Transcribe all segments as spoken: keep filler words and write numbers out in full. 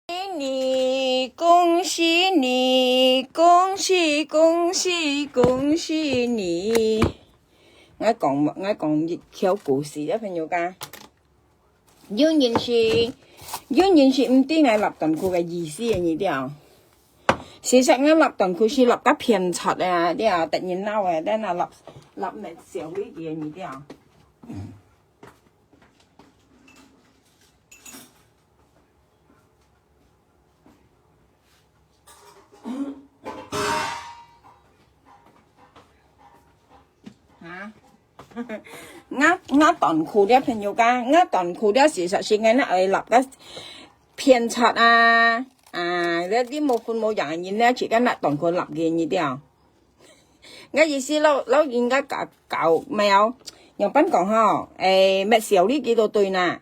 你，恭喜你，恭喜恭喜恭喜你！𠊎講，𠊎講一條故事啊，朋友家。有人是，有人是毋知𠊎立短褲个意思个，你知無？事實𠊎立短褲是立甲偏出个啊，對啊，得人惱个，等下立，立乜笑你个，你知無？ 哈？𠊎，𠊎短褲了，朋友家，𠊎短褲了，事實是𠊎那愛立个偏出啊，啊，你，你無分無樣个人呢，自家拿短褲立个，你知無？ 𠊎意思，老，老人家教，教，無，仰般講吼，誒，乜笑你幾多對哪。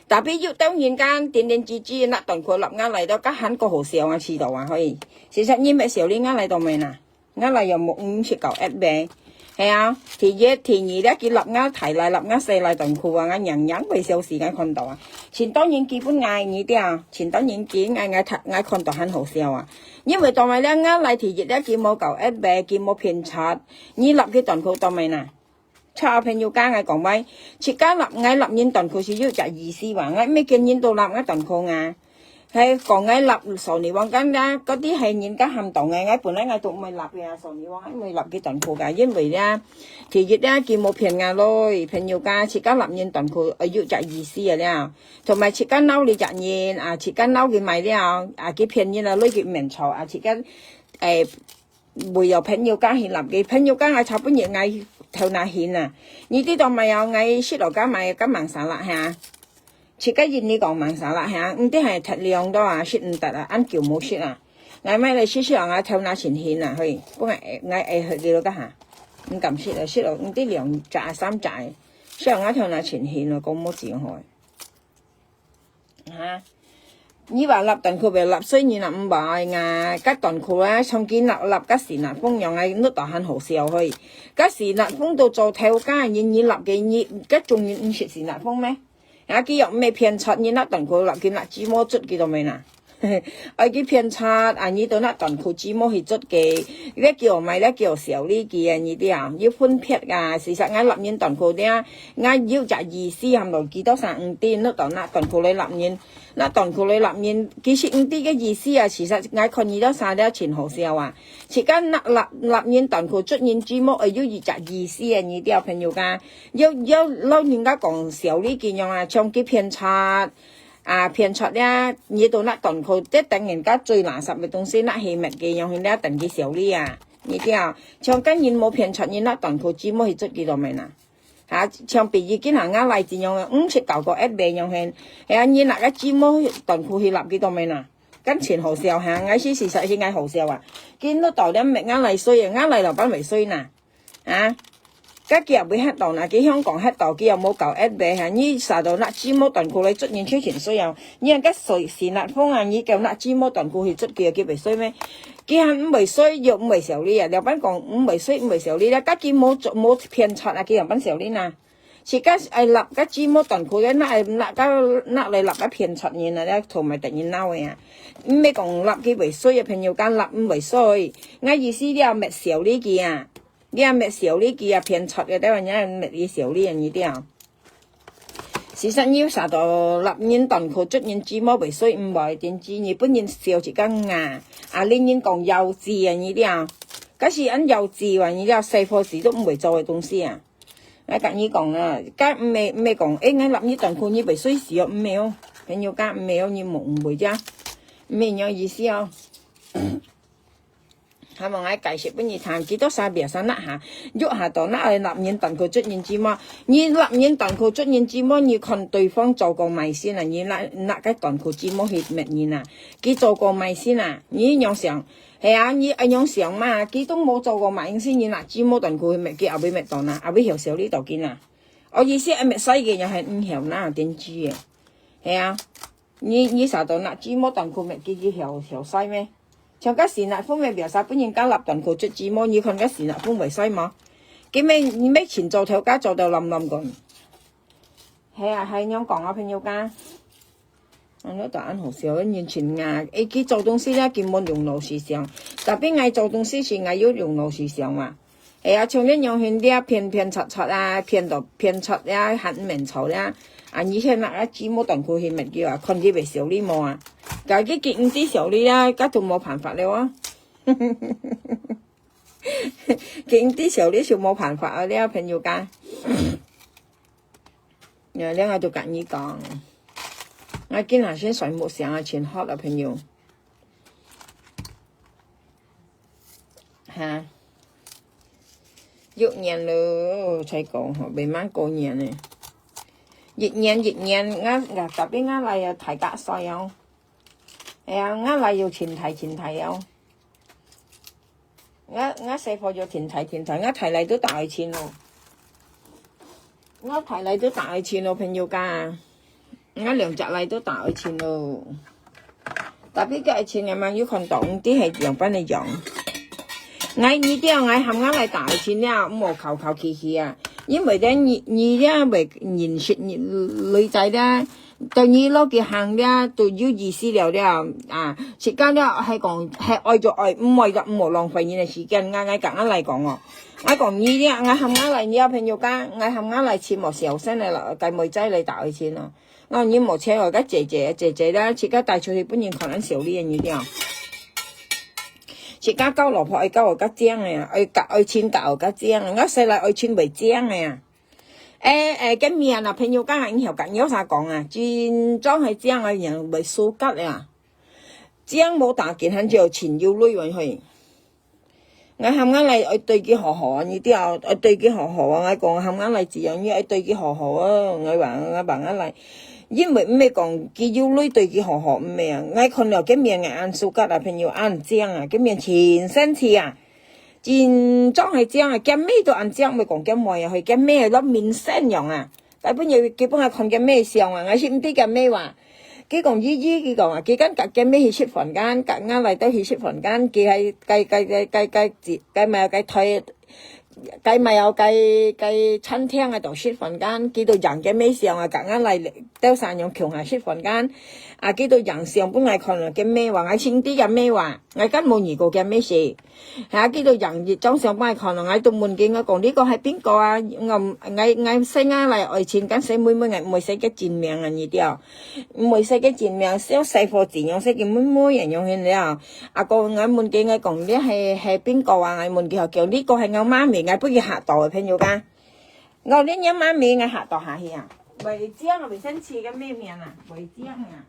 Tapi有兜人家，恬恬靜靜，拿短褲立𠊎來到，該還過好笑啊，試到啊，嘿。事實你乜笑你，𠊎來到無哪？𠊎來又無五十九一百。係啊，第一，第二，你去立𠊎大倈，立𠊎細倈短褲啊，𠊎樣樣會笑死，𠊎看到啊。盡多人寄分𠊎，你知啊，盡多人寄，𠊎，𠊎，𠊎看到還好笑啊。 因為當然了，𠊎來第一了，佢無夠一百，佢無偏出，你立佢短褲當然啦。差朋友家𠊎講話，自家立，𠊎立人短褲是有隻意思哇，𠊎毋係見人都立𠊎短褲啊。係講𠊎立索尼王間啦，嗰啲係人家喊到𠊎，𠊎本來𠊎都毋會立个啊，索尼王𠊎毋會立佢短褲个，因為咧，第一咧，佢無偏𠊎咯，朋友家自家立人短褲，呃，有隻意思个了。 同埋自家惱你隻人，啊，自家惱佢買了，啊，佢騙人啊，累佢毋免錯，啊，自家，誒，為了朋友家去立佢，朋友家𠊎差不多𠊎頭那眩啊。你知道買啊，𠊎識落家買，家mang salad哈。自家印尼講mang salad哈，毋知係忒量多啊，食毋得啊，恁久無食啊。𠊎買來食食啊，𠊎頭那盡眩啊，嘿，不過𠊎，𠊎會去了家下，毋敢食了，食了，毋知兩隻啊，三隻个，食了𠊎頭那盡眩了，講無錢好。 哈？你話立短褲袂立，所以你若毋話啊，該短褲啊，像佢立，立甲是那風樣啊，你都還好笑嘿。該是那風都做頭家，你，你立个，你，該種人毋識是那風咩？啊，佢又毋係騙出，你那短褲立，佢那雞毛捽佢都無啦。愛佢騙出，啊，你都那短褲雞毛去捽佢，你叫買，你叫笑你佢啊，你知啊，有分別啊。事實𠊎立人短褲咧， 𠊎有隻意思，喊到幾多儕毋知，你到拿短褲來立人，拿短褲來立人，其實毋知个意思啊，事實𠊎看你兜儕了盡好笑啊。自家拿立，立人短褲捽人雞毛，會有一隻意思啊，你兜朋友家，有，有老人家講笑你佢樣啊，像佢騙出，啊，騙出了，你都拿短褲，這等人家最垃圾个東西，拿去搣佢樣，了等佢笑你啊，你兜，像跟人無騙出，你拿短褲雞毛去捽佢都無啦。 哈，像比如今下𠊎來這樣，五十九個一百樣形，係啊，你拿个雞毛短褲去立佢都無啦，敢盡好笑哈，𠊎是，事實是𠊎好笑啊。今都到了搣𠊎來衰啊，𠊎來老闆會衰哪？啊？該佢也會嚇到哪？佢香港嚇到，佢也無夠一百哈，你啥都拿雞毛短褲來捽人就盡衰啊。你看該水，是那風啊，你叫拿雞毛短褲去捽佢，佢會衰咩？佢還毋會衰，又毋會笑你啊。老闆講毋會衰，毋會笑你啦，該佢無做，無騙出啊，佢樣般笑你哪？ 自家愛立个雞毛短褲个，拿，拿个，拿來立个騙出人啊，這同埋得人惱个啊。毋係講立佢會衰个朋友，敢立毋會衰。𠊎意思這搣笑你佢啊，這搣笑你佢啊，騙出个，這樣人搣佢笑你啊，你兜。事實你有啥到立人短褲，捽人雞毛會衰，毋會，真知你分人笑一个啊。啊，你人講幼稚啊，你兜。該是恁幼稚啊，你兜細伙子都毋會做个東西啊。 𠊎甲你講啊，該毋係，毋係講，誒，𠊎立你短褲，你會衰死哦，毋係哦，朋友家毋係哦，你莫誤會呀，毋係恁樣意思哦。還無𠊎解釋分你聽，幾多儕biasa拿下，約下到拿來立人短褲捽人雞毛，你立人短褲捽人雞毛，你看對方做過麼个先啊，你拿，拿該短褲雞毛去搣人啊，佢做過麼个先啊，你仰想？ 係啊，你恁樣想嘛，佢都無做過麼个事，你拿雞毛短褲去搣，佢也會搣到哪，也會曉笑你到今啊。哦，意思係搣衰个，又係毋曉哪，真知个。係啊，你，你啥都拿雞毛短褲搣，佢，佢曉，曉衰咩？像該時那風个biasa分人家立短褲捽雞毛，你看該時那風會衰無？佢乜，你乜盡做頭家做到爛爛个。係啊，係恁樣講啊，朋友家。安到都恁好笑，人情啊！誒，佢做東西咧，根本用腦思想，tapi𠊎做東西時，𠊎有用腦思想嘛。係啊，像恁樣形咧，偏偏斜斜啊，偏到偏斜啊，還毋免吵咧。啊，你現在啊，雞毛短褲去滅佢啊，看佢會笑你無啊？該佢佢毋知笑你啊，該就無辦法了啊。佢毋知笑你就無辦法啊，了，朋友家。 呀，了，𠊎就甲你講，𠊎今下先睡目醒啊，真hot啊，朋友。哈，六年了，才講吼，未滿過年呢。一年一年，𠊎，𠊎，tapi𠊎倈仔大甲歲哦。哎呀，𠊎倈仔又真大真大哦。 𠊎，𠊎細婆就天才天才，𠊎大倈都打愛情咯。𠊎大倈都打愛情咯，朋友家。𠊎兩隻倈都打愛情咯。Tapi个愛情，𠊎嘛有看到，毋知係仰般个樣。𠊎，你知，𠊎喊𠊎倈打愛情了，毋好求求其其啊。因為咧，你，你咧會認識你女仔咧， 到你落去行了，都有意思了了啊！自家了，係講，係愛就愛，毋愛就毋好浪費人个時間。𠊎，𠊎甲𠊎倈講哦，𠊎講你了，𠊎喊𠊎倈，你个朋友家，𠊎喊𠊎倈尋無小生个了，該妹仔來打愛情哦。𠊎講你無錢哦，該姐姐，姐姐了，自家帶出去分人看，恁笑你个你了。自家交老婆愛交个較靚个啊，愛甲愛情交个較靚个，𠊎細倈愛情袂靚个啊。 誒，誒，該面啊，朋友家，𠊎曉甲你有啥講啊？真正係靚个人會輸甲啊。靚無打緊，還就錢有鐳運去。𠊎喊𠊎倈愛對佢好好啊，你知啊，愛對佢好好啊。𠊎講喊𠊎倈這樣，你愛對佢好好啊。𠊎話，𠊎話𠊎倈，因為毋係講佢有鐳對佢好好，毋係啊。𠊎看了該面，𠊎恁輸甲啊，朋友恁靚啊，該面真生趣啊。 真正係靚啊，佢姆都恁靚，毋係講佢妹啊，佢姆係落面生樣啊。大半夜佢分𠊎看佢姆相啊，𠊎係毋知佢姆話。佢講姨姨，佢講啊，佢跟甲佢姆去食飯間，甲𠊎倈都去食飯間，佢係該該該該該該該買該台，該買有該該餐廳啊，度食飯間，佢都影佢姆相啊，甲𠊎倈兜三樣共下食飯間。啊，佢都影相分𠊎看啊，佢姆話，𠊎係毋知佢姆話，𠊎根無遇過佢姆事。 哈，佢都影一張相分𠊎看咯，𠊎都問佢，𠊎講：「這個係邊個啊？」𠊎，𠊎，𠊎細倈倈愛情，敢細妹妹，𠊎毋會寫佢真名啊，你知哦。毋會寫佢真名，像細伙子樣，寫佢妹妹樣樣形了。啊，過𠊎問佢，𠊎講：「這係，係邊個啊？」𠊎問佢，佢講：「這個係𠊎媽咪。」𠊎分佢嚇到个，朋友家。𠊎講：「這係媽咪。」𠊎嚇到下去啊。會驚啊，會生氣个咩名啊？會驚啊。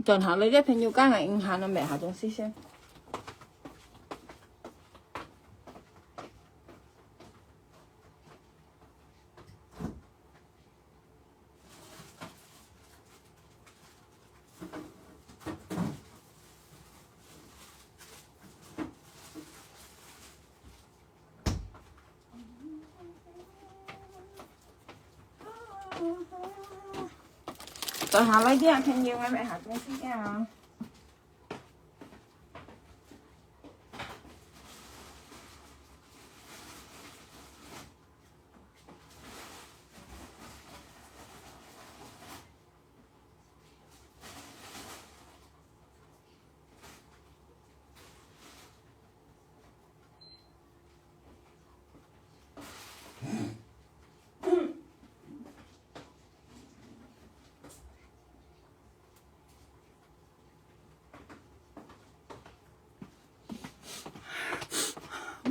等下來，這朋友講个，嗯，下了沒？下東西先。坐下來，這朋友，𠊎買下東西啊。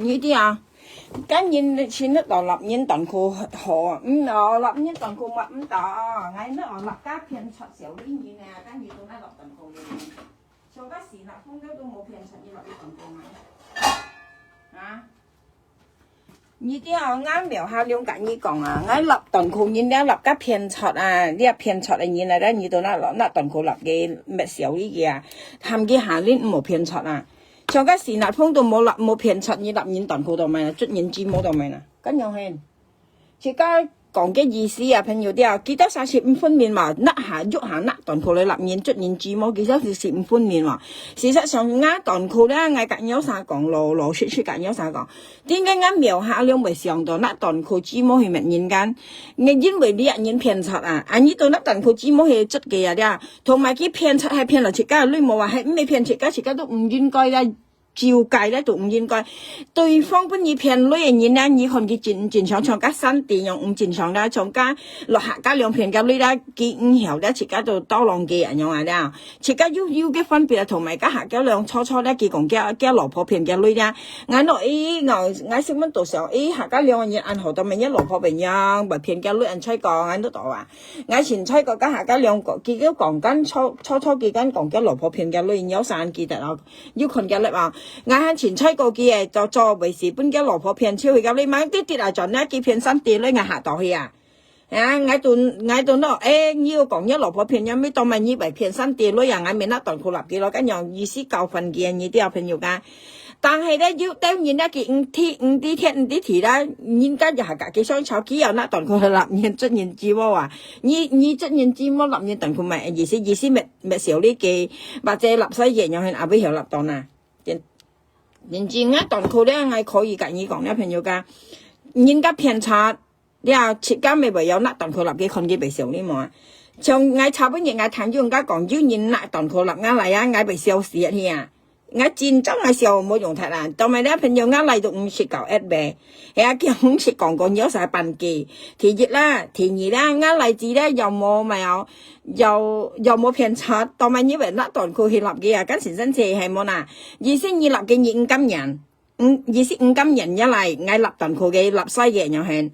你知啊，該人先去到立人短褲好，嗯，哦，立人短褲抹毋到，𠊎呢哦，立該片出小人呢，該人都那立短褲呢。像該時那風格都無片出，你立短褲嘛？啊？ 你知哦，𠊎廟下兩个人講啊，𠊎立短褲人了立个騙出啊，這騙出个人來了，你都拿拿短褲立个滅小你个啊，喊佢下輪毋好騙出啊。像个時那風都無立無騙出，你立人短褲到咩啦？捽人指模到咩啦？恁樣嘿，自家講个意思啊，朋友，對啊，佢兜三十五分面嘛，拿下、捉下拿短褲來立人捽人指模，其實係十五分面嘛。事實上，拿短褲咧，𠊎甲你有啥講，老老實實甲你有啥講。 點解𠊎廟下了會想到拿短褲指模去滅人間？𠊎因為你人騙出啊，啊你都拿短褲指模去捽个啊，對啊，同埋佢騙出還騙了自家个鐳無啊，還毋係騙自家，自家都毋應該啦，照計咧都毋應該。對方分你騙鐳个人呢，你看佢正正常，像該山地樣毋正常啦，像該落下該兩片个鐳啦，佢毋曉咧，自家都倒浪个啊樣啊啦。 自家有有个分別，同埋該下个兩錯錯咧，佢講个个老婆騙个鐳咧。𠊎喏，咦，𠊎𠊎心目肚想，咦，下个兩个人恁好，到尾个老婆騙樣，會騙个鐳恁衰過，𠊎都到啊。𠊎先衰過，該下个兩个，佢个講緊錯錯錯，佢緊講个老婆騙个鐳，你有啥人記得啊？有看个咧啊？𠊎還先衰過佢个，做做會死，分个老婆騙，就佢个鐳，慢滴滴啊，轉咧，佢騙三地鐳，𠊎嚇到去啊！ 啊，𠊎都𠊎都喏，誒，你有講你老婆騙人，乜當然你會騙三地鐳啊，𠊎免拿短褲立佢咯，恁樣意思教訓佢，你知啊，朋友啊。但係咧，有兜人咧，佢毋知毋知天毋知地啦，人家就係家己想吵，佢又拿短褲去立人捽人指模啊。你你捽人指模立人短褲，乜意思意思乜乜笑你个，或者立細个樣，阿尾曉立到哪？真真正啊，短褲咧，𠊎可以甲你講咧，朋友啊，人家騙賊。 了，自家乜會曉拿短褲立佢，看佢會笑你無啊？像𠊎昨晡日𠊎聽有人家講，有人拿短褲立𠊎來啊，𠊎會笑死去啊！𠊎真正𠊎笑無用忒啊！當然了，朋友，𠊎來都毋識搞一百，係啊，佢毋識講過有啥半句。第一啦，第二啦，𠊎來知咧，又無咩哦，又又無騙賊，當然你會拿短褲去立佢啊，敢先生切係無啦？意思你立佢你毋甘願，嗯，意思毋甘願也來，𠊎立短褲个，立細个，然後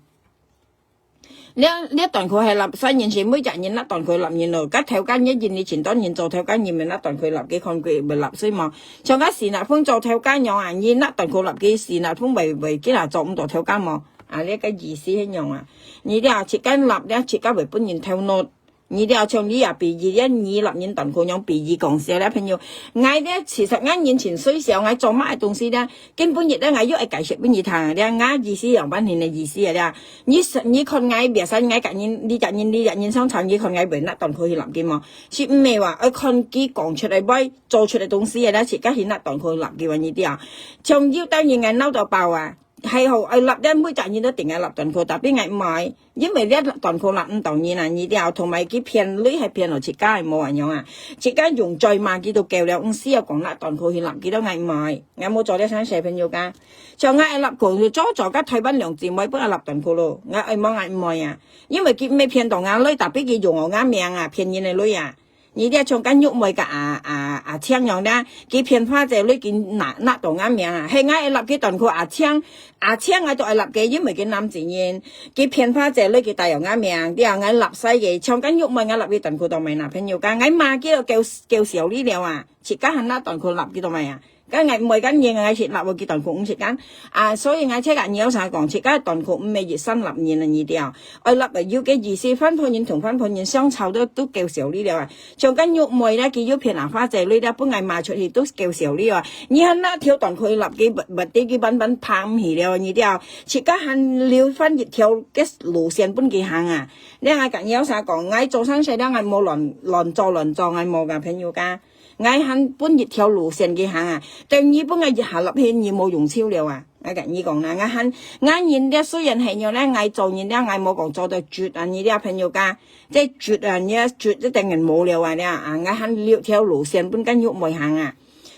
這這短褲係立細人，係每隻人拿短褲立人咯。該頭家一人你前段人做頭家，人咪拿短褲立佢，看佢會立死無？像該時那風做頭家樣啊，你拿短褲立佢，時那風會會今日做毋到頭家無？啊，這个意思係樣啊。你了自家立了，自家會分人偷拿。你了像你也比喻了，你立人短褲樣比喻講笑了，朋友。𠊎咧，其實𠊎人前衰小，𠊎做麼个東西咧， 今晡日咧，𠊎又愛解釋分你聽，這𠊎意思樣般形个意思啊，這。你是你看𠊎別生，𠊎甲人，你甲人，你甲人相吵，你看𠊎會拿短褲去立佢無？是毋係話，愛看佢講出來話，做出來東西啊，這自家去拿短褲去立佢話，你知啊？像有兜人𠊎鬧到爆啊，還好愛立，這每隻人都定愛立短褲，tapi𠊎毋愛。 因為這短褲立毋到人啊，你了，同埋佢騙鐳還騙了自家，係無恁樣啊。自家用嘴罵佢都夠了，毋使要講拿短褲去立佢都，𠊎毋愛，𠊎無做這生事，朋友啊。像𠊎愛立褲，就做做甲台灣兩姊妹分𠊎立短褲咯，𠊎愛無𠊎毋愛啊。因為佢毋係騙到𠊎鐳，tapi佢用𠊎名啊，騙人个鐳啊。 你這像該玉妹个阿阿阿青樣啦，佢騙花姐鐳，佢拿拿到𠊎名啊，係𠊎愛立佢短褲阿青，阿青𠊎都愛立佢，因為佢男子人，佢騙花姐鐳，佢帶有𠊎名，了𠊎立細个，像該玉妹𠊎立佢短褲到尾啦，朋友啊，𠊎罵佢都夠夠笑你了啊，自家還拿短褲立佢到尾啊。該𠊎毋會恁樣，𠊎係立个短褲毋識恁。啊，所以𠊎自家有啥講，自家短褲毋係一身立人啊，你知啊。愛立个有个意思，番婆人同番婆人相吵都，都夠笑哩了啊。像該玉妹啦，佢有騙啊花姐女啦，分𠊎罵出去都夠笑哩啊。你還拿條短褲立佢，不，不得佢板板拍毋起了，你知啊。自家還留翻一條个路線分佢行啊。你𠊎甲你有啥講，𠊎做生事了，𠊎無亂，亂做亂做，𠊎無甲朋友家。 𠊎還分一條路線佢行啊，等你分𠊎一下落去，你無用手了啊。𠊎甲你講啦，𠊎還，𠊎人了雖然係樣咧，𠊎做人了，𠊎無講做到絕啊，你了朋友家，這絕啊，你絕一定人無了啊了啊，𠊎還留條路線分該玉妹行啊，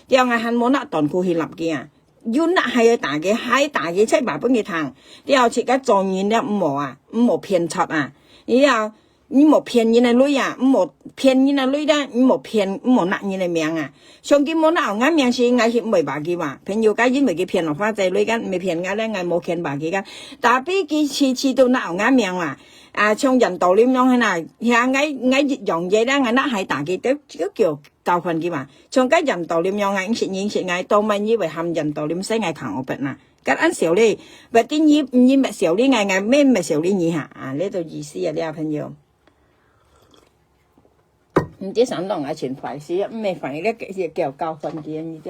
了𠊎還無拿短褲去立佢啊，有拿還愛打佢，還打佢，才把分佢聽，了自家做人了毋好啊，毋好騙賊啊，你了 你莫騙人个鐳啊，莫騙人个鐳啦，你莫騙，莫拿人个命啊。上帝莫拿𠊎命是𠊎係毋會把佢哇。朋友家因為佢騙了花仔鐳，敢毋係騙𠊎咧，𠊎無騙把佢个。Tapi佢次次都拿𠊎命哇。啊，像印度人樣係哪，呀，𠊎，𠊎一樣嘢咧，𠊎拿還打佢，都，都叫交換佢嘛。像該印度人樣啊，認識認識𠊎，到尾你會喊印度人使𠊎扛我笨啊。 該恁笑哩，berarti你，你毋係笑哩𠊎，𠊎乜毋係笑哩你哈。啊，這就意思啊，這朋友。毋知想講𠊎真壞，是毋係壞，這个，這个交換佢，你知。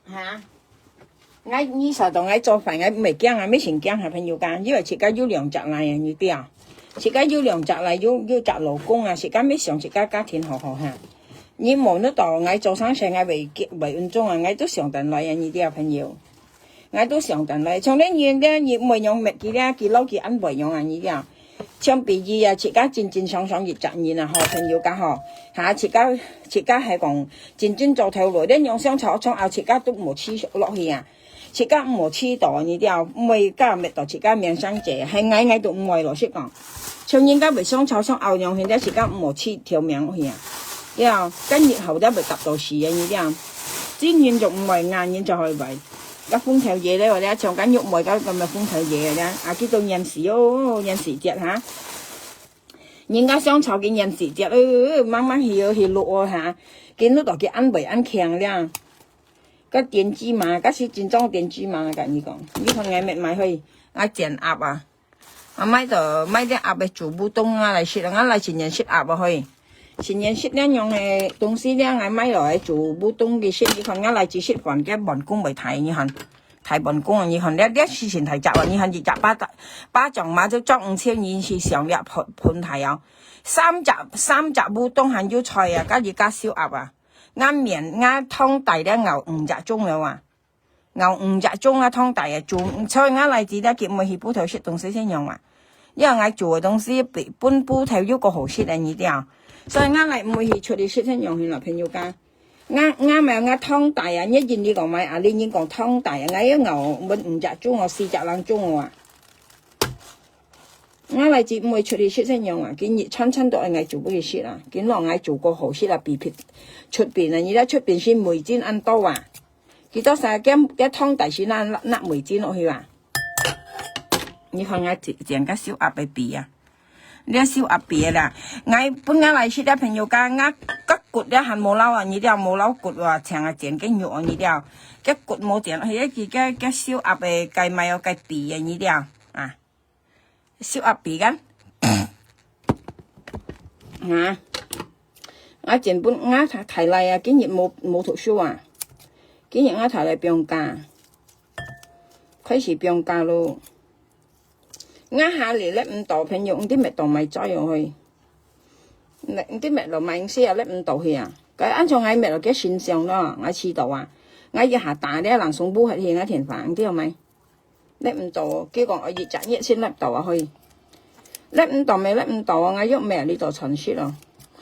哈？𠊎，你想到𠊎做壞，𠊎毋係驚啊，乜真驚哈，朋友家，因為自家有兩隻倈啊，你知啊。自家有兩隻倈，有，有隻老公啊，自家乜想自家家庭好好哈。 你無那到，𠊎做生事，𠊎會，會運作啊，𠊎都想得來啊，你這朋友。𠊎都想得來，像恁樣咧，你毋會用滅佢咧，佢老佢恁會用啊，你這。像比喻啊，自家正正常常一隻人啊，吼，朋友家吼，哈，自家，自家係講，正正做頭路，恁樣相吵衝拗，自家都無起落去啊。 自家毋好試到，你知，毋會甲滅到自家命相借，係𠊎，𠊎都毋會，老實講。像人家會相吵相拗樣，現在自家毋好試條命去啊。對啊，今日後頭會搭到死个，你知。真人就毋會，硬人就會壞。甲風頭爺咧，或者像甲玉妹甲咁个風頭爺个咧，啊，佢都厭死哦，厭死絕哈。人家相吵佢厭死絕，呃，慢慢去哦，去錄哦哈。佢錄到佢安慰安強咧。 个電鋸嫲，个係真正電鋸嫲，𠊎甲你講，你看𠊎買，買去，𠊎煎鴨啊，啊，買到，買隻鴨个煮烏冬啊來食啊，𠊎來新年食鴨啊去。新年食恁樣个東西咧，𠊎買落來煮烏冬个食，你看𠊎來只食飯，个飯公會大，你看，大飯公啊，你看，這，這係真大隻啊，你看一隻巴掌，巴掌嘛就裝五千銀去上這盆，盆大啊，三隻，三隻烏冬還有菜啊，加一加燒鴨啊。 𠊎面，𠊎湯底咧熬五隻鐘了啊，熬五隻鐘啊湯底啊煮，所以𠊎來知咧，佢毋會去鋪頭食東西先用啊。因為𠊎煮个東西分，分鋪頭又過好食个，你知啊。所以𠊎來毋會去出去食先用去啦，朋友家。𠊎，𠊎買𠊎湯底啊，你人你講買啊，你人講湯底啊，𠊎要熬分五隻鐘哦，四隻零鐘哦啊。 𠊎來自毋會出去食先用啊，佢日餐餐都愛𠊎煮分佢食啊，佢摎𠊎煮過好食啊，比別出邊啊，你知出邊係味精恁多啊，佢到時間，該湯底係拿，拿味精落去啊。你看𠊎煎，煎个燒鴨个皮啊，這燒鴨皮啦，𠊎分𠊎來食个朋友家，𠊎个骨咧還無撈啊，你知無撈骨啊，淨係煎个肉啊，你知，个骨無煎，係一个个燒鴨个該賣哦，該皮啊，你知啊。 燒鴨皮干。哈？𠊎煎分𠊎大，大倈啊，今日無，無讀書啊。今日𠊎大倈放假，開始放假咯。𠊎下日咧毋到，朋友，毋知搣到買菜哦去。毋知搣到買東西啊，咧毋到去啊。該恁樣𠊎搣到个形象咯，𠊎試到啊。𠊎一下打咧，人送不下去，𠊎天花，毋知有買。 搦毋到，佢講愛一隻月先搦到啊，去。搦毋到咩？搦毋到啊，𠊎又咩你到傳說咯。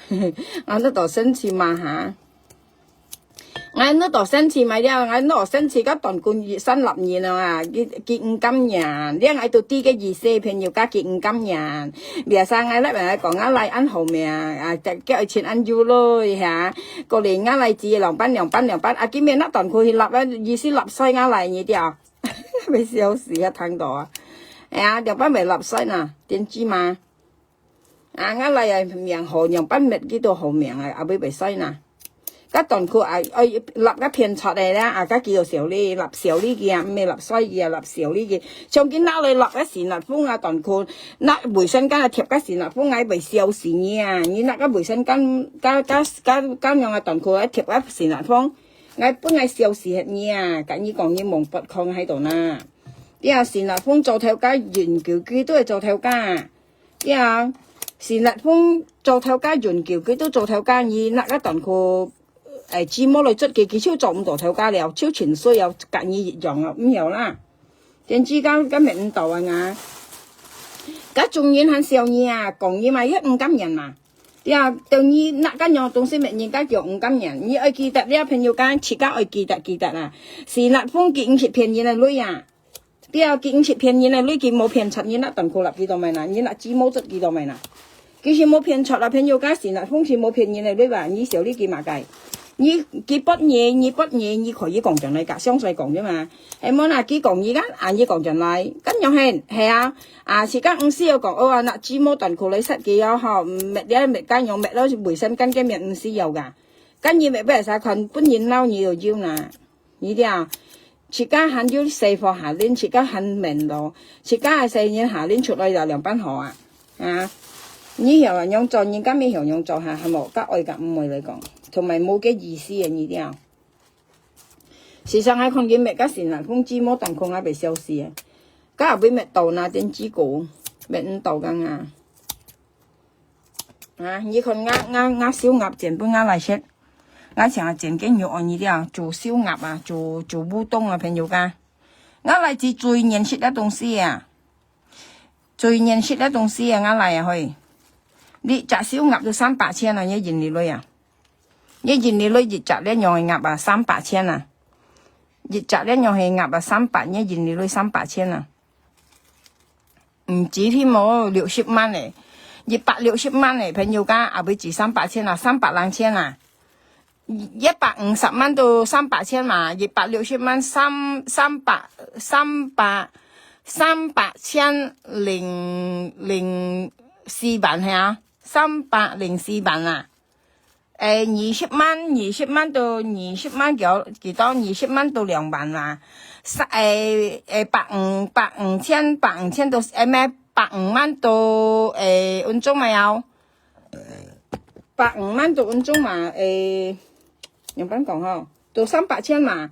𠊎都到生氣嘛哈。𠊎都到生氣嘛了，𠊎都生氣到斷根一山立人啊，佢，佢毋甘願，你𠊎都知个意思，朋友家佢毋甘願。Biasa𠊎搦來講，𠊎來恁好命啊，叫佢請恁久咯，哈。過來𠊎來接兩班兩班兩班，啊，今日那斷根去立啊，意思立衰𠊎來你掉。 被笑死啊，聽到啊。哎呀，兩班袂落水呐，電子嘛。啊，𠊎來啊，命好，兩班滅佢都好命啊，阿妹袂使呐。該短褲啊，愛納該偏長个啦，啊，該佢就笑你，納笑你个啊，毋係納衰个啊，納笑你个。像佢拿來納該洗納風啊，短褲，拿衛生巾啊，貼該洗納風，𠊎會笑死你啊！你拿該衛生巾，該，該，該，該樣啊，短褲啊，貼該洗納風，𠊎本來笑死你啊！跟你講，你望不空喺度啦。你啊，洗納風做頭家，永久佢都係做頭家。 呀，洗納風做頭家，永久佢都做頭家，你拿該短褲，誒，紙毛來捽佢，佢就做毋到頭家了，就全衰了，甲你一樣啊，毋曉啦。點知該，該搣毋到啊，該種人還笑你啊，講你嘛，也毋甘願嘛。呀，等你拿該樣東西搣人家叫毋甘願，你愛記得了，朋友間，自家愛記得，記得啊。洗納風佢毋係騙人个鐳啊。 對啊，佢毋係騙人个鐳，佢無騙出，你拿短褲納佢做麼个啦？你拿紙毛捽佢做麼个啦？佢係無騙出啦，朋友家洗納風係無騙人个鐳吧？你笑你佢麼个？你，佢駁你，你駁你，你可以講轉來，甲詳細講啫嘛。係無啦，佢講你个，啊，你講轉來，恁樣係，係啊，啊，自家毋需要講，哦啊，拿紙毛短褲來塞佢哦，吼，搣了搣該樣，搣了衛生巾个面毋需要个。該你搣不使看，本人鬧你就有啦。 你知啊，自家還有細貨下輪，自家還面咯，自家个細人下輪出來就兩班好啊。啊，你曉啊，樣做，人家乜曉樣做哈，係無？甲愛甲毋愛來講，同埋無个意思啊，你知啊。時常還看見搣甲身啊，風機無當空啊，被笑死啊。甲也會搣到那點幾個，搣毋到个啊。 啊，你看𠊎，𠊎，𠊎燒鴨煎分𠊎來食。𠊎想煎个肉哦，你知啊，煮燒鴨啊，煮，煮烏冬啊，朋友家。𠊎來自最難食个東西啊，最難食个東西啊，𠊎來啊，嘿。你隻燒鴨都三百千啊，你印尼鐳啊？你印尼鐳一隻恁樣个鴨啊，三百千啊。一隻恁樣个鴨啊，三百，你印尼鐳三百千啊。 毋止添哦，六十萬咧，一百六十萬咧，朋友家，也毋止三百千啊，三百零千啊，一百五十萬到三百千嘛，一百六十萬，三，三百，三百，三百千零，零四萬係啊，三百零四萬啊。 誒，二十萬，二十萬到二十萬幾，幾多？二十萬到兩萬啦。三，誒，誒，百五，百五千，百五千到，誒，咩，百五萬到，誒，分鐘嘛要。百五萬到分鐘嘛，誒，仰般講吼？到三百千嘛，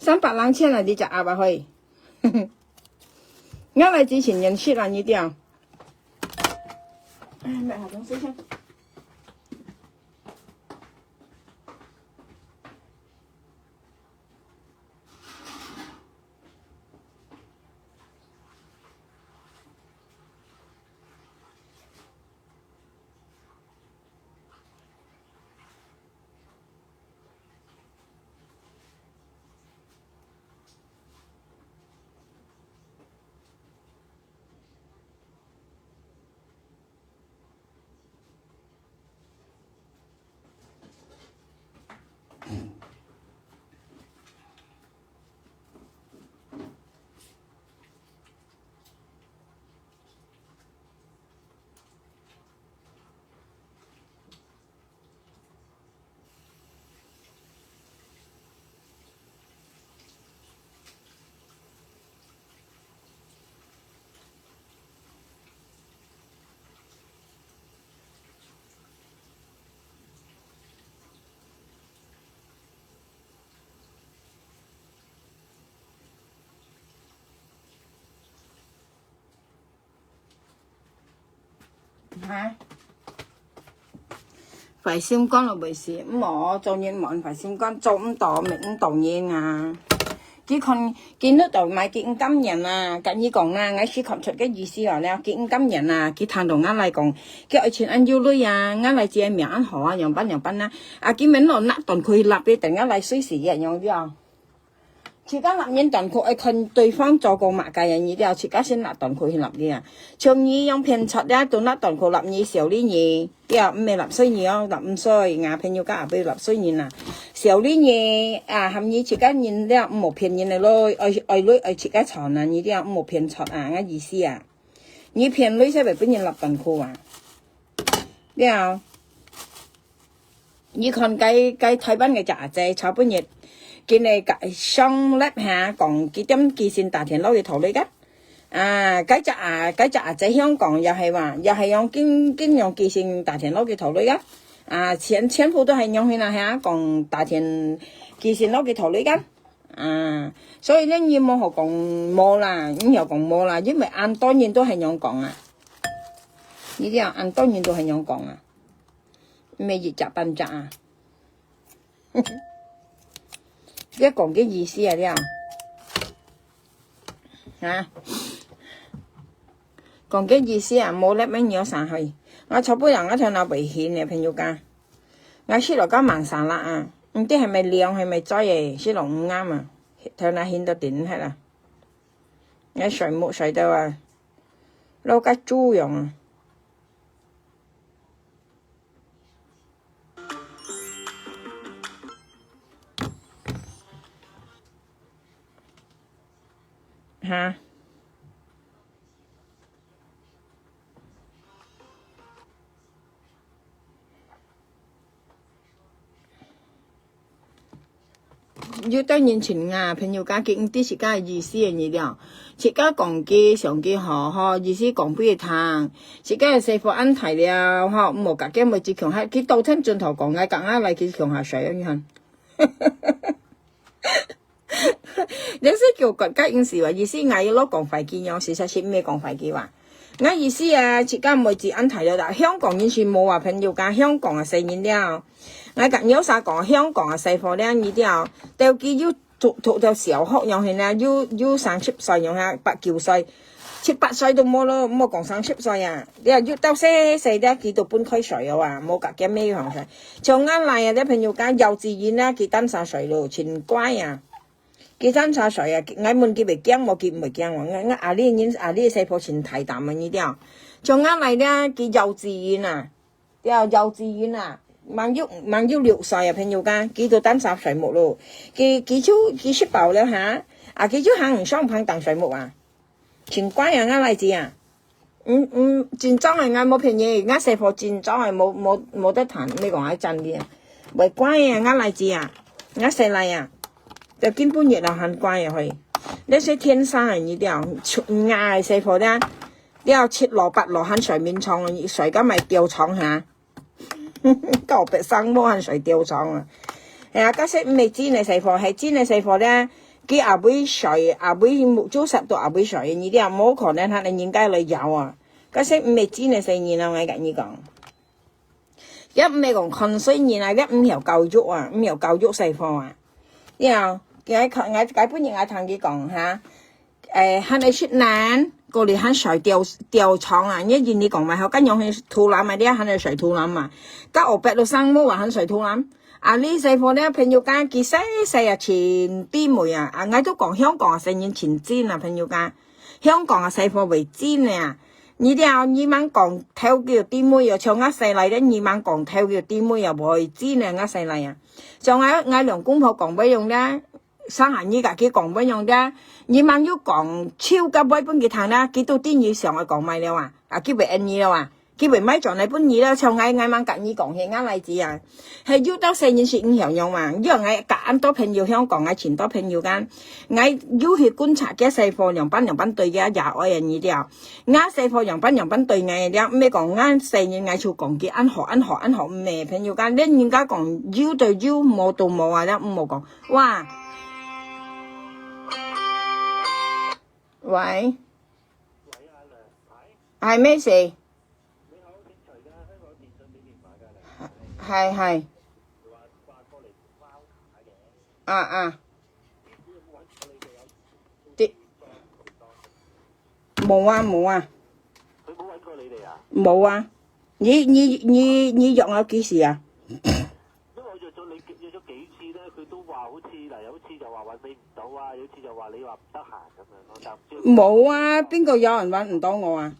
三百零千啊，你隻鴨啊，嘿。𠊎來之前認識啊，你知啊。哎，買好東西先。哈？壞心肝咯，袂死，毋好做人無壞心肝，做毋到，搣毋到人啊。佢看，佢努力到買，佢毋甘願啊，甲你講啦，𠊎係看出个意思哦，了，佢毋甘願啊，佢聽到𠊎來講，佢愛錢恁有鐳啊，𠊎來借命恁好啊，樣般樣般啊，啊，佢免落拿短褲去納个，等𠊎來水死个樣樣。 自家納人短褲愛看對方做過麼个啊，你了自家先拿短褲去納个啊。像你樣騙出了，都拿短褲納你，笑你呢，了毋係納衰你哦，納毋衰，𠊎朋友家也會納衰你啊。笑你呢，啊，喊你自家人了，毋好騙人个咯，愛，愛鐳愛自家賺啊，你了毋好騙出啊，𠊎意思啊。你騙鐳才會分人納短褲啊。了。你看該，該台灣个隻阿姊，昨晡日，今日个上禮拜講，佢點寄信打電話去討鐳个。啊，該隻啊，該隻阿姊香港也係哇，也係用緊，緊用寄信打電話去討鐳个。啊，全，全部都係用去那下講打電，寄信落去討鐳个。啊，所以呢，你莫好講無啦，你莫講無啦，因為恁多人都係恁樣講啊。你知啊，恁多人都係恁樣講啊。毋係一隻半隻啊。你講个意思啊，了。啊？講个意思啊，無咧，乜有啥去？𠊎昨晡日𠊎頭那會眩呢，朋友家。𠊎食了个芒沙拉啊，毋知係咪涼係咪災誒，食了毋啱啊，頭那眩到頂忒啦。𠊎睡目睡到啊，老个豬樣啊。 哈？有兜人尋𠊎，朋友家，佢毋知自家个意思个你了。自家講佢，想佢好好，意思講分佢聽。自家个細貨恁大了，吼，莫甲佢妹子強下，佢倒轉轉頭講，𠊎甲𠊎來佢強下水，你看。 你係叫國家應時話，意思𠊎要落講壞佢樣，事實係毋係講壞佢話。𠊎意思啊，自家妹子恁大了啦，香港人係無啊，朋友家，香港啊，細人了。𠊎甲你有啥講，香港啊，細貨了，你了，到佢有讀，讀到小學樣形啊，有，有三十歲樣啊，八九歲，七八歲都無咯，莫講三十歲啊。你啊，有到細細了，佢都分開睡了啊，無甲佢咩樣睡。像𠊎倈啊，你朋友家幼稚園啊，佢單儕睡咯，真乖啊。 佢爭差水啊！𠊎問佢會驚無，佢毋會驚哦。𠊎，𠊎阿里人，阿里細婆真大膽啊，你知啊？像𠊎倈咧，佢幼稚園啊，對，幼稚園啊，吂有，吂有六歲啊，朋友家，佢都單儕睡目咯。佢，佢就，佢食飽了哈，啊，佢就行上床當睡目啊。真乖啊，𠊎倈子啊！ 嗯，嗯，真正个，𠊎無騙你，𠊎細婆真正个，無，無，無得彈，你講愛讚你啊。會乖个，𠊎倈子啊，𠊎細倈啊，就今晡日啊還乖个嘿。你係天生个，你了，出，𠊎个細婆了，了七老八老還睡眠床，睡到埋吊床下。 告別生無還睡吊床啊。哎呀，該係毋係真个細婆，係真个細婆咧，佢阿妹睡，阿妹目珠霎到阿妹睡，你這無可能喊人家來搖啊。該係毋係真个細人啊，𠊎甲你講。也毋係講看細人啊，也毋曉教育啊，毋曉教育細婆啊。呀，𠊎看，𠊎，𠊎本人𠊎聽佢講哈， 誒，還愛食奶，過來還睡吊，吊床啊，你印尼講嘛，好，該樣係肚腩啊，你還愛睡肚腩嘛。該後背都生毛啊，還睡肚腩。啊，你細婆了，朋友家，佢細細啊，親姊妹啊，啊，𠊎都講香港啊，細人親真啊，朋友家。香港啊，細婆會真个啊。你了，你吂講頭叫姊妹啊，像𠊎細倈咧，你吂講頭叫姊妹啊，會真个，𠊎細倈啊。像𠊎，𠊎兩公婆講會用咧， 生下你甲佢講分樣个，你吂有講，手甲尾分佢聽啦，佢都知你想愛講麼个了啊，啊，佢會應你了啊，佢會買轉來分你了，像𠊎，𠊎吂甲你講，係𠊎倈子啊，係有兜細人係毋曉用嘛，因為𠊎甲恁多朋友香港，𠊎盡多朋友間，𠊎有去觀察佢細伙兩班兩班對佢也愛啊你了，𠊎細伙兩班兩班對𠊎了，毋係講𠊎細人𠊎就講佢恁好恁好恁好，毋係朋友間，連人家講有就有，無就無啊，了毋好講。 哇。喂。係咩事？係，係。啊，啊。的，無啊，無啊。佢冇搵過你哋啊？無啊。你，你，你，你約我幾時啊？因為我約咗你，約咗幾次咧，佢都話好似嗱，有次就話搵你唔到啊，有次就話你話唔得閒咁樣咯，但唔知。無啊，邊個有人搵唔到我啊？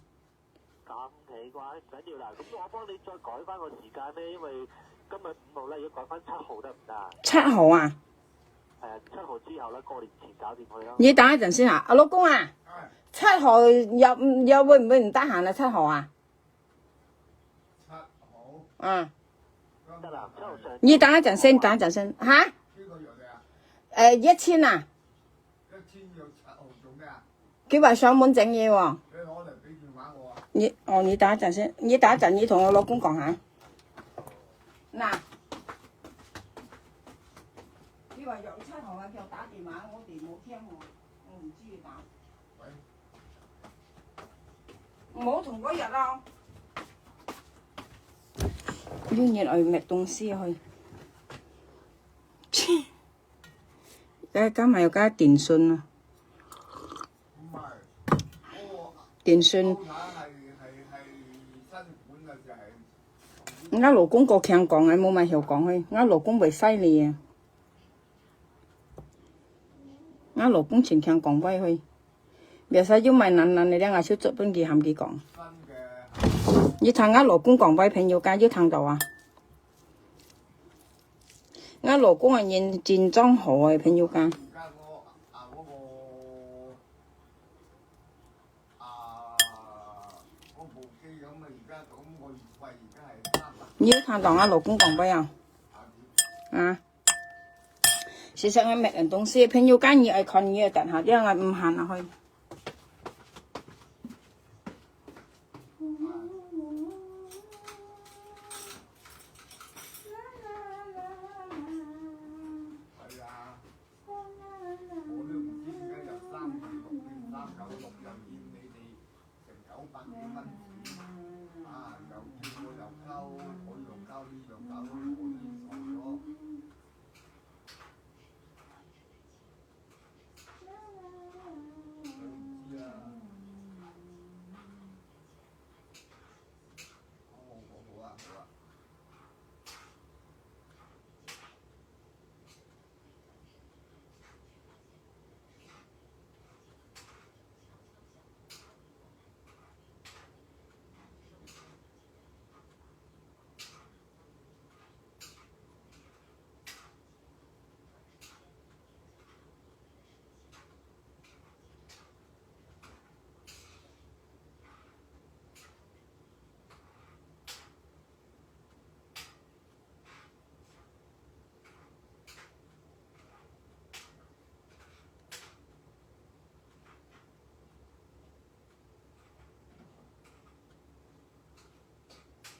咁奇怪，唔緊要啦，咁我幫你再改翻個時間咧，因為今日五號咧，如果改翻七號得唔得啊？七號啊？係啊，七號之後咧，過年前搞掂佢咯。你等一陣先啊，啊，老公啊，七號有，有會唔會唔得閒啊？七號啊？七號。啊。今你等下講先，等下講先，哈？呃，一千啊？佢話上門整嘢喎。你，哦，你等下講先，你等下講，你同我老公講下。嗱，佢話楊七同我叫打電話，我哋冇聽喎，我唔知佢打。 毋好同佢約咯。有人愛買東西去。該，該還有該電信啊？電信。𠊎老公過強講个，無麼曉講个，𠊎老公會使你个。 𠊎老公盡強講話去，別使又買難難个，這下就做分佢喊佢講。你聽𠊎老公講話，朋友家有聽到啊？𠊎老公个人真正好个，朋友家。你有聽到𠊎老公講話啊？啊？ 時常愛買人東西，朋友家你愛看你个，等下這樣啊，毋閒啊去。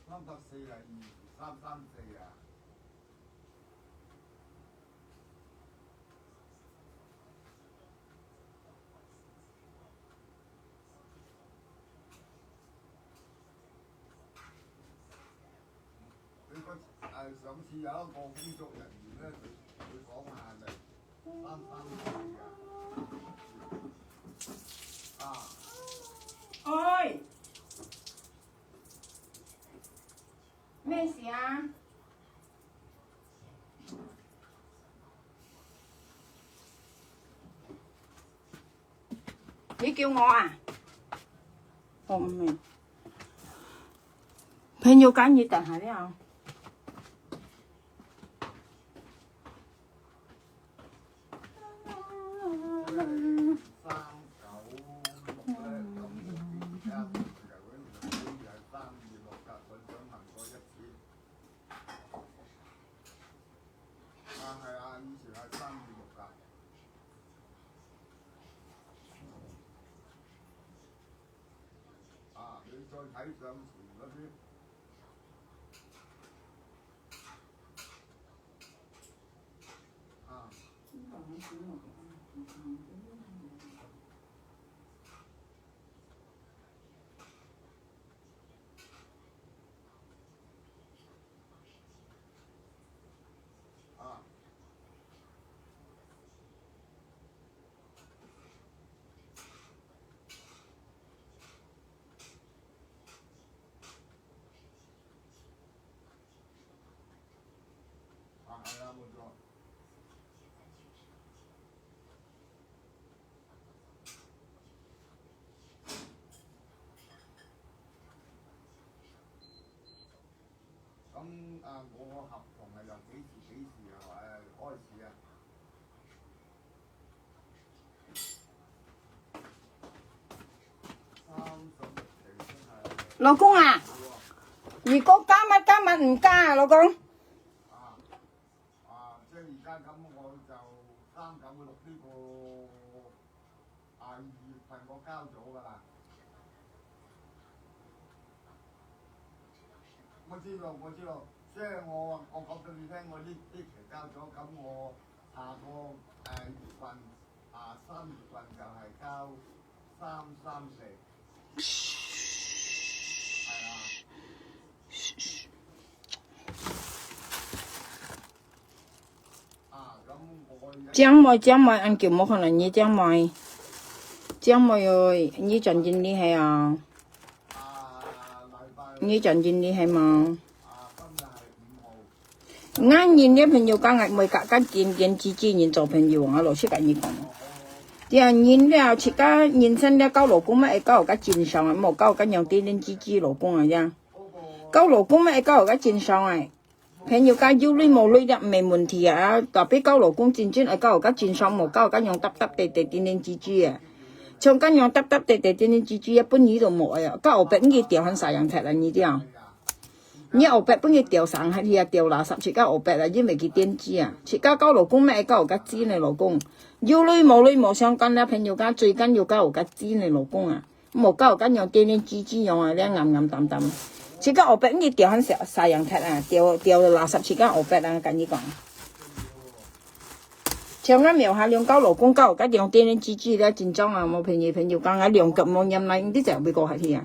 三百四啊，二三三四啊。佢个誒上次有一個工作人員咧，佢佢講下就三三四啊。啊，哎，咩事啊？你叫我啊？哦，毋係。朋友間你等下了。 啊，係啊，以前係三二六㗎。啊，你再睇上前嗰啲。啊。啊。啊，係啊，冇錯。 咁啊，我合同係由幾時幾時啊？誒，開始啊？三十日期真係老公啊，如果加乜加乜唔加啊，老公？咁我就三九六呢個啊二月份我交咗㗎啦。我知道，我知道，即係我我講俾你聽，我呢呢期交咗，咁我下個誒月份啊三月份就係交三三四，係啊。啊咁我靚妹，靚妹，恁久無看到你，靚妹。靚妹喲，你真真厲害啊！你真真厲害嘛！啊今日係五號。 𠊎人个朋友講，𠊎毋會甲甲堅堅持持人做朋友，𠊎老實甲你講。對啊，人了，自家人生了，交老公嘛愛交个正常啊，莫交甲樣堅堅持持老公啊呀。交老公嘛愛交个正常啊。朋友講有鐳無鐳了毋係問題啊，tapi交老公真正愛交个正常，莫交甲樣搭搭地地堅堅持持啊。像甲樣搭搭地地堅堅持持啊，本意都無愛啊，到後壁你條還啥樣忒啊，你知啊？ 你後壁分佢掉生下去啊，掉垃圾，自家後壁啊，因為佢電子啊，自家交老公咩，交有个錢个老公，有鐳無鐳無相干啦，朋友家最緊要交有个錢个老公啊，莫交有个樣電電吱吱樣啊，你暗暗淡淡，自家後壁你掉還啥啥樣忒啊，掉掉垃圾自家後壁啊，跟你講。像俺廟下兩交老公交有个樣電電吱吱咧，緊張啊，無朋友朋友講啊，兩腳無黏來，你就會過下去啊。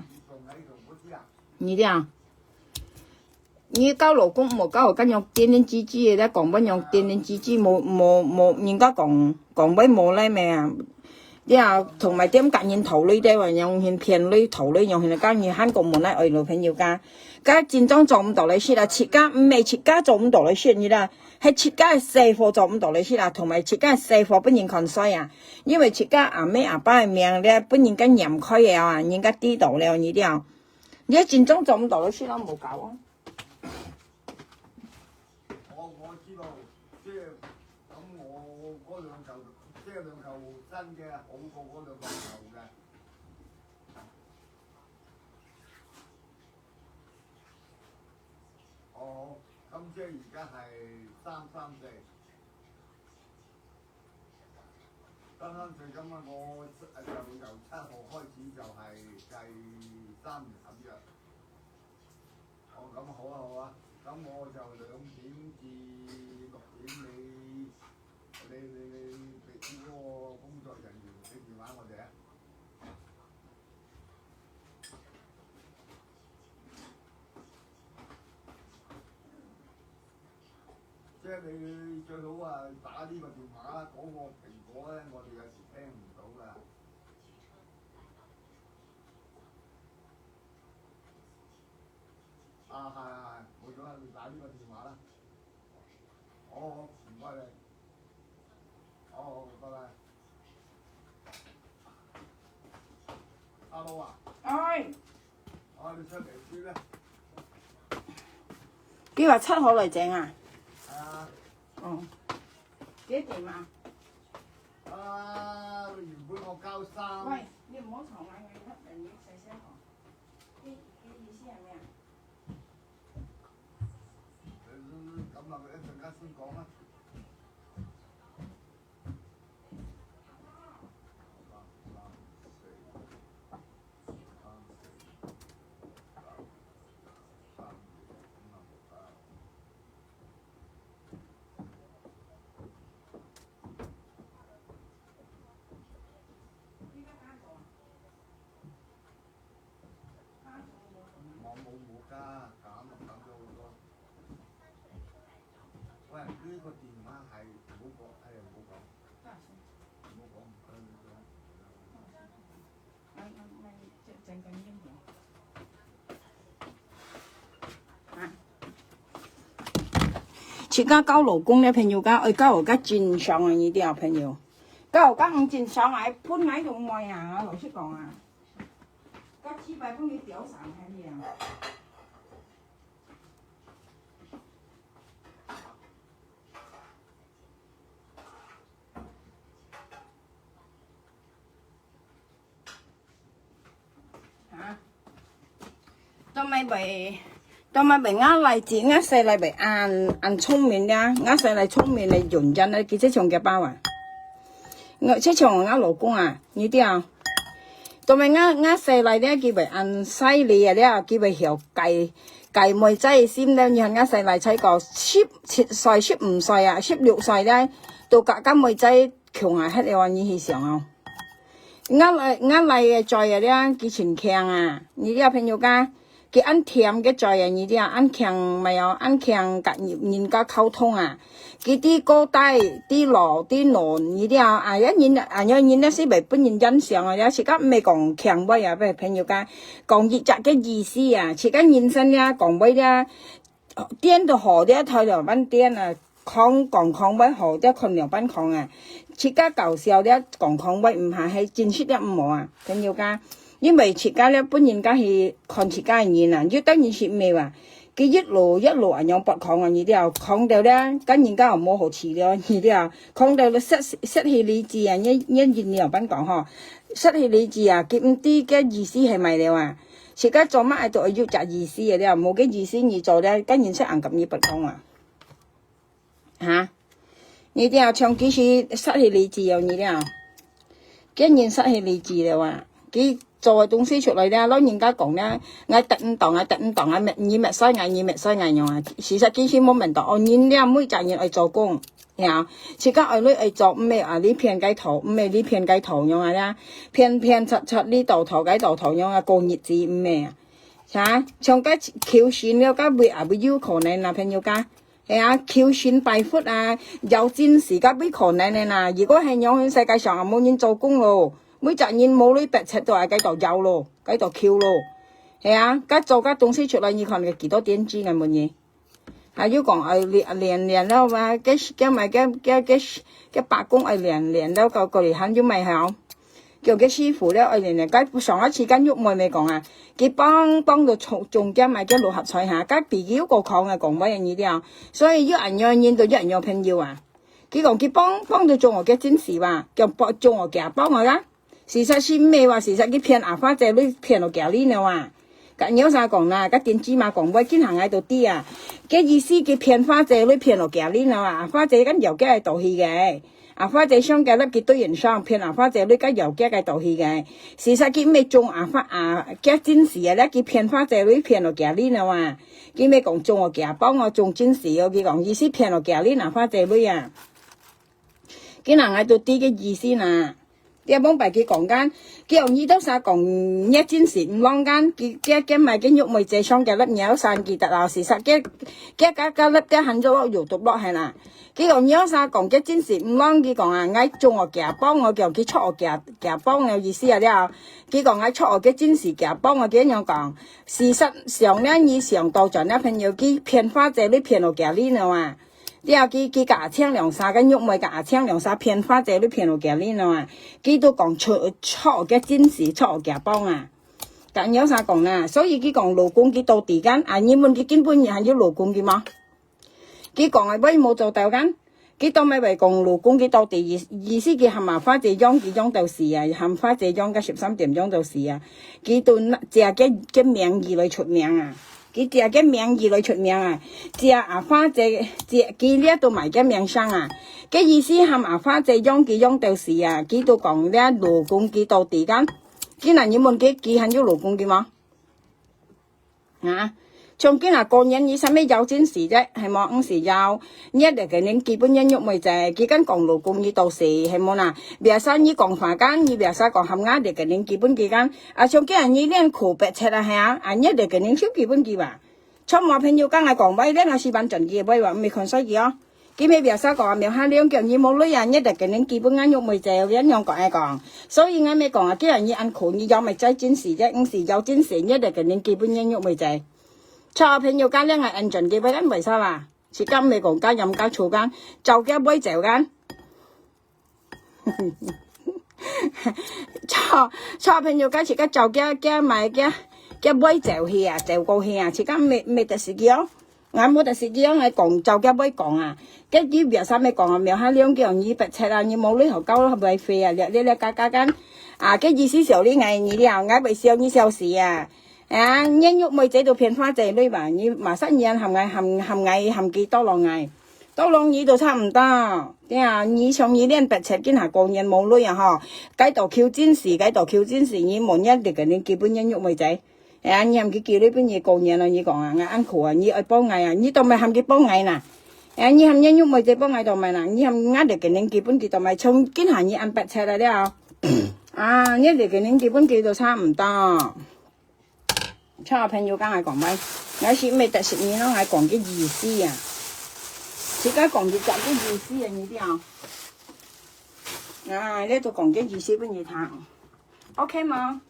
你這樣。 你交老公莫交个樣電電吱吱个，你講分樣電電吱吱，無無無，人家講講分無咧咩啊？你啊，同埋點甲人討鐳个話，樣形騙鐳討鐳樣形，甲人還講無奈愛老朋友家，甲真正做毋到來食啦，自家毋係自家做毋到來食你啦，係自家个細貨做毋到來食啦，同埋自家个細貨分人看衰啊，因為自家阿姆阿爸个命咧分人家念開了啊，人家知道了你了，你真正做毋到來食啦，無搞啊。 我我知道，即係咁我嗰兩嚿，即係兩嚿新嘅好過嗰兩嚿舊嘅。哦，咁即係而家係三三四。三三四咁啊！我誒就由七號開始就係計三年合約。 哦，咁好啊，好啊，咁我就兩點至六點，你你你你俾嗰個工作人員嘅電話我哋啊。即係你最好啊，打呢個電話，嗰個蘋果咧，我哋有時聽唔到噶。 啊，係係係，冇咗啦，你打呢個電話啦。好好，唔該你。好好，拜拜。阿老啊，哎，啊你出嚟先啦。你話七號來整啊？係啊，哦，幾點啊？啊你原本我交三。喂，你唔好吵啊，你你細聲講。你你意思係咩啊？ 咁啊，一陣間先講啦。我冇冇加減啊，減咗好多。喂，呢個電話係唔好講，係啊，唔好講，唔好講，唔好講。自家交老公个朋友家，愛交个正常啊，你啲朋友，交个毋正常啊，本來就毋愛啊，老實講啊，交幾擺分佢屌散開去啊。 啊，都買杯，做麼个𠊎倈仔，𠊎細倈仔恁，恁聰明咧？𠊎細倈聰明个原因咧，佢就像佢爸啊。𠊎，就像𠊎老公啊，你知啊？做麼个𠊎，𠊎細倈咧，佢會恁細膩啊咧，佢會曉解，解妹仔个心咧。你看𠊎細倈才過十七歲、十五歲啊，十六歲咧，都甲，甲妹仔 窮啊，歇了啊，你去想哦。𠊎倈，𠊎倈个嘴啊，這佢真強啊，你這朋友家，佢恁甜个嘴啊，你這恁強無哦，恁強甲人，人家溝通啊。佢知高低，知老，知嫩，你這啊，啊，人，啊，人，人家是袂分人家想啊，這自家毋係講強話啊，朋友家，講一隻个意思啊，自家人生啊，講話啊， 電都好，這台灣電啊，講講講會好，這看兩半講啊。自家搞笑這講講會毋怕，係真實這毋好啊，朋友家。因為自家這分人家去看自家个人啊，有兜人是毋啊，佢一路一路恁樣發狂啊，你知啊，狂到咧，跟人家又無好處了，你知啊，狂到咧失，失去理智啊，你，你，你兩半講吼，失去理智啊，佢毋知个意思係麼个了啊。 自家做麼个都愛有隻意思个了，無个意思你做了，該人識恁甲你發狂啊？哈？你這像佢係失去理智哦，你這，該人失去理智了啊！佢做个東西出來了，老人家講了，𠊎得毋到，𠊎得毋到，𠊎搣，你搣衰𠊎，你搣衰𠊎樣啊！事實佢係無搣到，哦，人了每隻人愛做工。 呀，自家愛來愛做，毋係啊，你騙該頭，毋係你騙該頭樣啊啦，騙騙賊賊，你到頭該到頭樣啊，過日子毋係啊。啥？像該求神了，該會啊，會有可能啊，朋友家。係啊，求神拜佛啊，搖真實，該會可能个啦。如果係樣，世界上啊，無人做工咯，每隻人無鐳白賊都係該度搖咯，該度求咯。係啊，該做該東西出來，你看佢幾多點子个問題。 還有講愛練，練，練了嘛，該，該麼个，該，該，該伯公愛練，練了過，過來還有麼个好？叫該師傅了愛練，練，該上一次該玉妹妹講啊，佢幫，幫到中，中間麼个六合彩哈，該比佢又過狂啊，講話个你了。所以有恁樣人就有恁樣朋友啊。佢講佢幫，幫到中我个真實吧，叫幫，中我个幫我啦。 事實係毋係話，事實佢騙阿花姐鐳騙到幾多年了啊？該你有啥講啦？該電子嘛講，會緊行个都知啊。該意思佢騙花姐鐳騙到幾多年了啊？阿花姐敢了解个道理个？阿花姐上个粒佢對人上騙阿花姐鐳，該了解个道理个。事實佢毋係中阿花啊，該真實个咧，佢騙花姐鐳騙到幾多年了啊？佢毋係講中我幾多包，我中真實哦，佢講意思騙到幾多年阿花姐鐳啊？佢哪个都知个意思啦。 這往擺佢講間，佢用你兜儕講，你真實毋浪間，佢，佢，佢買个玉妹姐上个粒鳥山，佢得老實實，佢，佢，佢，佢粒佢還做落有毒落係啦。佢講你兜儕講，佢真實毋浪，佢講啊，𠊎中我幾多包，我叫佢出我幾多，幾多包个意思啊了。佢講𠊎出我个真實幾多包，我佢樣講。事實上呢，你想到轉了朋友，佢騙花姐鐳騙到幾多年了啊？ 了，佢，佢甲阿青兩儕，个玉妹甲阿青兩儕騙花姐鐳騙到幾多年了啊？佢都講出，出个真實，出个假包啊。甲你有啥講啦？所以佢講老公佢到底間，啊，你問佢根本還有老公佢無？佢講个話無做到間，佢當然會講老公佢到底意，意思佢喊阿花姐養佢養到死啊，喊花姐養个十三點養到死啊。佢都拿，借个，个名義來出名啊。 佢借个名義來出名啊，借阿花姐，借佢這都買个名聲啊。个意思喊阿花姐養佢養到死啊，佢都講這老公佢到底間。佢若你問佢，佢還有老公佢無？啊？像佢若過年，你啥物要緊事啫，係無？毋使要，你這个人基本人玉妹姐，佢敢講老公佢到死，係無啦？Biasa你講話間，你biasa講喊𠊎這个人基本佢間，啊，像佢啊，你連苦白切啊，係啊，啊，你這个人就基本佢吧。 全部朋友甲𠊎講，話了𠊎死板轉佢个話，毋係看衰佢哦。佢乜biasa講啊，苗下了叫你無鐳啊，你這个人基本𠊎玉妹姐，佢恁樣講愛講。所以𠊎乜講啊，既然你恁苦，你要麼个真實，也毋係要真實，你這个人基本你玉妹姐。全部朋友甲了𠊎安全佢話，恁為啥啦？是敢毋係講甲人家吵間，走佢會走間。 錯，錯朋友，該時个走佢，佢買佢，佢會走去啊，走過去啊，自家無，無得時機哦。𠊎無得時機哦，𠊎講走佢會講啊。該佢biasa乜講啊，苗下了叫你白賊啊，你無鐳好交會費啊，了了了加加間。啊，該意思笑你𠊎，你了，𠊎會笑你笑死啊。啊，年肉妹姐都騙花姐鐳吧？你馬上年含𠊎，含，含𠊎，含幾多浪𠊎？多浪你都差毋多。對啊，你像你連八七今下過年無鐳啊吼，該到求真是，該到求真是，你無年得个，你基本年肉妹姐。哎呀，你含佢寄鐳分你過年咯，你講啊，𠊎恁苦啊，你愛幫𠊎啊，你都毋係含佢幫𠊎啦。哎呀，你含年肉妹姐幫𠊎都毋係啦，你含𠊎得个，你基本佢都毋係，從今下你恁八七了了。啊，你得个，你基本佢都差毋多。 像我朋友剛才講嘛，𠊎係毋係得十年咯，𠊎講个意思啊。自家講就講个意思啊，你知啊？啊，你都講个意思分你聽，OK無？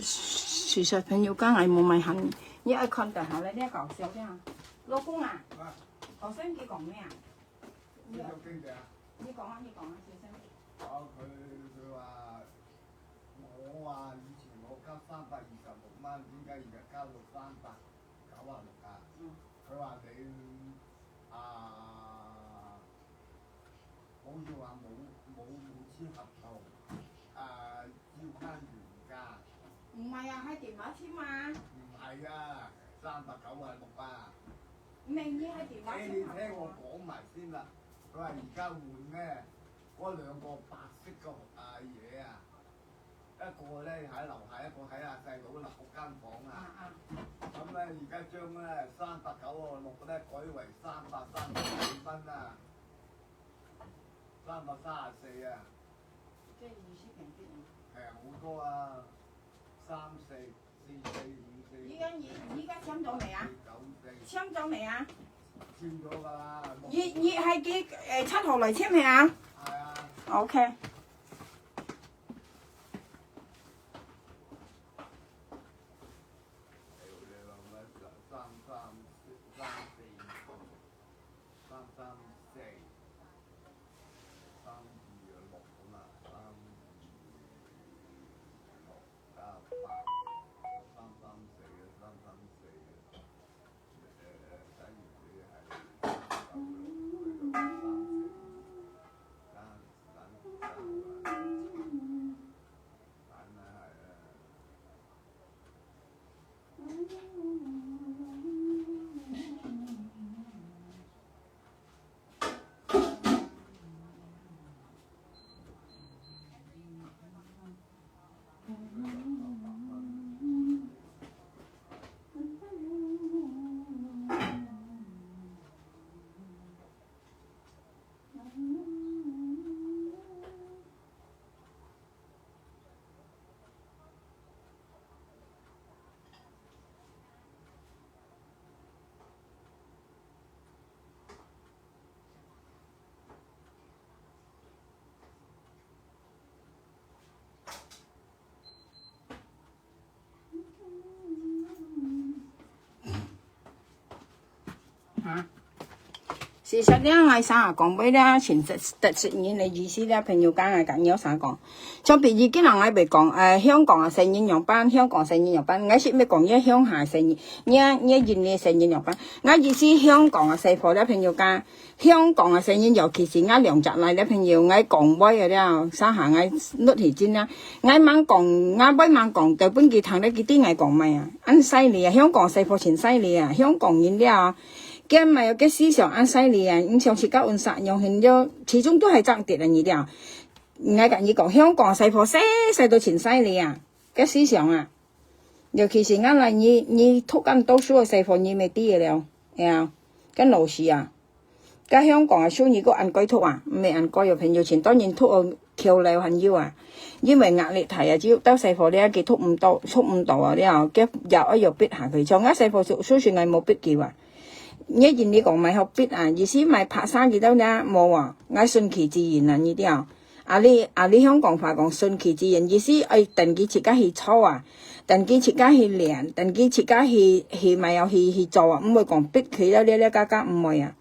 其實朋友間還無買行，你愛看得好咧，你愛搞笑這樣。老公啊，啊。頭先佢講咩啊？你，你有聽著啊？你講啊，你講啊，先生。哦，佢，佢話，我話以前我交三百二十六蚊，點解而家交到三百九啊六啊？嗯。佢話你，啊， 好似話冇，冇，冇簽合同，啊，照翻原價。毋係啊，係電話簽啊。毋係啊，三百九啊六啊。明明係電話簽合同啊。誒，你聽我講埋先啦。佢話而家換咩？嗰兩個白色嘅，啊，嘢啊。 一個咧喺樓下，一個喺阿細佬樓間房啊。啊，啊。咁咧，而家將咧三百九啊六咧改為三百三十四蚊啊，三百三十四啊。即係意思平啲啊。係啊，好多啊，三四，四四五四。依家你，你依家簽咗未啊？四九四。簽咗未啊？簽咗㗎啦。你，你係幾，誒，七號來簽未啊？係啊。OK。 三三四，三三四，三二六啊嘛，三二六加事實了，𠊎想啊，講話了，真實，實質人个意思了，朋友間啊，甲你有啥講？像比如今日𠊎會講，呃，香港个細人樣般，香港細人樣般，𠊎係毋係講你鄉下个細人，你，你印尼个細人樣般？𠊎意思香港个細伙了，朋友間，香港个細人，尤其是𠊎兩隻倈了，朋友，𠊎講話个了，三下𠊎落去真啊，𠊎吂講，𠊎會吂講，就分佢聽了，佢知𠊎講麼啊，恁細粒啊，香港細伙真細粒啊，香港人了啊。 佢毋係个思想恁細粒啊，你像自家溫室樣形了，始終都係爭啲啊，你了。𠊎甲你講，香港細伙細細都真細粒啊，个思想啊。尤其是𠊎來，你，你讀恁多書个細伙，你毋係知个了，呀，个老師啊。个香港个書你个恁該讀啊，毋係恁該有朋友前多人讀个橋流還有啊，因為壓力大啊，只有到細伙了，佢讀毋到，讀毋到啊了，佢也愛有逼下去。像𠊎細伙書，書係𠊎無逼佢啊。 你印尼講買好逼啊，意思買拍生佢兜呢，無啊，𠊎順其自然啊，你知啊。啊你，啊你香港話講順其自然，意思愛等佢自家去做啊，等佢自家去練，等佢自家去，去買啊，去，去做啊，毋會講逼佢了，了，了，嘎嘎，毋會啊。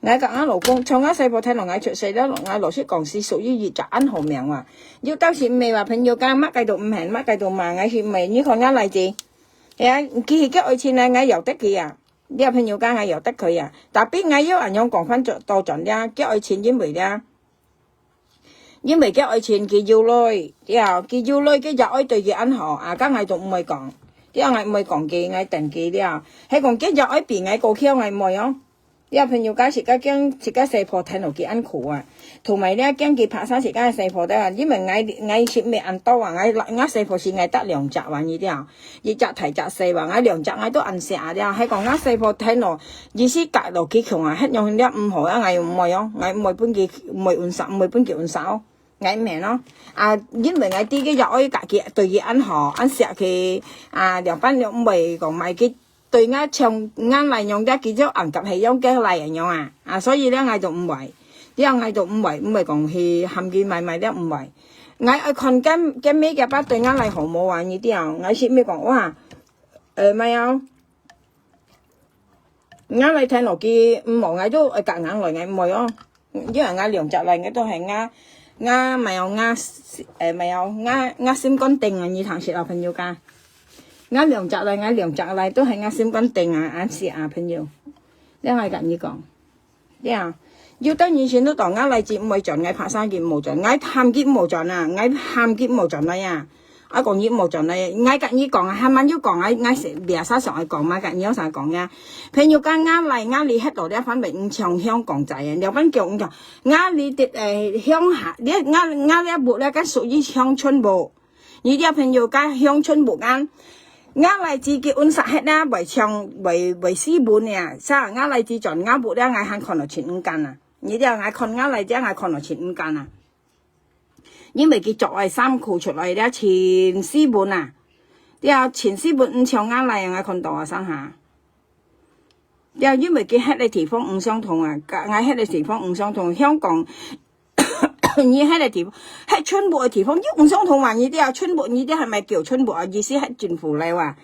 𠊎甲𠊎老公，從𠊎細伙聽到𠊎出世了，𠊎老實講係屬於一隻恁好命啊。有當時毋係話朋友間，麼个都毋肯，麼个都罵，𠊎係毋係，你看𠊎倈仔，呀，佢係个愛情呢，𠊎由得佢啊。 這朋友間𠊎由得佢啊，tapi𠊎又恁樣講翻轉，倒轉了，个愛情因為了，因為个愛情佢有鐳，了，佢有鐳，佢也愛對佢恁好，啊，該𠊎都毋會講，了，𠊎毋會講佢，𠊎等佢了，係講佢也愛比𠊎高級，𠊎毋會哦。了，朋友間自家驚，自家細伙聽到佢恁苦啊。 同埋了，驚佢拍生自家个細伙仔啊，因為𠊎，𠊎係毋係恁多啊，𠊎，𠊎細伙係𠊎得兩隻啊，你知啊，一隻大隻細啊，𠊎兩隻𠊎都恁惜啊，了，係講𠊎細伙聽咯，意思隔落去窮啊，歇樣了毋好啊，𠊎毋會哦，𠊎毋會分佢，毋會運勢，毋會分佢運勢哦，𠊎毋肯咯。啊，因為𠊎知佢也愛家己對佢恁好，恁惜佢，啊，兩班了毋會講買佢 對𠊎像𠊎倈樣个，佢就恁合係樣个倈仔樣啊，啊，所以了𠊎就毋會，了𠊎就毋會，毋會講去喊佢買買了毋會。𠊎愛看該，該妹个爸對𠊎倈好無啊，你知啊，𠊎係毋係講哇，呃，買啊，𠊎倈聽落去毋好，𠊎就愛夾硬來，𠊎毋會哦。 因為𠊎兩隻倈，𠊎都係𠊎，𠊎買哦，𠊎，誒，買哦，𠊎，𠊎心肝定啊，你聽識啊，朋友家。𠊎兩隻倈，𠊎兩隻倈都係𠊎心肝定啊，恁惜啊，朋友。這𠊎甲你講，呀，有兜人先都講𠊎倈子毋會轉，𠊎拍生佢毋好轉，𠊎喊佢毋好轉啊，𠊎喊佢毋好轉來啊。 啊，講你無轉來，𠊎甲你講啊，還蠻有講啊，𠊎係biasa上愛講嘛，甲你有啥講呀？朋友家，𠊎倈，𠊎倈歇到這番位毋像香港仔啊，這番叫毋像，𠊎倈的，誒，鄉下，這，𠊎，𠊎這屋咧，該屬於鄉村屋。你這朋友家鄉村屋啊，𠊎倈子結婚煞歇咧，會像，會，會四分呢，啥，𠊎倈子轉𠊎屋咧，𠊎還看到前五間啊。你這𠊎看𠊎倈子，𠊎看到前五間啊。 因為佢著个衫褲出來了，盡斯文啊。了，盡斯文，毋像𠊎倈啊，𠊎看到啊，上下。了，因為佢歇个地方毋相同啊，甲𠊎歇个地方毋相同。香港，你歇个地方，歇村屋个地方又毋相同嘛，你知啊，村屋你知係毋係叫村屋啊？意思歇政府樓啊。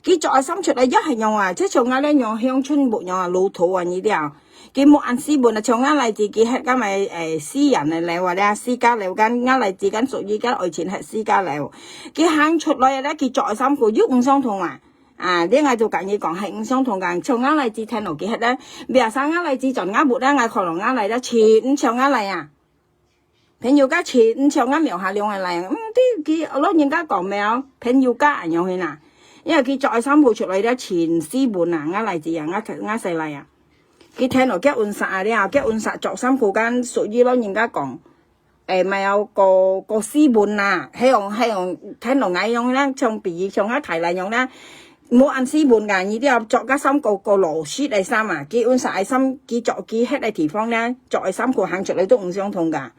佢著个衫出來又係樣啊，就像𠊎這樣鄉村屋樣啊，老土啊，你知啊。 佢無恁斯文啊，像𠊎倈子佢歇該个，誒，私人个樓啊，這私家樓間，𠊎倈子間屬於間愛情歇私家樓。佢行出來啊，佢著个衫褲又毋相同啊。啊，這𠊎就甲你講，係毋相同个。像𠊎倈子聽到佢歇咧，biasa𠊎倈子轉𠊎屋咧，𠊎看到𠊎倈咧，盡毋像𠊎倈啊。 朋友家盡毋像𠊎廟下兩个倈，嗯，對，佢老人家講咩哦，朋友家恁樣去啦。因為佢著个衫褲出來了，盡斯文啊，𠊎倈子啊，𠊎，𠊎細倈啊。佢聽到結婚煞啊了，結婚煞著衫褲間，屬於老人家講，誒，毋係哦，過，過斯文啊，係用，係用，聽到𠊎樣啦，像比如像𠊎大倈樣啦， 無恁斯文个，你都愛著个衫過，過老式个衫啊，佢換衫个衫，佢著佢歇个地方呢，著个衫褲行出來都毋相同个，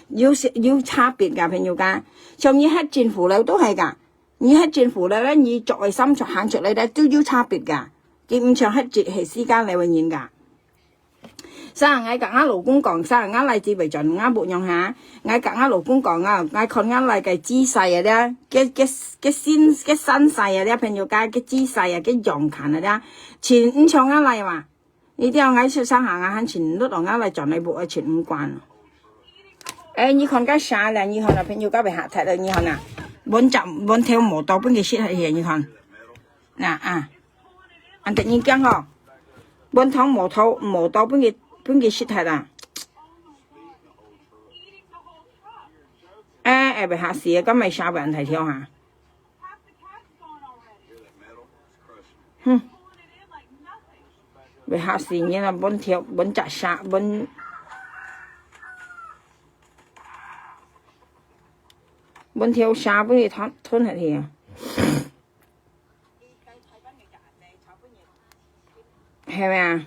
有，有差別个，朋友家。像你歇政府樓都係个，你歇政府樓呢，你著个衫著行出來呢，都有差別个，佢毋像歇，歇私家樓个人个。 Sa，𠊎甲𠊎老公講，sa，𠊎倈子會轉𠊎屋樣下。𠊎甲𠊎老公講啊，𠊎看𠊎倈个姿勢啊，這，个，个，个身，个身勢啊，這朋友家个姿勢啊，个樣看啊，這，盡毋像𠊎倈哇。你聽𠊎出聲行啊，還請律哦，𠊎來轉來無愛請五官。哎，你看該啥了？你看啊，朋友，該位下台了，你看啊，問隻問頭無到，分佢食下去，你看。那啊，恁得人驚吼，問頭無到，無到，分佢分佢食下啦。哎哎，會嚇死啊！該買啥會恁大條哈？ 哼，會嚇死人啊！問條問隻啥問問條啥分佢吞吞下去啊！係咪啊？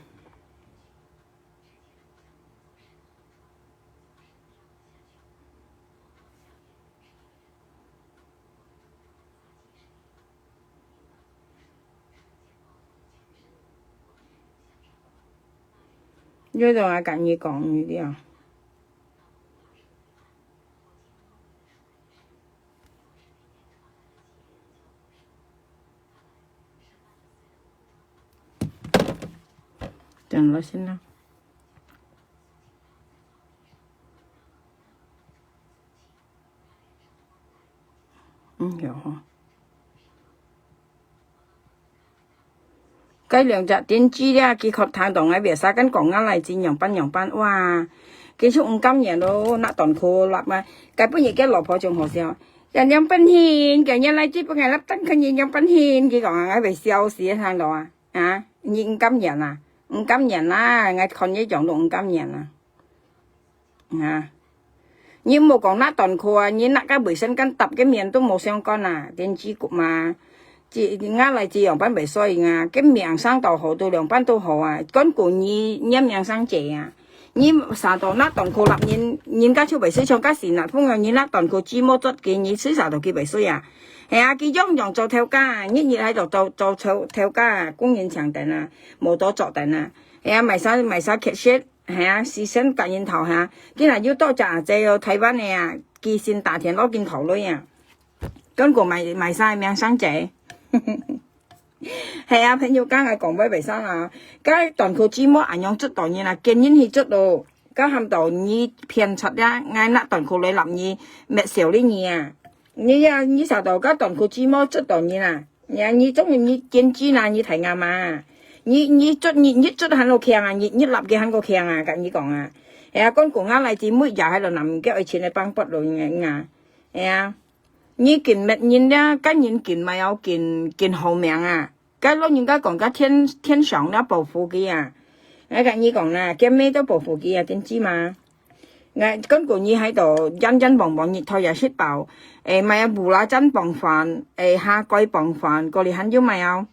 你同𠊎講，你講你了。等了先啦。嗯，有吼。 該兩隻電視咧，佢確聽到𠊎別儕跟講𠊎來自樣般樣般，哇！佢就毋甘願咯，拿斷褲立啊！該本日个老婆仲好笑，人樣般形，佢原來只分𠊎立，但看人樣般形，佢講啊，𠊎會笑死，聽到啊！啊，你毋甘願啊？毋甘願啦，𠊎看你樣都毋甘願啊！ 啊，你莫講拿斷褲啊，你拿个衛生巾搭个面都無相干啊，電視骨嘛。這，𠊎來這樣般袂衰啊，个命生到好，到兩般都好啊。講過你，你命生濟啊。你啥都拿斷褲立人，人家就袂衰，像該時那朋友，你拿斷褲，紙毛捽佢，你衰啥都佢袂衰啊。係啊，佢樣樣做頭家，日日喺度做，做頭，頭家，工人請等啊，無多做等啊。係啊，賣衫，賣衫缺失。 係啊，犧牲甲人頭下，今日又多謝阿姐哦，台灣个啊，佢先打電話緊討論啊，跟過買買衫个名聲姐。係啊，朋友，剛才講買買衫啊，該短褲紙毛恁樣捽到人啊，跟人去捽咯，該喊到你騙賊呀，𠊎拿短褲來攬你，滅笑你你啊！你呀，你啥到該短褲紙毛捽到人啊！ 呀，你總你堅持啦，你大阿媽，你你捽你你捽還過強啊，你你立个還過強啊，甲你講啊。哎呀，講講啊，來自每日還落南个愛情个幫不落人啊。哎呀，你緊滅人了，甲人緊買要緊緊好命啊。甲老人家講，甲天天上了保護佢啊。哎，甲你講啦，見面都保護佢啊，堅持嘛。 𠊎跟過你喺度，人人望望日頭也食飽，誒，買啊布拉真傍飯，誒，蝦蓋傍飯，過來還有買啊，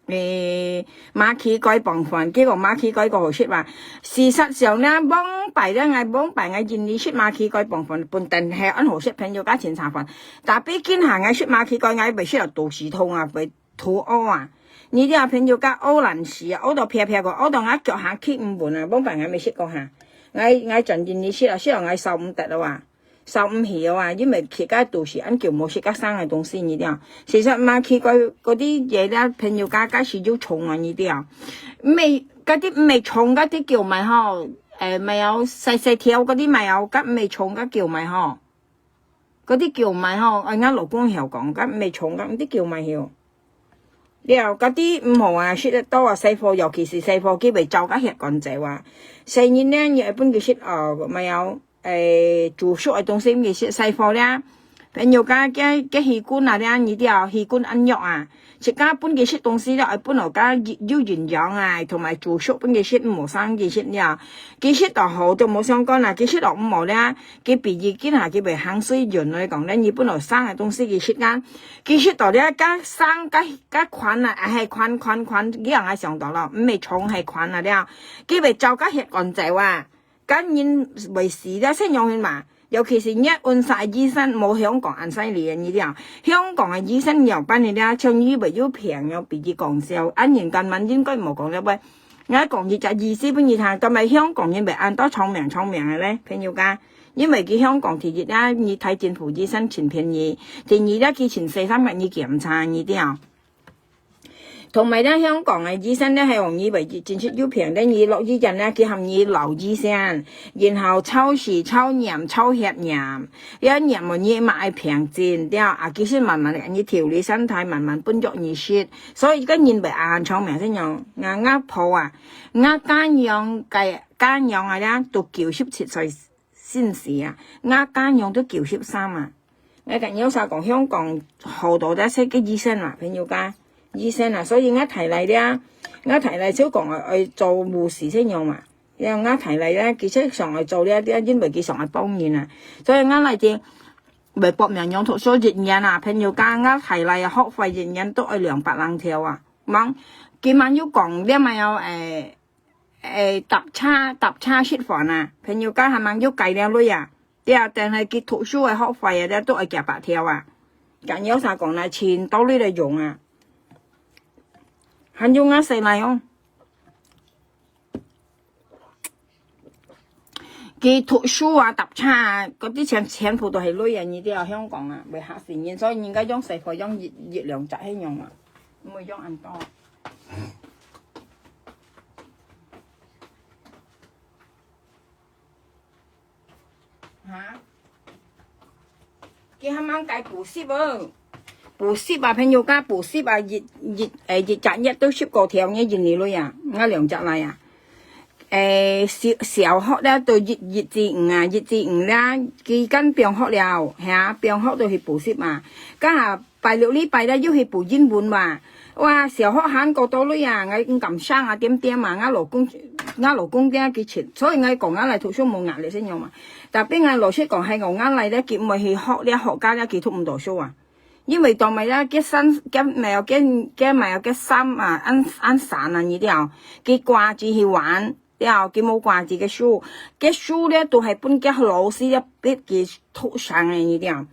誒，馬蹄蓋傍飯，結果馬蹄蓋個好食嘛。事實上呢，往擺呢，𠊎往擺𠊎印尼食馬蹄蓋傍飯，本等係恁好食，朋友家請茶飯。Tapi今下𠊎食馬蹄蓋，𠊎會食到肚屎痛啊，會 肚屙啊！你這朋友甲屙爛屎啊，屙到撇撇个，屙到𠊎腳下企毋穩啊，無辦法，𠊎未食過哈。𠊎𠊎轉印尼食啊，食到𠊎受毋得了啊，受毋起了啊，因為佢个肚屎恁久無食个生个東西，你知道。事實嘛，去過嗰啲嘢咧，朋友家該時就重啊，你知道。毋係，嗰啲毋係重，嗰啲叫咩吼？誒，咩有細細條嗰啲咩有，甲毋係重，甲叫咩吼？ 嗰啲叫賣吼，哎，𠊎老公曉講，甲毋係重，甲毋知叫賣曉。了，嗰啲毋好啊，食得多啊，細貨，尤其是細貨，佢會燥甲血管走啊。細人呢，你愛分佢食，哦，麼个，誒，煮熟个東西，佢食細貨了。朋友家，个个氣管啊，了，你條氣管恁弱啊， 自家分佢食東西了，愛分哦，甲有有營養啊，同埋煮熟分佢食，毋好生佢食了。佢食到好就無相干啦，佢食到毋好了，佢比如今下佢會行水潤來講咧，你分哦生个東西佢食啊，佢食到了，甲生甲甲寬啊，啊係寬寬寬，你人愛想到咯，毋係長係寬啊了，佢會燥甲血管走啊。 甲人會死了，先用人嘛。尤其是你溫室个醫生，無香港恁犀利个，你知啊？香港个醫生仰般个了，像你會有病，要比佢講笑，恁人根本應該無講了喂。𠊎講一隻意思分你聽，今日香港人會恁多長命長命个咧，朋友家，因為佢香港第一啊，你睇政府醫生盡便宜，第二了，佢盡細心甲你檢查，你知啊？同埋咧，香港个醫生咧，係講你會真實有病，咧你落醫院咧，佢喊你留醫生，然後超時、超驗、超血驗，要驗無你嘛愛病徵，對啊，啊，其實慢慢个，你調理身體，慢慢分藥你食，所以个人會安長命，先樣。𠊎，𠊎婆啊，𠊎家娘个，家娘啊咧，都九十七歲先死啊，𠊎家娘都九十三啊。 𠊎甲你有啥講，香港好多得識个醫生啊，朋友家，醫生啊，所以𠊎大倈咧，𠊎大倈就講愛，愛做護士先樣嘛。然後𠊎大倈咧，其實上愛做這，這因為佢上愛幫人啊，所以𠊎倈就會搏命樣讀書一年啊，朋友家，𠊎大倈啊，學費一年都愛兩百零條啊。吂，今晚又講這麼樣，誒，誒，搭車，搭車食飯啊，朋友家還吂又計了鐳啊。 對啊，但係佢讀書个學費啊，這都愛幾百條啊。甲你有啥講啦，錢到位來用啊。還有𠊎細倈哦，佢讀書啊、搭車啊，該兜錢全部都係鐳啊，你知啊，香港啊，會嚇死人，所以人家養細婆養一，一兩隻係樣啊，毋會養恁多。 哈？佢還吂計補習哦。補習啊，朋友家補習啊，一，一，誒，一隻月都十過條呢，一年鐳啊，𠊎兩隻倈啊。誒，小，小學咧，到一，一至五啊，一至五咧，佢間放學了，係啊，放學就去補習啊。該下 拜六禮拜咧，又去補英文嘛。哇，小學還過多鐳啊，𠊎毋敢生啊，點點啊，𠊎老公，𠊎老公點佢錢，所以𠊎講𠊎倈讀書無壓力先樣嘛。Tapi𠊎老實講，係講𠊎倈咧，佢毋會去學這學家咧，佢讀毋到書啊。因為當尾咧，佢衫，佢買，佢，佢買，佢衫啊，恁，恁散啊，你知哦，佢掛住去玩。 了，佢無掛住个書，个書咧都係分个老師咧逼佢讀成个，你知無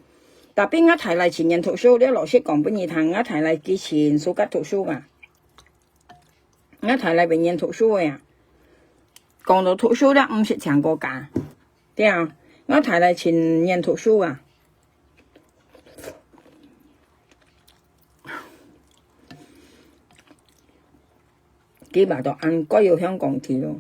？Tapi𠊎大倈盡願讀書，這老實講分你聽，𠊎大倈佢盡suka讀書啊。𠊎大倈會願讀書个啊。講到讀書咧，毋識請過假，對啊，𠊎大倈盡願讀書啊。 佢話到恁該有香港地咯。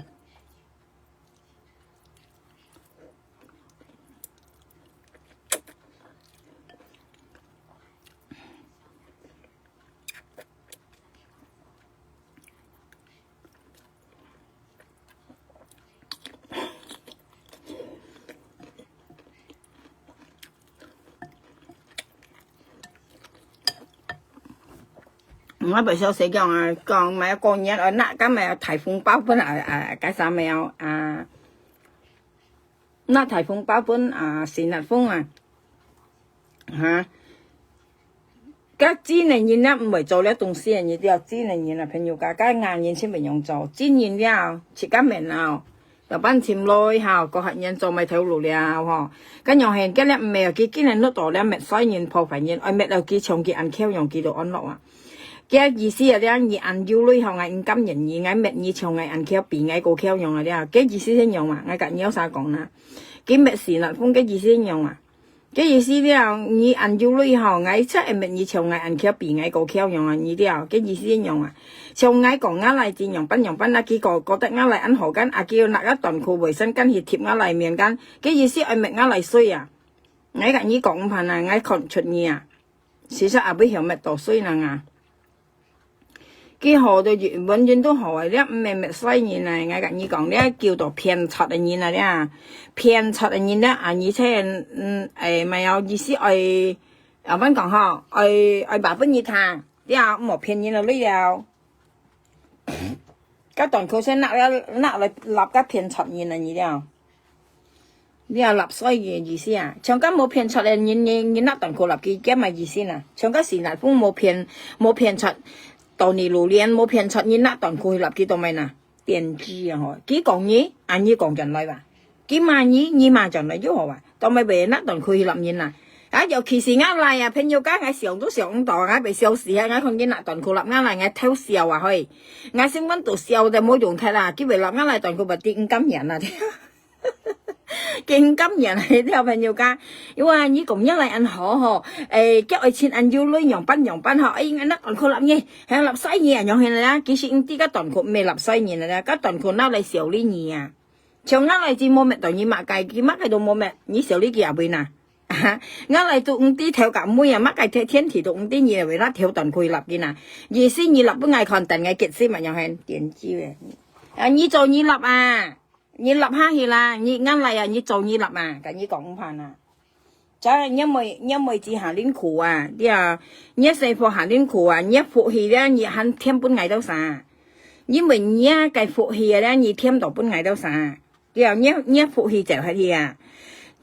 𠊎白笑死講啊，講買過年啊，拿个買大紅包分啊，啊，該啥物啊，啊，拿大紅包分啊，陳立峰啊，哈，該真个人啊，毋會做這東西，你知啊，真个人啊，朋友家，該硬人先會用做，真人了，自家面啊。 老闆尋來吼，過客人做埋頭路了吼。該樣係，該粒物佢竟然落到了滅衰人、破壞人，愛滅了佢像佢恁巧樣，佢都安樂啊。該意思啊，了你恁有鐳吼，𠊎毋甘願你，𠊎滅你像𠊎恁巧，比𠊎過巧樣啊了。該意思係樣嘛，𠊎甲你有啥講啦？佢滅死啦，講該意思係樣嘛。 該意思了，你恁有鐳吼，𠊎出會滅你像𠊎恁巧，比𠊎過巧樣啊，你了，該意思一樣啊。像𠊎講𠊎倈真樣般樣般啊，佢講覺得𠊎倈恁好，該阿嬌拿个短褲衛生巾去貼𠊎倈面間，該意思愛滅𠊎倈衰啊。𠊎甲你講毋盼啊，𠊎看出你啊。事實阿尾曉滅到衰人啊。 佢好到永遠都好啊，這毋係滅衰人啊，𠊎甲你講，這叫做騙賊个人啊，這騙賊个人呢，啊，而且，嗯，誒，乜有意思愛，啊，阮講吼，愛，愛話分你聽，這毋好騙人个鐳了。該短褲先拿了，拿來立个騙賊人啊，你了。 你也納稅个意思啊？像个無騙出个人，人，人拿短褲納佢，該麼意思呢？像个是哪風無騙，無騙出，到你路邊無騙出，人拿短褲去納佢做麼呢？電視啊吼，佢講你，啊你講轉來吧。佢罵你，你罵轉來就好啊。到尾會拿短褲去納人啊？啊，尤其是𠊎倈啊，朋友間𠊎想都想毋到，𠊎被笑死啊！𠊎看佢拿短褲納𠊎倈，𠊎偷笑啊嘿！𠊎心肝都笑得無用忒啦，佢會納𠊎倈短褲，不知毋甘願啊！真感人啊，這條朋友家。因為你講若來恁好吼，誒，腳會伸恁幼，累仰般仰般吼，哎，那趕快立你，還立細你啊，仰形啊？其實你知个短褲毋係立細人啊，个短褲拿來修理你啊。像拿來就無搣到你麼个，佢麼个都無搣，你修理佢也會哪？啊，拿來都毋知頭甲尾啊，麼个天天都毋知你會拿條短褲立佢哪？意思你立分𠊎看，等𠊎結束嘛，仰形？點擊誒。啊，你做你立啊！ 你立下去啦，你，𠊎來啊，你做你立啊，跟你講毋怕啊。這若妹，若妹子下恁苦啊，對啊，若細貨下恁苦啊，若福氣咧，你還添分𠊎兜啥？因為若个福氣咧，你添到分𠊎兜啥？對啊，若，若福氣走下去啊。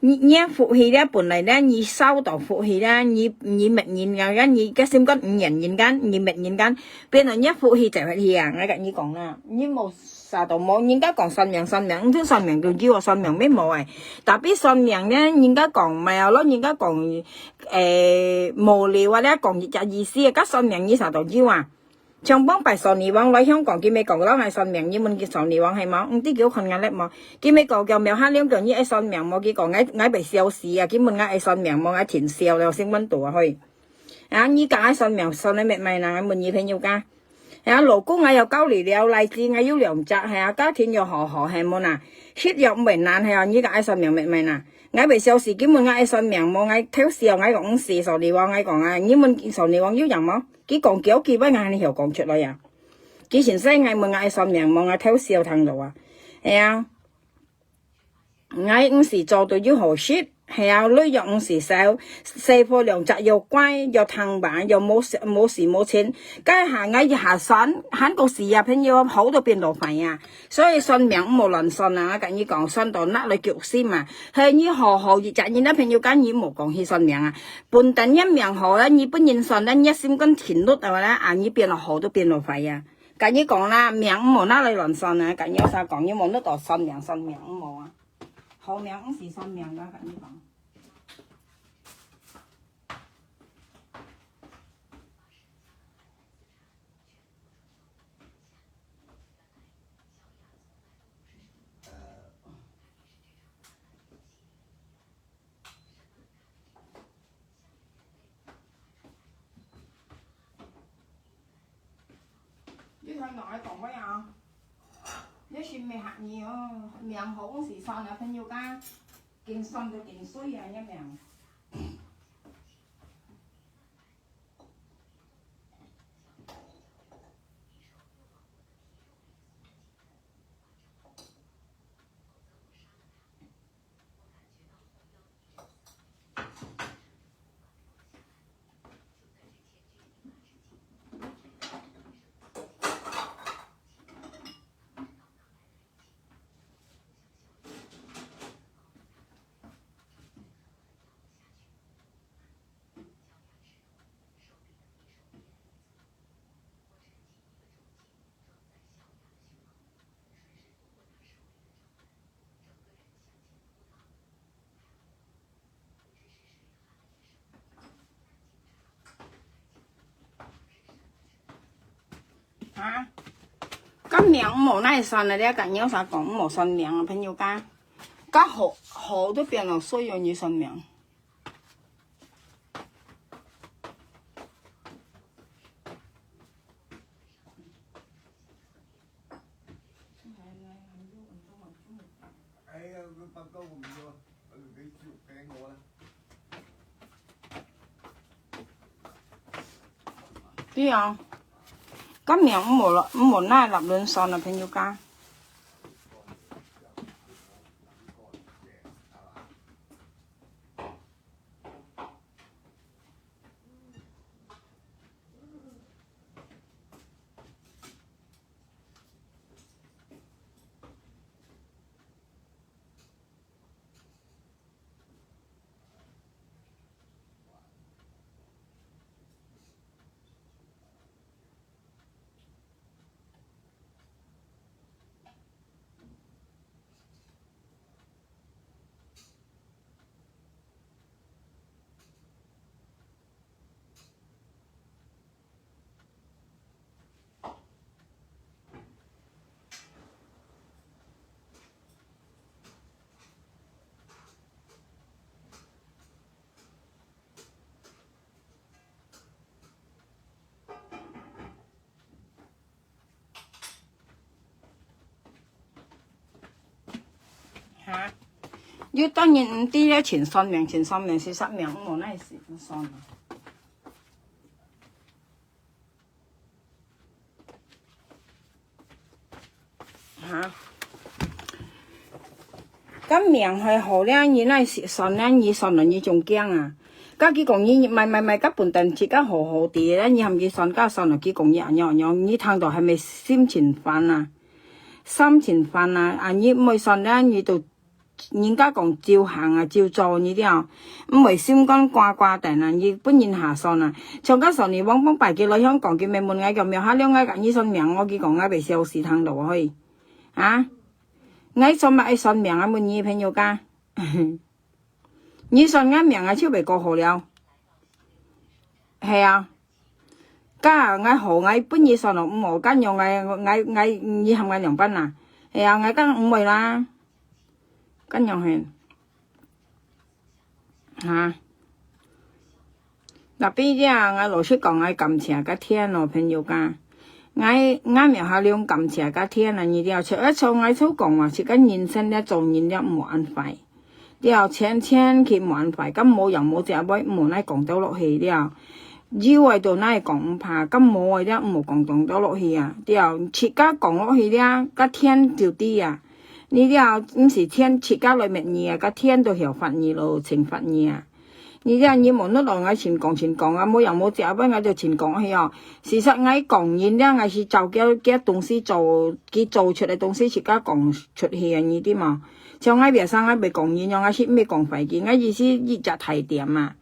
你，若福氣咧，本來咧，你燒到福氣咧，你，你搣人家，你个心肝毋忍人家，你搣人家，變到若福氣走下去啊！𠊎跟你講啦，你無 啥都無，人家講算命算命，毋通算命都有啊，算命乜無誒。Tapi算命呢，人家講，毋係啊，老人家講，誒，無聊啊，你講一隻意思，該算命你啥都有啊。像往擺算命王來香港，佢乜講，老愛算命，你問佢算命王係無？毋知佢有看𠊎咧無？佢乜講，叫苗下亮叫你愛算命無？佢講，𠊎，𠊎會笑死啊！佢問𠊎愛算命無？𠊎停笑了，新聞度啊，嘿。啊，你講愛算命，算得乜賣呢？問你朋友家。 係啊，老公𠊎有交流了，來自𠊎有兩隻，係啊，家庭有好好，係無哪？食藥毋會難，係啊，你个愛算命乜賣哪？𠊎會笑死，佢問𠊎愛算命無，𠊎偷笑，𠊎講毋係，所以話𠊎講啊，你問所以話有樣無？佢講幾多句話，𠊎還曉講出來啊。佢先生，𠊎問𠊎愛算命無，𠊎偷笑聽到啊。係啊。 𠊎毋係做到有好食，係啊，鐳藥毋係燒，細貨兩隻又乖，又聽話，又無事，無事無情。該下𠊎一下算，還過死啊，朋友，好都變到壞啊。所以算命毋好亂算啊，𠊎跟你講，算到哪來救心啊。係你好好一隻人啊，朋友，該你莫講去算命啊。本等你命好了，你分人算了，你心肝停落啊，啊，你變到好都變到壞啊。 跟你講啦，命毋好拿來亂算啊！跟你有啥講，你莫拿到算命算命，毋好啊！好命毋係算命个，跟你講。你聽𠊎講話啊！你係毋係嚇你哦？命好毋係算啊，朋友家，緊算就緊衰啊，你命。啊？該命毋好拿來算啊，你還敢有啥講毋好算命啊，朋友家？該好，好都變到所有人算命。 對啊，該命毋好了，毋好拿來亂算啊，朋友家。有當然毋知咧，盡算命，盡算命，係啥命，毋好那係算。哈？該命係好咧，你那係算咧，你算了你仲驚啊？該佢講你買買買，該本等自家好好地咧，你喊佢算，該算了，佢講你恁樣恁樣，你聽到係咪心情煩啊？心情煩啊？啊，你毋會算咧，你就 人家講照行啊，照做，你知無？毋會心肝掛掛等啊，你分人下算啊。像該上年王邦伯佢來香港，佢問問𠊎講，廟下了𠊎佮你算命，𠊎佢講𠊎會笑死聽到啊，嘿。啊？𠊎算麼个算命啊？問你朋友家。你算𠊎命啊，就會過好了。係啊。該𠊎好，𠊎分你算咯，毋好，該樣𠊎，𠊎，𠊎，你喊𠊎仰般啊？係啊，𠊎講毋會啦。 該樣係。哈？Tapi這𠊎老實講，𠊎感謝該天咯，朋友家。𠊎，𠊎廟下了感謝該天啊，你了，就愛從𠊎就講話，自家人生了，做人了，毋好恁壞。了，千千祈毋好恁壞，該無樣無隻會，毋好那講到落去了。有个就那講毋怕，該無个了，毋好講講到落去啊。了，自家講落去了，該天就知啊。 你了，毋係天自家來滅你啊，該天都曉罰你咯，懲罰你啊。你了，你無努力，𠊎盡講盡講啊，無樣無隻，尾𠊎就盡講去哦。事實𠊎講人了，𠊎係照佢，佢東西做，佢做出來東西自家講出去啊，你知無？像𠊎別生，𠊎袂講人樣，𠊎係毋會講壞佢，𠊎意思一隻大點啊。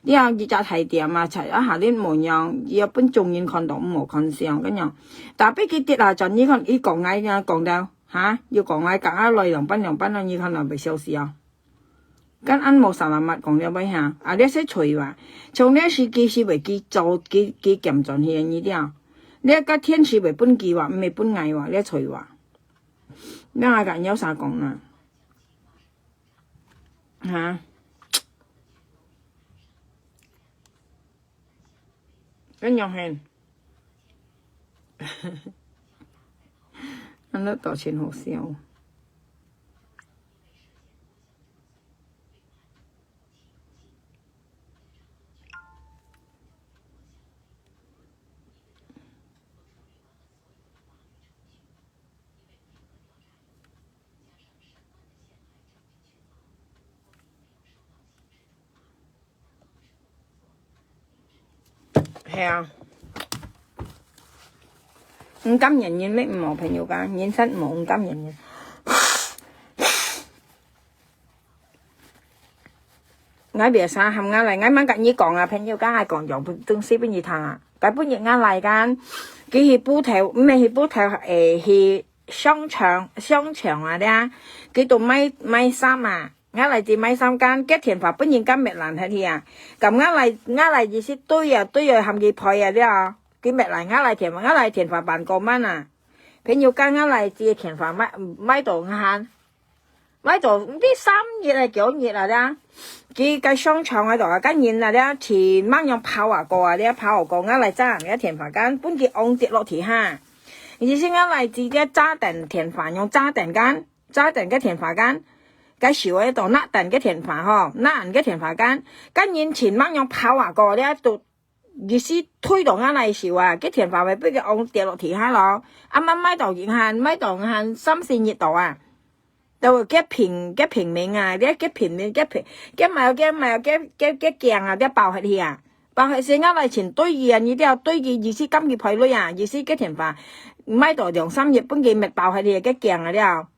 了，一隻大點啊，才啊下恁無樣，要分眾人看到毋好看相，該樣。Tapi佢跌下轉，你看，佢講𠊎啊，講到 哈，又講𠊎講啊來兩半兩半咯，你看到會笑死哦。Kan an無salamat講了尾哈，啊，這係吹話，從這時佢係會佢做，佢，佢減轉去个，你了。這个天時會分佢話，毋係分𠊎話，這吹話。那𠊎講有啥講啊？哈？ 恁樣係。恁樣都真好笑。係啊。毋甘願人乜毋好朋友家，人生毋好毋甘願人。𠊎別生喊𠊎來，𠊎吂佮你講啊，朋友家𠊎講樣東西分你聽啊。該本日𠊎來間，佢去鋪頭，毋係去鋪頭，誒，去商場，商場啊，這，佢都賣，賣衫啊。 𠊎倈仔買衫間，佢電話分人家搣爛忒去啊。咁𠊎倈，𠊎倈仔係對啊，對啊，喊佢賠啊了。佢搣爛𠊎倈電話，𠊎倈電話辦過慢啊。朋友講𠊎倈仔个電話買，買到恁，買到毋知三日啊，幾日啊了。佢个商場該度啊，个人啊了，去吂樣跑啊過啊了，跑啊過，𠊎倈仔爭人个電話間，分佢按跌落地下。意思𠊎倈仔个揸等電話，用揸等間。 揸等个電話間，該手个都拿等个電話吼，拿等个電話間，个人盡吂樣跑啊過了，都意思推到𠊎倈手啊，个電話會分佢按跌落地下咯。啊，吂買到一下，買到一下三四日到啊，都佢拼，佢拼命啊，了佢拼命，佢拼，佢買，佢買，佢，佢，佢驚啊，了爆忒去啊。爆忒時𠊎倈盡對佢啊，你了對佢，意思敢佢賠鐳啊，意思个電話，買到兩三日分佢搣爆忒去，佢驚啊了。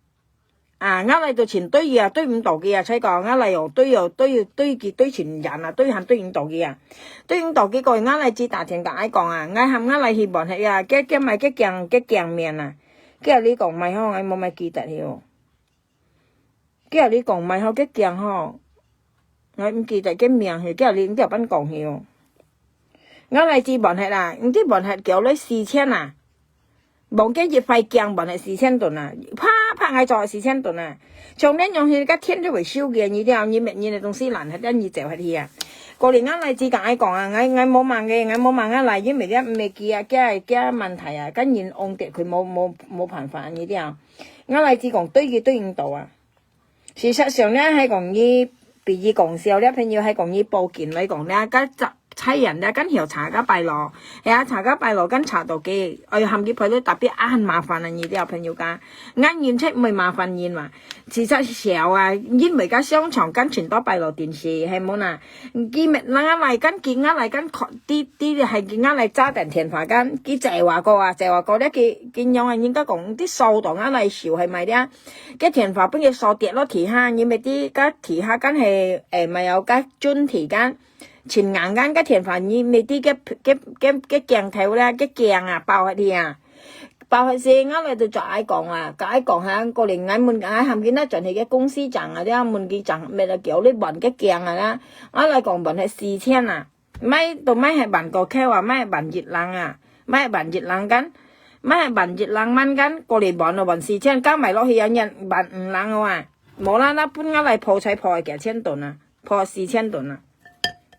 啊，𠊎倈都盡對佢啊，對毋到佢啊，再講𠊎倈哦，對哦，對，對佢對盡遠啊，對還對毋到佢啊，對毋到佢過，𠊎倈只打電話愛講啊，𠊎喊𠊎倈去問佢啊，佢，佢買，佢驚，佢驚面啊，佢啊你講買吼，𠊎無買記得去哦，佢啊你講買吼，佢驚吼。 𠊎毋記得个名去，叫你，你叫分講去哦。𠊎倈仔問忒啦，毋知問忒幾多四千啊？望佢一塊鏡問忒四千銀啊，啪啪𠊎做四千銀啊。像恁樣去，个天就會收佢，你了，你搣人个東西爛忒，了你走忒去啊。過年𠊎倈仔同𠊎講啊，𠊎，𠊎無問个，𠊎無問𠊎倈，因為了毋係佢啊，佢，佢問題啊，个人戇跌佢無，無，無辦法，你了。𠊎倈仔講對佢對毋到啊。事實上呢，係講你，比如講笑，這朋友係講你報警來講呢，該查，查驗呢，跟曉查个拜六，係啊，查个拜六跟查到佢，愛喊佢陪你特別啊，很麻煩啊，你這朋友家，恁人才毋會麻煩人嘛。事實上啊，因為个商場跟前到拜六電視，係無啦？佢乜人啊來跟，佢啊來跟，佢，佢，佢係佢啊來炸等電話跟，佢再話過啊，再話過咧，佢，佢樣啊，應該講，佢掃到啊來收，係咪咧？ 个電話分佢掃跌落地下，你毋知个地下間係，誒，毋係有个磚地間，盡硬間个電話，你毋知个，个，个，个鏡頭咧，个鏡啊，爆下去啊！爆下去，𠊎來就就愛講啊，甲愛講下，過年𠊎問，𠊎喊佢那轉去个公司講啊，了問佢講，乜來叫你換个鏡啊啦，𠊎來講換係四千啊。 買，都買係萬過箍啊，買係萬一零啊，買係萬一零間，買係萬一零萬間，過來換咯，換四千，加埋落去啊，換五零哦啊。無啦，那分𠊎來破菜破个幾千噸啊，破四千噸啊。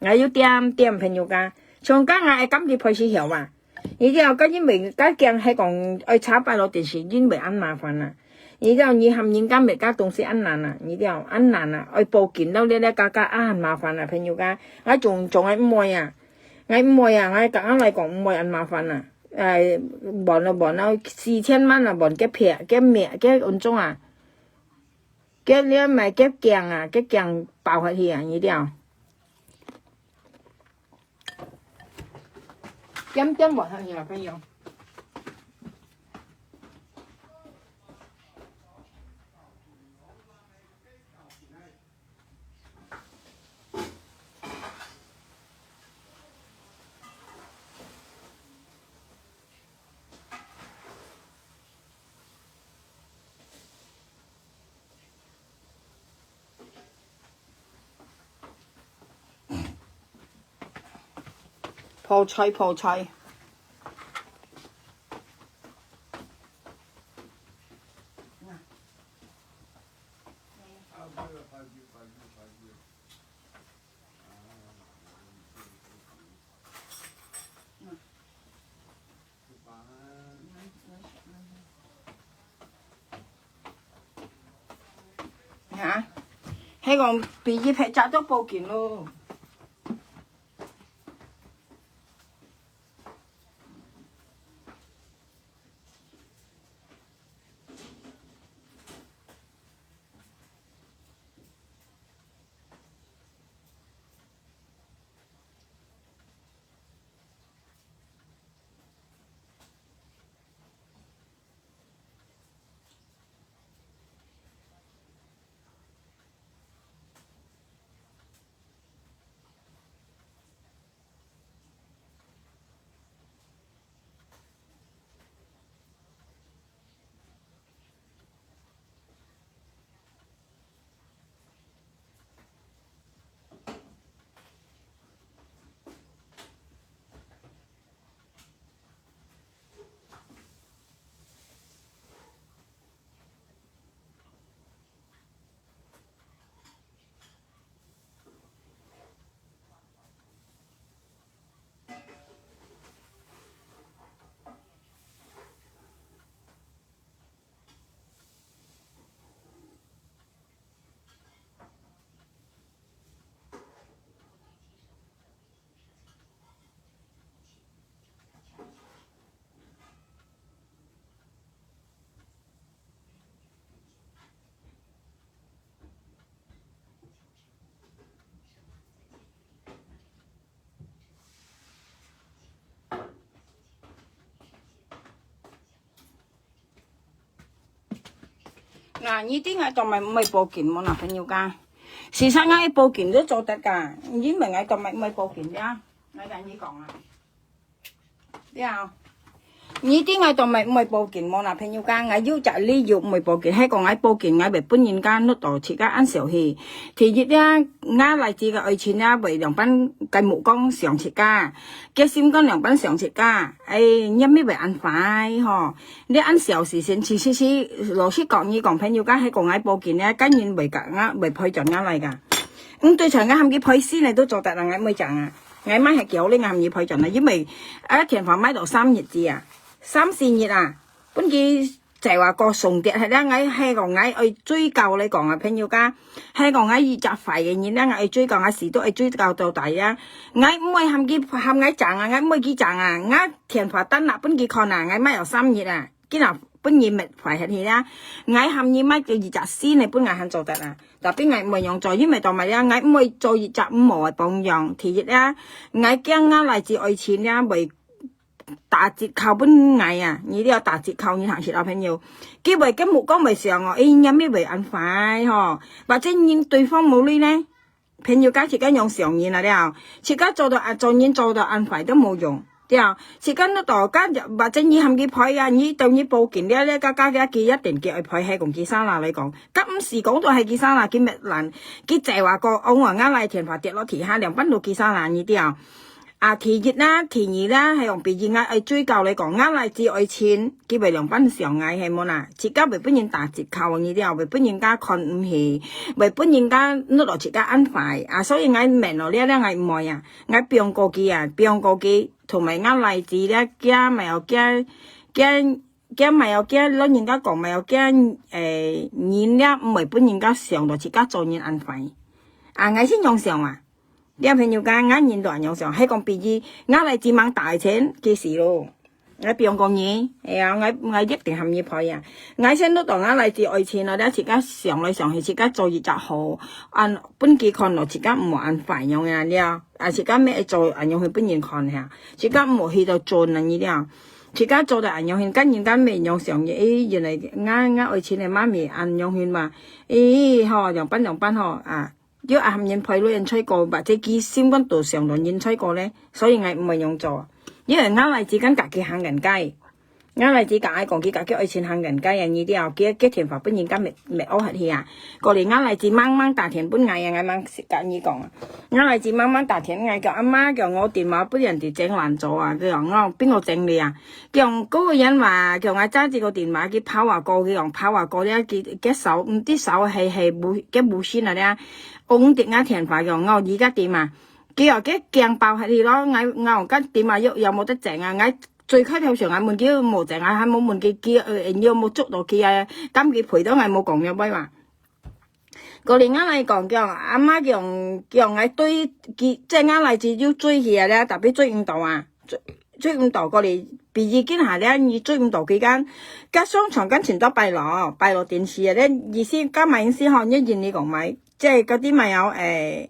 𠊎有點點朋友家，像講𠊎會感覺破死曉啊。你知道，該因為該驚係講愛查拜六電視，因為恁麻煩啊。 你知道你喊人家買个東西恁難啊，你知道恁難啊，愛報警到這這家家啊，很麻煩啊，朋友家。𠊎總總愛毋會啊，𠊎毋會啊，𠊎甲𠊎來講毋會恁麻煩啊。哎，換了換了四千萬啊，換个票，个名，个安怎啊？个你買个鏡啊，个鏡爆下去啊，你知道？點點換下去啊，朋友。 泡菜，泡菜。哈？係講比一撇隻都報警咯。那你知𠊎當然毋會報警無啦，朋友家。事實𠊎報警都做得个，因為𠊎當然毋會報警呀。𠊎同你講啊，呀，你知𠊎當然毋會報警無啦，朋友家。𠊎有隻理由毋會報警，係講𠊎報警，𠊎會分人家錄到自家恁小氣。第一呀，𠊎來自个愛情呀，會兩半个目光想自家，个心肝兩半想自家。哎，你乜會恁壞吼。 你恁小事情，其實是老實講，你講朋友家係講𠊎報警呢，該人會甲𠊎，會賠轉𠊎來个。嗯，對在𠊎喊佢賠死呢，都做得啦，𠊎毋會講啊。𠊎買係叫你，𠊎喊佢賠轉來，因為啊，電話買到三日子啊，三四日啊，分佢就話過送跌，係啦，𠊎係講𠊎愛追究來講啊，朋友家，係講𠊎一隻壞个人啦，𠊎愛追究，𠊎死都愛追究到底啊！𠊎毋會喊佢喊𠊎爭啊，𠊎毋會佢爭啊，𠊎電話單拿分佢看啊，𠊎買有三日啊，今日分人搣壞忒去啦！𠊎喊你買到一隻新个分𠊎還做得啊！Tapi𠊎毋會樣做，因為做麼个啊？𠊎毋會做一隻毋好个榜樣。第一啊，𠊎驚𠊎倈子愛錢啊，會打折扣分𠊎啊，你都要打折扣，你聽識啊，朋友。佢會跟目光會想哦，誒，人也會恁壞吼，或者人對方無鐳呢？朋友家自家用想人啊了，自家做到啊，做人做到恁壞都無用，對啊。自家那到家，或者你喊佢賠啊，你到你報警了，了，家家家佢一定佢愛賠，係講佢salah來講，該毋係講到係佢salah，佢搣爛，佢就話過，哦，𠊎倈來電話跌落地下，兩半都佢salah，你知啊？ 啊，第一啦，第二啦，係講比如𠊎愛追究來講，𠊎倈子愛錢，佢會兩半想𠊎係無啦？自家會分人打折扣，你知啊？會分人家看毋起，會分人家弄到自家恁壞啊！所以𠊎免咯，了了𠊎毋愛啊！𠊎放過佢啊，放過佢，同埋𠊎倈子了，佢乜愛驚，驚，驚乜愛驚，老人家講乜愛驚，誒，人了毋會分人家想到自家做人恁壞。啊，𠊎先用想啊！ 這朋友家，𠊎人都恁樣想，係講比如，𠊎倈子吂打个錢，佢死咯。𠊎放過你，哎呀，𠊎，𠊎一定喊你賠啊！𠊎先都當𠊎倈子愛錢咯，了自家想來想去，自家做一隻好，恁分佢看咯，自家毋好恁壞樣啊，了，啊，自家乜愛做恁樣去分人看下，自家毋好去到盡啊，你了。自家做到恁樣去，跟人家乜樣想，誒，原來𠊎，𠊎愛錢个媽咪恁樣去嘛，誒，吼，樣般樣般吼，啊。 有啊，喊人賠鐳人衰過，或者佢心肝肚想到人衰過咧，所以𠊎毋會樣做。因為𠊎倈子跟家己行人街，𠊎倈子甲𠊎講，佢家己愛錢行人街啊，你了，佢，佢電話分人家搣，搣烏忒去啊。過來𠊎倈子吂吂打電分𠊎啊，𠊎吂甲你講啊。𠊎倈子吂吂打電，𠊎講阿媽，叫我電話分人哋整爛咗啊，佢講我邊個整你啊？ 講嗰個人話，講𠊎揸住個電話，佢跑啊過，佢講跑啊過咧，佢，佢手，毋知手係，係無，佢無線啊咧，擁直𠊎電話，講我而家點啊？佢話佢驚爆下去咯，𠊎，𠊎講該點啊，又，又無得整啊，𠊎最開頭上𠊎問佢無整啊，還無問佢，佢，呃，有無捉到佢啊？敢佢賠到𠊎無講了，喂嘛。 過來𠊎倈講，講阿媽講，講𠊎追佢，即係𠊎倈子有追佢啊咧，tapi追毋到啊，追，追毋到。過來，比如今下咧，你追毋到佢間，該商場間尋到擺落，擺落電視啊咧，意思該買意思吼，你認你講買，即係嗰啲買有誒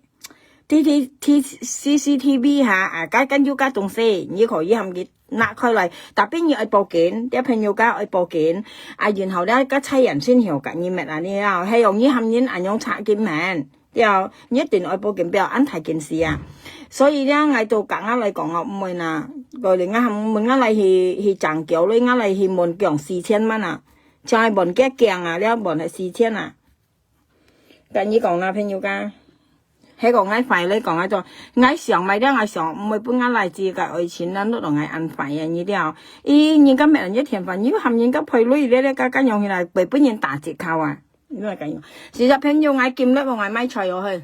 ，T T T C C T V哈，啊，該，該有該東西，你可以喊佢 拿開來，tapi你愛報警，這朋友家愛報警，啊，然後咧，該差人先曉甲你搣啊，你啊，係用你喊人恁樣查佢搣，對，你一定愛報警，不要恁大件事啊。所以咧，𠊎都甲𠊎來講哦，毋會啦，過來𠊎喊問𠊎來去，去爭繳咧，𠊎來去問講四千萬啊，像係問佢驚啊，了問係四千啊。 甲你講啦，朋友家，係講𠊎壞來講啊，做𠊎想買了，𠊎想毋會分𠊎倈子个愛情啦，弄到𠊎恁壞啊，你了。咦，人家搣人家電話，你又喊人家賠鐳，了了，加加用起來，會分人打折扣啊。你來甲你講，其實朋友，𠊎今日我買菜哦嘿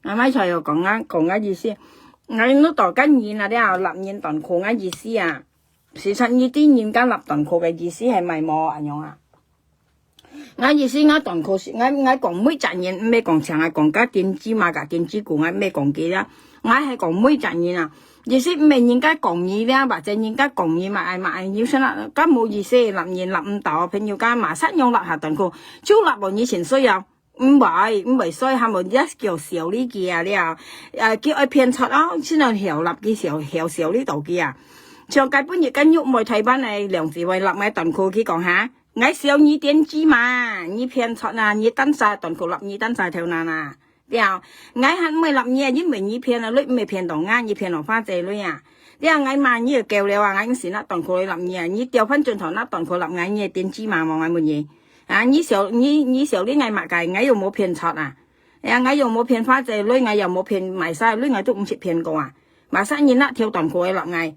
，𠊎買菜哦，講啊，講啊意思，𠊎弄到甲人啊了，納人短褲，𠊎意思啊，其實你知人家納短褲个意思係買無恁樣啊？ 𠊎意思，𠊎短褲係，𠊎，𠊎講每隻人，毋係講像𠊎講甲丁子嫲甲丁子姑，𠊎毋係講佢啦。𠊎係講每隻人啊。意思毋係人家講你啦，或者人家講你嘛，哎嘛，哎，你想啦，該無意思，納人納毋到，朋友家嘛，煞樣納下短褲，就納無你情緒啊。毋會，毋會，所以還無，也叫小李佢啊了。呃，佢愛騙出哦，先來曉納佢小，曉小李到佢啊。像該本日跟玉妹台灣个梁子慧納个短褲，佢講哈， 𠊎小你點子嘛，你騙出啊，你單晒短褲落，你單晒頭那啊。對，𠊎還毋會落你啊，因為你騙啊，你毋係騙到𠊎，你騙到花姐你啊。對，𠊎罵你就夠了啊，𠊎毋係拿短褲來落你啊，你調翻轉頭拿短褲落𠊎，你係點子嘛，無𠊎問你。啊，你小，你，你小你𠊎罵該，𠊎又無騙出啊。哎呀，𠊎又無騙花姐你，𠊎又無騙賣晒你，𠊎都毋識騙過啊。嘛晒你拿條短褲來落𠊎。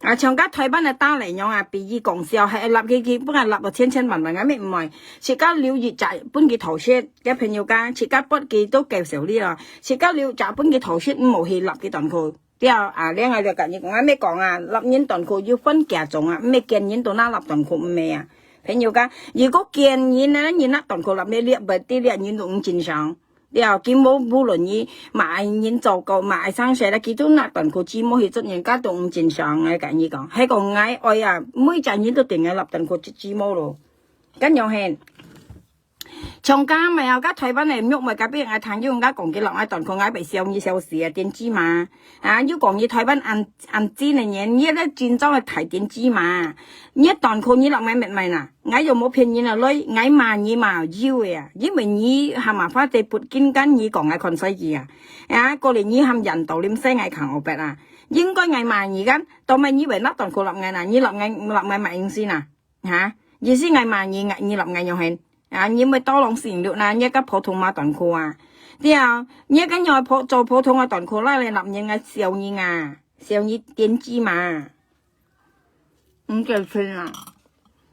啊，像該台灣个大人樣啊，比喻講笑，係會納佢，佢本來納到千千萬萬，𠊎乜毋愛。自家留一隻分佢偷食，个朋友家，自家撥佢都夠小李咯。自家留隻分佢偷食，毋好去納佢短褲。對啊，啊，另外就甲你講，𠊎乜講啊，納人短褲有分幾種啊，毋係見人都拿納短褲，毋係啊。朋友講，如果見人呢，人拿短褲立咩，你不知你人都毋正常。了，佢無，無論你嘛愛人做工，嘛愛生事啦，佢都拿短褲，只毛去做人家都毋正常，𠊎跟你講。係講𠊎愛啊，每隻人都定愛立短褲，只，只毛咯。恁樣係。像今晡日啊，該台灣个玉妹隔壁，𠊎聽有人家講佢落𠊎短褲，𠊎被笑你笑死啊，電子嘛。啊，又講你台灣恁，恁真个人，你這真正个大電子嘛。你短褲你落𠊎密密啦，𠊎又無騙人啊，來，𠊎罵你嘛有个啊，因為你還嘛花在不經跟你講𠊎看衰佢啊。啊，過來你還引導你使𠊎扛後背啊，應該𠊎罵你kan，到尾你會拿短褲落𠊎啦，你落𠊎，落𠊎麼意思啊？ 哈，意思𠊎罵你，你落𠊎樣形。啊，你乜多lòng xin được啦，你个普通嘛短褲啊。對啊，你个樣普，做普通个短褲啦，來立人，𠊎笑你啊，笑你電子嘛。毋夠稱啊。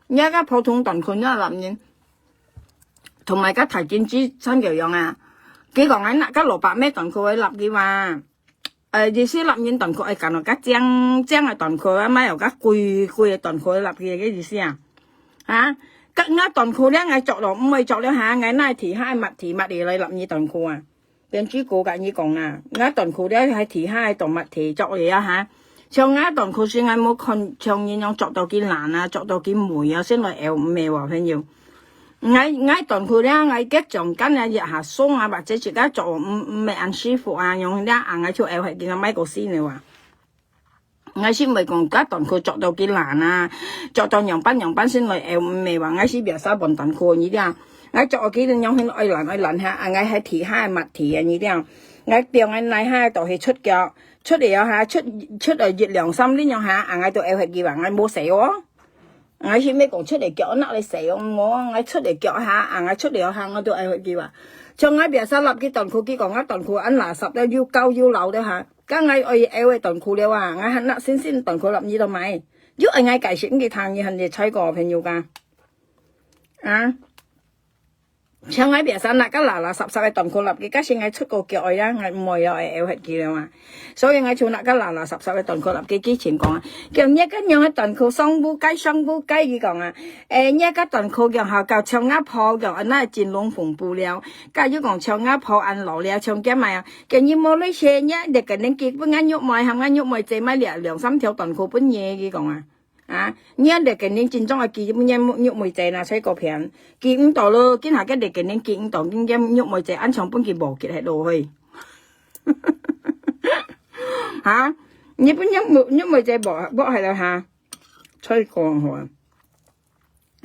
你个普通短褲你立人，同埋个大電子差幾樣啊。佢講𠊎拿个蘿蔔咩短褲來立佢嘛。 呃，意思立人短褲愛揀到較靚靚个短褲啊，莫有較貴貴个短褲立佢个意思啊。啊，該𠊎短褲了，𠊎著了，毋會著了哈，𠊎拿地下抹地抹地來立你短褲啊。電子哥跟你講啊，𠊎短褲了，還地下當抹地著了啊哈。像𠊎短褲時，𠊎無看像人樣著到佢爛啊，著到佢霉啊，先來拗毋係話朋友。 𠊎，𠊎短褲了，𠊎个中間啊，一下鬆啊，或者自家著毋，毋係恁舒服啊，樣了，啊，𠊎就拗忒佢，𠊎買過新个啊。𠊎先毋會講，該短褲著到幾爛啊，著到樣般樣般先來拗，毋係話，𠊎係biasa半短褲你聽。𠊎著到佢樣形愛爛愛爛哈，啊，𠊎還地下抹地啊，你聽。𠊎放个泥下都係出腳，出了哈，出，出了一兩三輪樣哈，啊，𠊎都拗忒佢話，𠊎無洗哦。 𠊎係毋係講出來腳，拿來洗哦，無，𠊎出來腳下，啊，𠊎出來下，𠊎都愛回去啊。像𠊎biasa立佢短褲，佢講𠊎短褲恁垃圾了，又舊又老了哈。該𠊎愛拗个短褲了啊，𠊎還拿新新短褲立你都買。又愛𠊎解釋，你聽你還係菜個朋友噶。啊？ 像𠊎biasa拿該垃垃圾圾个短褲立佢，該時𠊎出過腳个呀，𠊎毋會啊，會拗忒佢了嘛。所以𠊎就拿該垃垃圾圾个短褲立佢，佢前講啊，叫你該樣个短褲上不該上不該，佢講啊，誒，你該短褲樣好搞，像阿婆樣，啊，那金龍鳳布了，該又講像阿婆恁老了，像佢買啊，叫你無類些，你這個年紀分𠊎玉妹，喊𠊎玉妹姐買了兩三條短褲分你，佢講啊。 啊，你這個年真正个佢，你玉妹姐那才過騙，佢毋到咯，今下个這個年佢毋到，今个玉妹姐恁像分佢無結係咯嘿。哈，你分玉妹，玉妹姐無，無係了哈，才過好啊。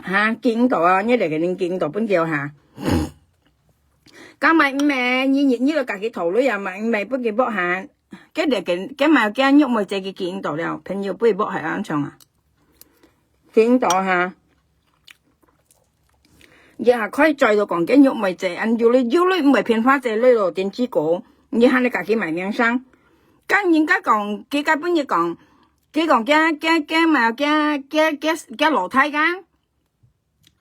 哈，佢毋到啊，你這個年佢毋到分佢哈。 該買毋係，你，你，你就家己討論啊，買毋係分佢剝下。該這個，該買，該玉妹姐佢見到了，朋友分佢剝下安全啊。見到哈。這下開嘴就講，該玉妹姐，恁有類，有類毋係騙花姐類咯，電子哥，你喊你家己買名聲。跟人家講，佢該分你講，佢講，該，該，該買，該，該，該，該老太个。 佢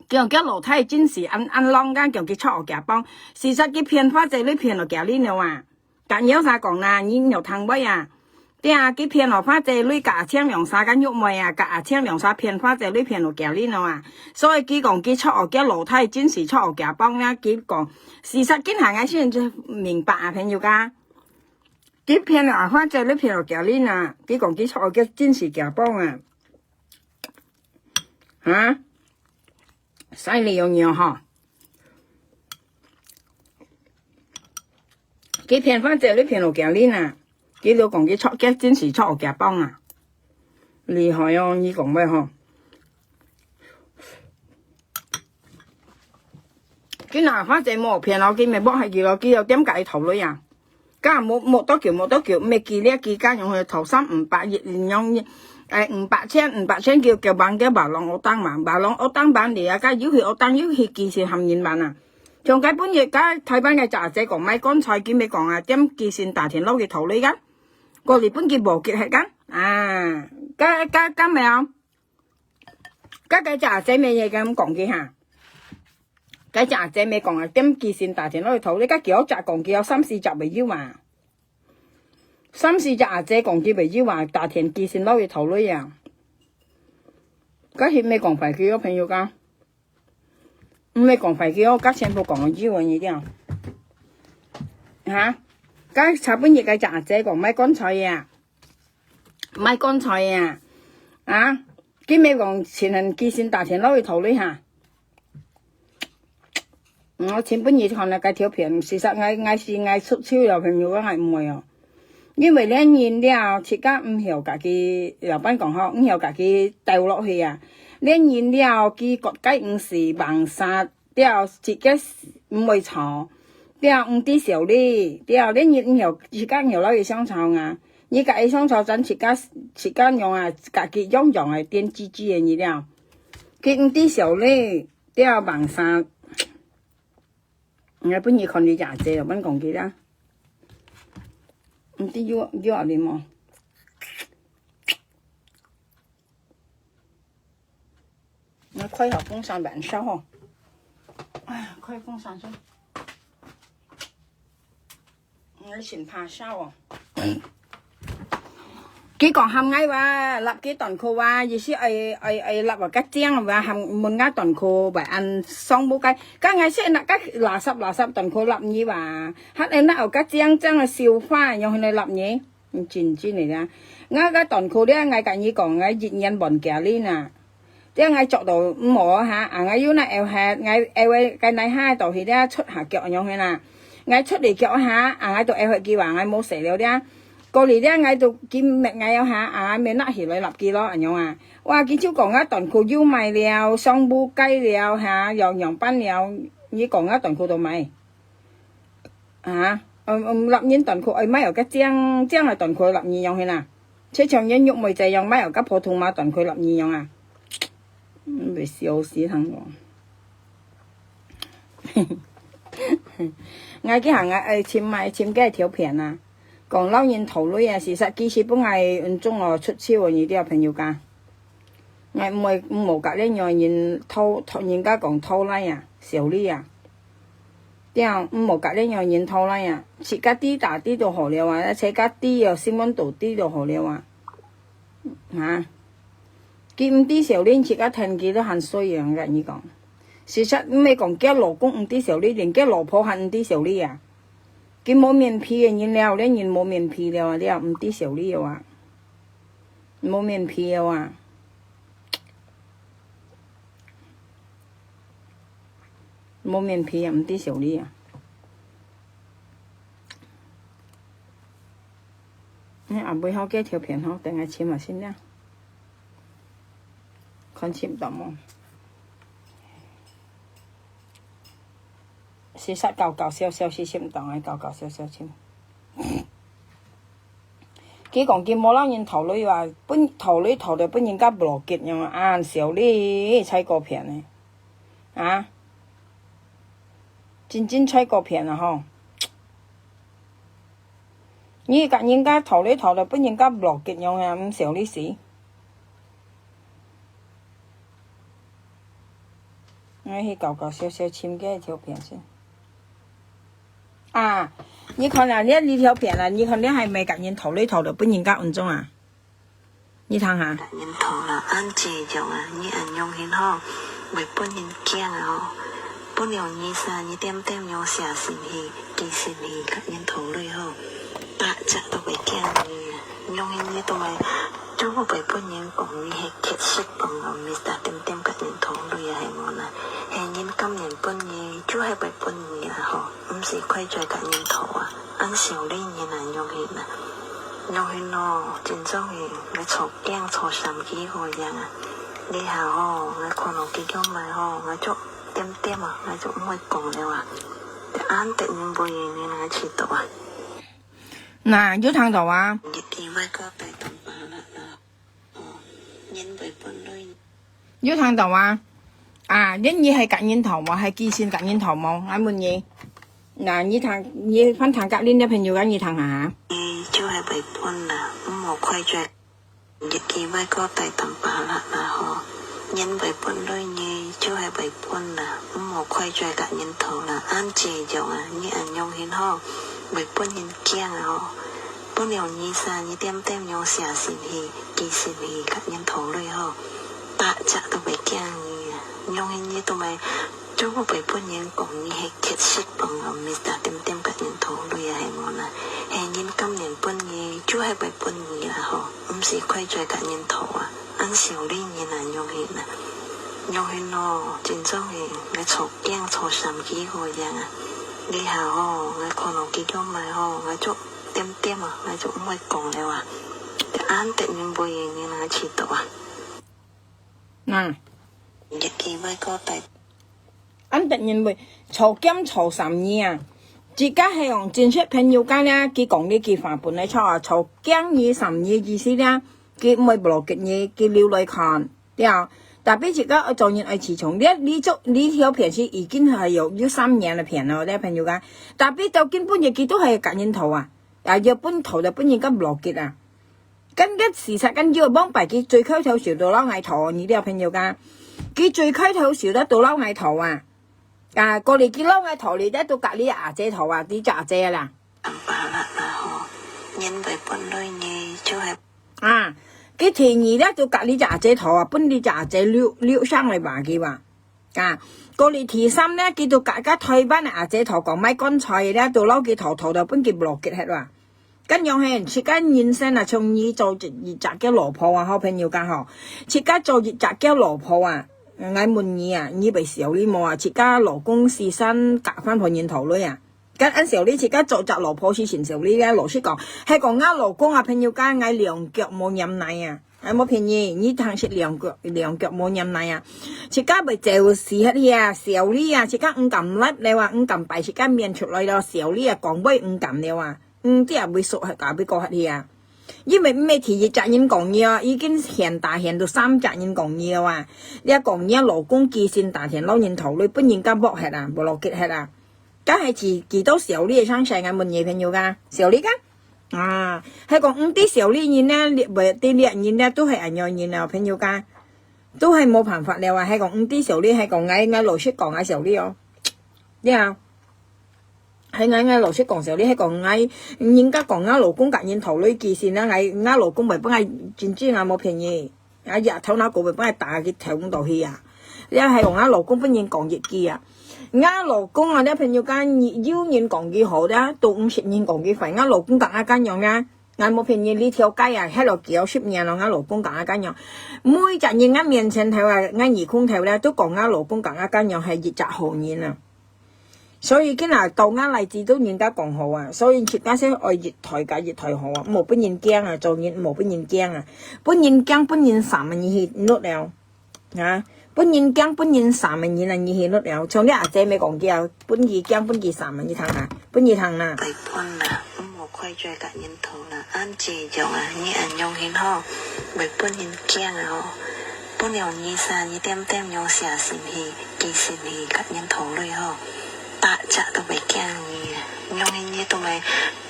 講，佢老太真係恁，恁浪个，講佢著我家幫。事實佢騙花姐，你騙了佢哩了啊。甲有啥講啦，你有聽會啊？對啊，佢騙了花姐，你甲阿青兩儕个玉妹啊，甲阿青兩儕騙花姐，你騙了佢哩了啊。所以佢講，佢著我，佢老太真係著我家幫啦。佢講，事實今下𠊎先至明白啊，朋友家。佢騙了花姐，你騙了佢哩啊。佢講，佢著我，佢真係家幫啊。 哈？使你用用吼。佢騙花姐，你騙了佢哩啊。佢就講佢著，佢真係著我家幫啊。厲害哦，你講話吼。佢若花姐無騙哦，佢咪剝下佢咯，佢又點解頭鐳啊？ 該無，無多久，無多久，毋係佢了，佢該樣去頭三五百一，樣，誒，五百千，五百千叫，叫bang，叫bang long otang嘛，bang long otang bang你啊，該又去otang又去寄錢喊人bang啊。像該本月，該台灣个姐姐講，買棺材，佢咪講啊，點寄錢打電話去討你个，過日本佢無寄係个，啊，該，該，該咩啊？ 該，該隻阿姐妹也咁講佢哈。該隻阿姐妹講啊，點寄錢打電話去討你，該幾隻講佢有三四隻朋友嘛。三四隻阿姐講佢朋友嘛，打電寄錢落去討你啊。該係毋係講壞佢个朋友家？毋係講壞佢哦，甲全部講有啊，你聽。哈？甲昨晡日該隻阿姐講，買棺材啊，買棺材啊，啊，今日講前兩日佢先打電話去討論下。嗯，我前半日看了該條片，事實𠊎，𠊎是𠊎出手了，朋友，𠊎毋會哦。因為連人了，自家毋曉家己，老闆講吼，毋曉家己鬥落去啊。連人了，佢割雞毋是橫殺，了，自家毋會吵，了，毋知愁慮，了，連人毋曉，自家毋曉摎佢相吵啊。你家己相吵，咱自家，自家用啊，家己用用个，電雞雞个你了。佢毋知愁慮，了，橫殺。 𠊎本日看你姐姐，𠊎講佢啦。毋知有，有啊，你無？𠊎開好風扇來燒吼。哎呀，開風扇先。𠊎先怕燒哦。 佢講喊𠊎話，立佢短褲話，意思愛，愛，愛立个較靚話，喊問𠊎短褲話恁上無該，該𠊎說那該垃圾垃圾短褲立你話，還愛那有較靚靚个繡花，用來立你，嗯，真真个啦。𠊎个短褲咧，𠊎甲你講，𠊎一年半加零啊。 這𠊎著到毋好哈，啊𠊎又那愛核，𠊎愛个該哪下到去這出下腳樣去啦。𠊎出嚟腳哈，啊𠊎都愛核佢話，𠊎無洗了這。過嚟這𠊎都佢搣𠊎了哈，啊𠊎搣拿起來立佢咯，恁樣啊。哇，佢就講𠊎短褲又買了，上無該了哈，又樣般了，你講𠊎短褲都買。 啊，嗯，嗯，立人短褲，哎，買有个靚，靚个短褲立人樣去啦。就像人玉妹這樣，買有个普通碼短褲立人樣啊。嗯，會笑死人哦。𠊎去行啊，哎，尋買，尋个條片啊。講摎人討論啊，事實其實本來恩中哦，出手哦，你這朋友家。 𠊎毋會，毋好甲恁樣人討，討，人家講討來啊，小利啊。對啊，毋好甲恁樣人討來啊，自家知打知就好了啊，自家知哦，心安肚知就好了啊。哈？佢毋知小利，自家聽佢都還衰樣，𠊎甲你講。事實毋係講佢老公毋知小利，連佢老婆還毋知小利啊。佢無面皮个人了，連人無面皮了啊，了，毋知小利了啊。 無面皮了啊！無面皮也毋知小利啊！哎，阿妹好个條片吼，等下尋下先啦。看尋到無？ 事實搞搞笑笑，是尋當个搞搞笑笑尋。佢講佢無摎人討論啊，分討論討到分人家block樣啊，恁小利，菜果片呢？啊？真真菜果片啊吼！你甲人家討論討到分人家block樣啊，毋小利死！ 𠊎去搞搞笑笑尋个條片先。啊，你看啊，這這條片啊，你看這還毋係甲人討論討到分人家恁樣啊？你聽下。甲人討啦，恁這樣啊，你恁樣形吼，會分人驚啊吼。分了你啥，你點點樣寫信去，寄信去甲人討論吼，百隻都會驚你啊，樣形你都會 就會分人講你係乞食黨哦，Mister點點甲人討論啊，係無啦？係人甘願分你，就係會分你啊吼，毋使怪罪甲人討啊。恁小利人啊，樣形啊，樣形咯，真正个，𠊎坐驚坐三幾個月啊。這下吼，𠊎看到佢叫賣吼，𠊎就點點啊，𠊎就毋會講了啊。恁得人會人，𠊎知道啊。那，有聽到啊？一定會過大東巴啦。 有聽到啊？啊，恁樣係甲人討無？係寄信甲人討無？𠊎問你。那你聽，你翻聽甲恁个朋友甲你聽下。就係會分啦，毋好怪罪。一定會過大東巴啦啦吼。人會分類呢，就係會分啦，毋好怪罪甲人討啦。恁這樣啊，你恁樣形吼，會分人驚啊吼。 分了你啥，你點點樣寫信去，寄信去甲人討論吼，百隻都會驚你啊！樣形你都會做麼會分人講你係乞食幫𠊎Mister點點甲人討鐳啊，係無啦？係人甘願分你，就係會分你啦吼，毋使怪罪甲人討啊。恁少理人啊，樣形啊，樣形咯，真正係，𠊎坐驚坐三幾個月啊。這下吼，𠊎看到佢兩擺吼，𠊎就點點啊，𠊎就毋會講了啊。恁得人背个人啊，試到啊。嗯，日記會過大。恁得人會坐監坐三年啊！自家係講真實朋友間咧，佢講這句話本來錯啊，坐監你三年意思咧，佢毋會block你，佢留來看，對啊。Tapi自家愛做人愛自重，你你做你條片是已經係有有三年个片咯，這朋友間。Tapi到今晡日佢都係甲人討啊，啊要分討就分人家block啊。 跟个事實跟要往擺佢最開頭時都摎𠊎討，你這朋友間，佢最開頭時都都摎𠊎討啊！啊，過來佢摎𠊎討，你咧都甲你阿姐討啊，你隻阿姐啦。阿爸啦啦吼，人會分類呢，就係啊，佢第二咧都甲你隻阿姐討啊，分你隻阿姐留留上來吧，佢話。啊，過來第三咧，佢都甲甲台灣个阿姐討講買棺材咧，都摎佢討討到分佢block忒啊。 該樣係，自家人生啊，像你做一隻个老婆啊，好朋友間吼，自家做一隻个老婆啊，𠊎問你啊，你會愁慮無啊？自家老公死身嫁翻分人討鐳啊？該恁愁慮，自家做隻老婆是真愁慮个。老實講，係講𠊎老公啊，朋友間，𠊎兩腳無黏泥啊，𠊎無騙你，你聽識兩腳兩腳無黏泥啊？自家會愁死忒去啊，愁慮啊，自家毋敢立了啊，毋敢擺自家面出來咯，愁慮啊，講話毋敢了啊。 毋知啊，會熟客甲會過客去啊。因為毋係第一隻人講你哦，已經嫌打嫌到三隻人講你了啊。你講你老公寄信打電摎人討鐳，分人家block忒啊，block忒啊。該係幾幾多愁慮个上世，𠊎問你朋友間，愁慮間？啊，係講毋知愁慮人呢，你毋知掠人呢，都係恁樣人啊，朋友間，都係無辦法了啊。係講毋知愁慮，係講𠊎𠊎老實講啊，愁慮哦，對啊。 係𠊎𠊎老實講愁慮，係講𠊎，人家講𠊎老公甲人討鐳寄信啊，𠊎𠊎老公會分𠊎真正啊無騙你，啊呀頭那個會分𠊎打佢頭到去啊。這係講𠊎老公分人講一句啊，𠊎老公啊，這朋友間有人講佢好，這都毋識人講佢壞，𠊎老公甲𠊎恁樣啊。 𠊎無騙你，這條街啊，歇了幾十年咯，𠊎老公甲𠊎恁樣，每隻人𠊎面前頭啊，𠊎耳空頭咧，都講𠊎老公甲𠊎恁樣係一隻好人啊。所以今日到𠊎來知道人家講好啊，所以自家先愛一代甲一代好啊，毋好分人驚啊，做人毋好分人驚啊，分人驚分人慘啊，你去落了。 啊，分人驚分人慘个人啊，你去落了，像你阿姐乜講佢啊，分佢驚分佢慘啊，你聽啊，分佢聽啦。會分啦，毋好怪罪甲人討啦，恁這樣啊，你恁樣形吼，會分人驚啊吼，分了你三你點點樣寫信去，寄信去甲人討鐳吼，八隻都袂驚你啊，樣形你都袂，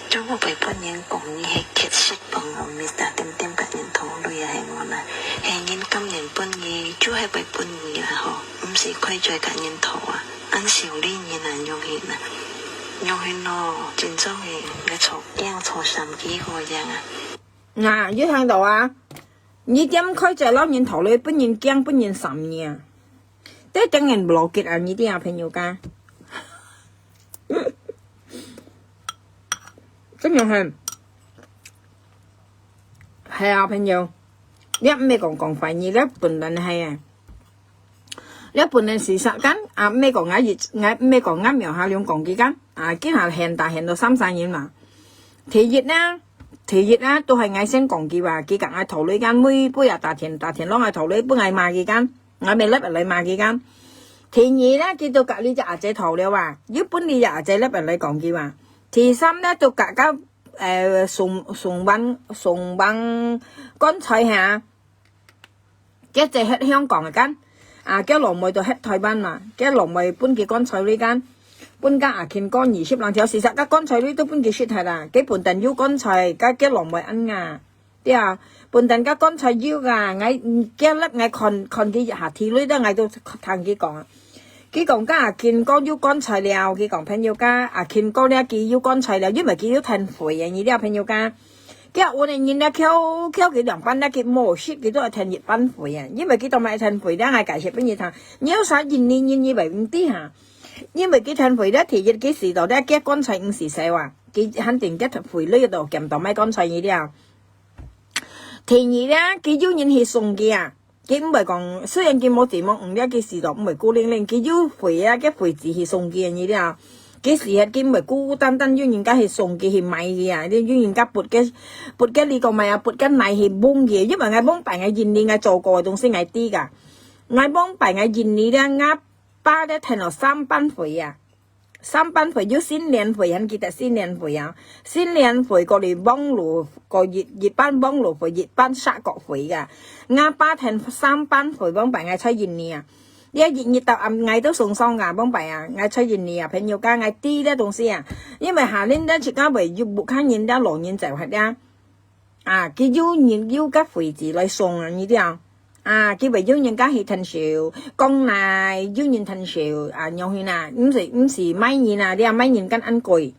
做麼會分人講你係乞食幫哦，Mister點點甲人討鐳啊，係無啦？係人甘願分你，就係會分你啊吼，毋使怪罪甲人討啊，恁少理人啊，樣形啊，樣形咯，真正係，你坐驚坐三幾個月啊。 啊，有聽到啊？你點開嘴摎人討鐳，分人驚分人慘呢？這當然block啊，你知啊，朋友間。真的係，係啊，朋友，你毋係講講壞，你這本人係啊。 這本來事實間，啊，毋係講𠊎一，𠊎毋係講𠊎廟下兩講佢間，啊，今下現打現到三三年嘛。第一呢，第一呢，都係𠊎先講佢話，佢甲𠊎討鐳間，每每日打電打電摎𠊎討鐳，分𠊎罵佢間，𠊎乜立來罵佢間。第二呢，佢都甲你隻阿姐討了啊，又分你隻阿姐立來講佢話。第三呢，都甲甲，呃，送送還送還棺材下。 佢姐歇香港个間，啊，佢老妹都歇台灣嘛，佢老妹分佢棺材鐳間，分甲阿慶哥二十零條，事實甲棺材鐳都分佢食忒啦，佢本等有棺材，甲佢老妹恁啊，對啊，本等甲棺材有啊，𠊎佢立𠊎看看佢下體鐳，但𠊎都聽佢講啊。佢講甲阿慶哥有棺材了，佢講朋友甲阿慶哥了，佢有棺材了，因為佢有趁肥啊，你了朋友甲。佢个屋个人咧，扣，扣佢兩半咧，佢無食，佢都愛添一半稅啊。因為佢做麼个愛添稅咧，𠊎解釋分你聽。你有啥印尼人，你會毋知哈？因為佢添稅咧，第一，佢使到咧，佢个棺材毋使燒啊，佢肯定佢添稅咧，就減到買棺材个了。第二咧，佢有人去送佢啊。 佢毋會講，雖然佢無錢無五粒，佢死到毋會孤零零，佢有血啊，佢血子去送佢个，你知啊？佢死忒，佢毋會孤孤單單，有人家去送佢去賣佢啊，有人家拔个，拔个你講賣啊，拔个泥去崩佢，因為𠊎往擺𠊎印尼𠊎做過个東西𠊎知个。𠊎往擺𠊎印尼咧，𠊎爸咧添了三班血啊。 三班血有新年血，還記得新年血啊？新年血過來網路，過一，一班網路血，一班殺國血个。𠊎爸添三班血，往擺𠊎在印尼啊。這一日到暗，𠊎都受傷啊，往擺啊，𠊎在印尼啊，朋友家，𠊎知這東西啊。因為下年咧，自家會有屋下人咧，老人走忒咧。 啊，佢有人有个血子來送啊，你知啊？啊，佢會有人家去添燒，講來有人添燒，啊，樣形啊，毋使，毋使買人啊，你啊買人敢恁貴。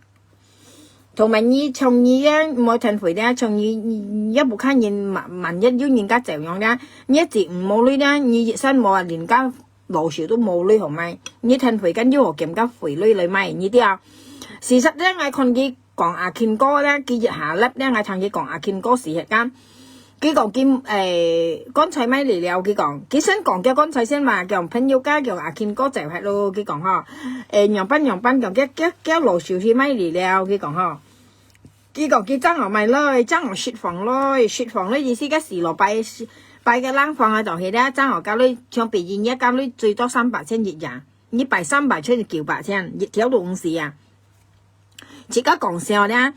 同埋你像你个，毋好添血咧，像你，你，你也無看人萬，萬一有人家走樣咧，你自己無鐳咧，你一生無啊，人家老少都無鐳好買，你添血敢有好減个血鐳來買，你知啊？事實咧，𠊎看佢 講阿慶哥咧，佢一下粒咧，𠊎聽佢講阿慶哥死忒間。佢講佢，誒，棺材買來了，佢講，佢先講佢棺材先嘛，講朋友家，講阿慶哥走忒咯，佢講吼，誒，仰般仰般，講佢，佢，佢老手去買來了，佢講吼。佢講佢正好買來，正好食飯來，食飯來意思个死咯，擺，擺个冷飯啊，就係咧，正好加鐳，像別人家加鐳最多三百千一日，你擺三百千就九百千，一條都毋使啊。 自家講笑咧，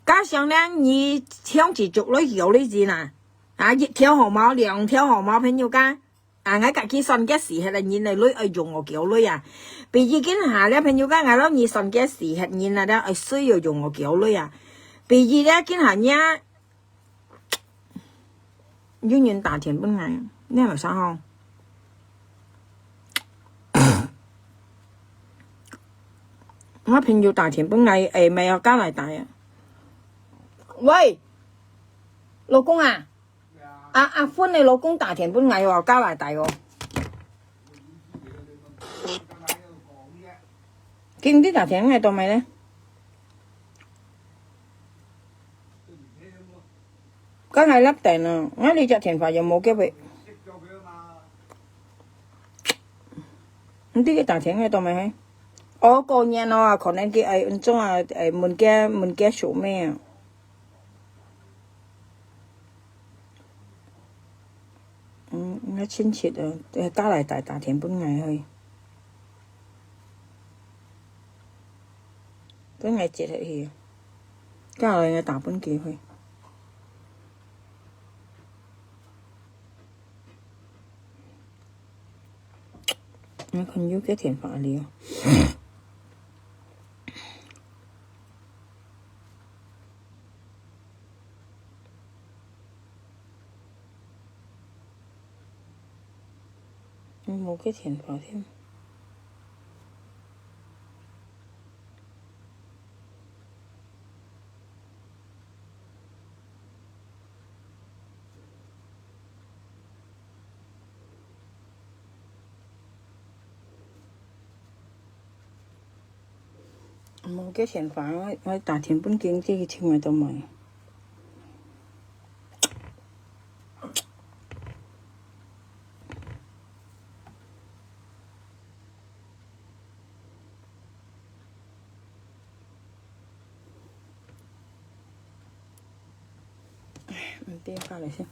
加上咧，你搶住逐鐳搖鐳子啦，啊，一條好無，兩條好無，朋友家，啊，𠊎家己算个時候咧，人个鐳愛用我叫鐳啊。比如今下咧，朋友家，𠊎摎你算个時候，人啊咧，愛需要用我叫鐳啊。比如咧，今下你啊， 有人打電分𠊎，你係麼儕吼？𠊎朋友打電分𠊎，誒，毋係哦，加拿大啊。喂，老公啊，阿，阿芬个老公打電分𠊎哦，加拿大哦。今日打電分𠊎做麼个呢？ 該𠊎落等啊，𠊎這隻電話又無叫佢。毋知佢打電話到無嘿？哦，過年哦，可能佢愛安裝啊，誒，問佢，問佢做麼啊？嗯，𠊎親戚啊，誒，加拿大打電分𠊎去。 分𠊎接下去，接下來𠊎打分佢去。𠊎看有个電話了。 嗯，無个電話添。無个電話，𠊎，𠊎打電分佢，佢尋𠊎做麼个？ 毋知發了先。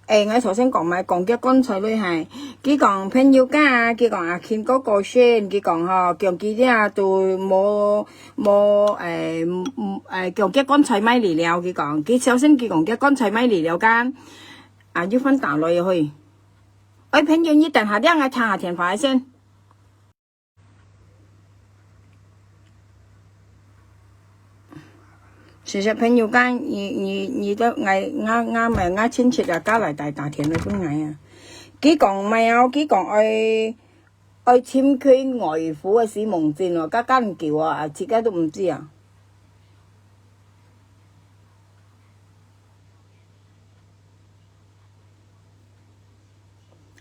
誒，𠊎頭先講嘛，講佢棺材鐳係，佢講朋友家，佢講阿慶哥過身，佢講吼，講佢這都無，無，誒，嗯，誒，講佢棺材買來了，佢講，佢頭先佢講佢棺材買來了間，啊，又翻打來去。誒，朋友，你等下，你𠊎聽下電話先。 事實朋友講，你，你，你都，𠊎，𠊎，𠊎，𠊎，𠊎親戚啊，加拿大打電話分𠊎啊。佢講麼哦，佢講愛，愛尋佢外父个死亡證哦，該間久啊，啊，自家都毋知啊。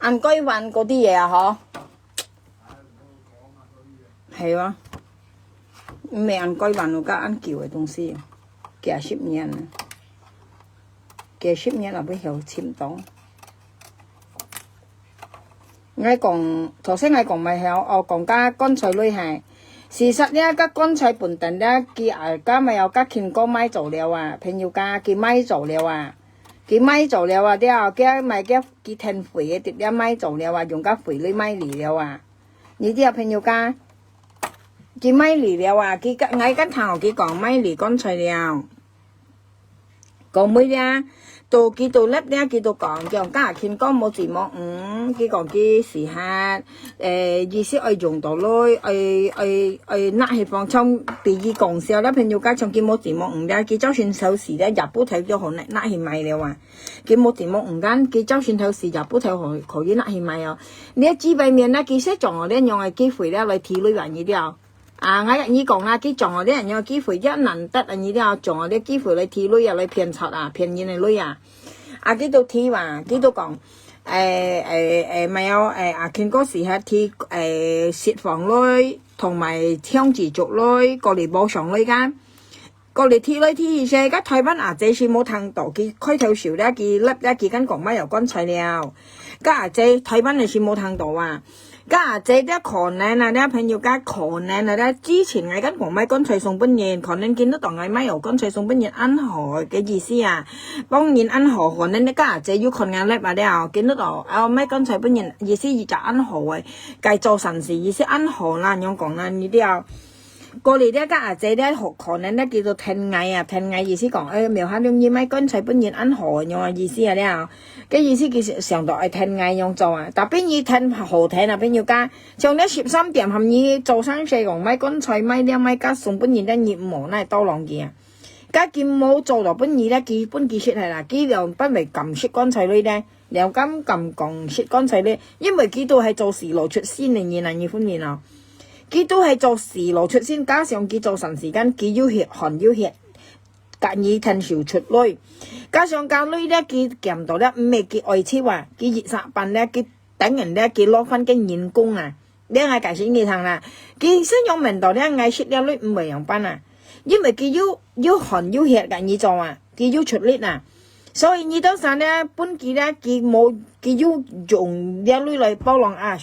恁該還該兜仔啊吼。係啊，毋係恁該還有个恁久个東西，幾十年啊，幾十年啊，毋曉尋到。 𠊎講，頭先𠊎講麼个哦，講該棺材類係。事實這个棺材本身這，佢啊，該麼个哦，該經過買做了啊，朋友家佢買做了啊，佢買做了啊，了，佢買佢佢添肥个，直接買做了啊，用該肥類買嚟了啊。你知啊，朋友家，佢買嚟了啊，佢𠊎跟聽佢講買嚟棺材了。 講尾了，到佢到立了，佢到講，講該經過無錢無五，佢講佢時刻，誒，意思愛用到鐳，愛愛愛拿去放，像比喻講笑了，朋友家像佢無錢無五了，佢朝晨頭時了，也不頭就好拿拿去賣了啊。佢無錢無五間，佢朝晨頭時也不頭可可以拿去賣哦。你幾百年了，佢識種哦，你用个機會了來提鐳還你了。 啊，𠊎你講啦，佢種哦，這樣个機會也難得啊，你了種哦，這機會來提鐳啊，來騙賊啊，騙人个鐳啊。啊，佢都提哇，佢都講，誒誒誒，麼个哦，誒，啊，經過時刻提，誒，食房鐳，同埋香燭燭鐳，過來無上鐳間。 過來提來提去，該台灣阿姐係無聽到，佢開頭笑了，佢立了，佢跟講買有棺材了。該阿姐台灣个係無聽到啊。該阿姐這可能啊，這朋友家可能啊，這之前𠊎跟講買棺材送分人，可能見得到𠊎買有棺材送分人恁好个意思啊。幫人恁好，可能該阿姐有看𠊎立啊了，見得到，哦，買棺材分人，意思佢就恁好个，該做善事，意思恁好啦，樣講啦，你了。 過來這个阿姐這，可可能這叫做疼𠊎啊，疼𠊎意思講，誒，廟下中意買棺材分人恁好，樣个意思啊了。該意思佢想到愛疼𠊎樣做啊，tapi你疼好疼啊，朋友家，像這十三點含你做生意講買棺材，買了買家送分人，這你無哪兜浪去啊。該佢無做到分你咧，佢分佢食係啦，佢兩班咪敢食棺材類咧，兩敢敢講食棺材類，因為佢都係做事路出身个人啊，你分明哦。 佢都係做事路出身，加上佢做善事間，佢有血汗有血，甲你趁手出鐳。加上該鐳咧，佢撿到咧，毋係佢愛惜啊，佢一下班咧，佢等人咧，佢落番个人工啊。你愛解釋你聽啦，佢先用問到咧，愛食了鐳毋會樣般啊，因為佢有有汗有血甲你做啊，佢有出力啊。所以你到時咧，分佢咧，佢無，佢有用了鐳來包容啊。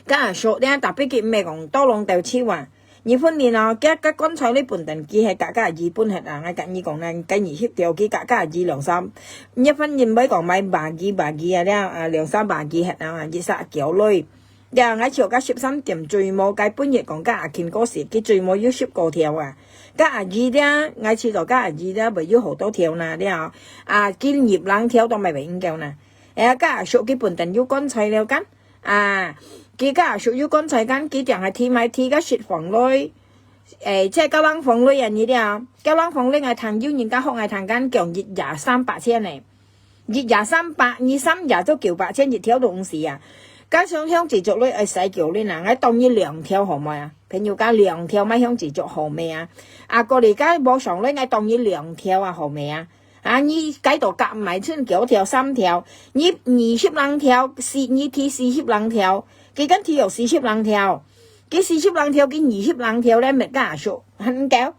該阿叔咧，tapi佢毋係講多浪鬥手啊。日本人哦，該該棺材你本等佢係甲甲二分忒啊，𠊎甲你講啦，該二十條佢甲甲二兩三。日本人毋會講買bagi bagi啊，了啊兩三bagi忒啊，一下繳鐳。了，𠊎就甲十三點最無該本日講甲阿慶過時，佢最無有十個條啊。甲阿二咧，𠊎試到甲阿二咧，袂有好多條啦，了啊，佢入零條都買袂應夠啦。哎呀，甲阿叔佢本等有棺材了間。 啊，佢甲阿叔有棺材間，佢定係提買提个食房鐳，誒，即係甲冷房鐳啊，你了，甲冷房鐳𠊎聽有人家學𠊎聽間講一夜三百千呢，一夜三百，二三夜都九百千一條都毋使啊。加上香燭燭鐳愛使九輪啊，𠊎當你兩條好無啊？朋友家兩條買香燭燭好未啊？啊，過來甲無上鐳，𠊎當你兩條啊，好未啊？ 啊，你該度甲買成九條三條，你二十零條，四，你提四十零條，佢敢提有四十零條，佢四十零條，佢二十零條咧，乜甲阿叔，還毋夠？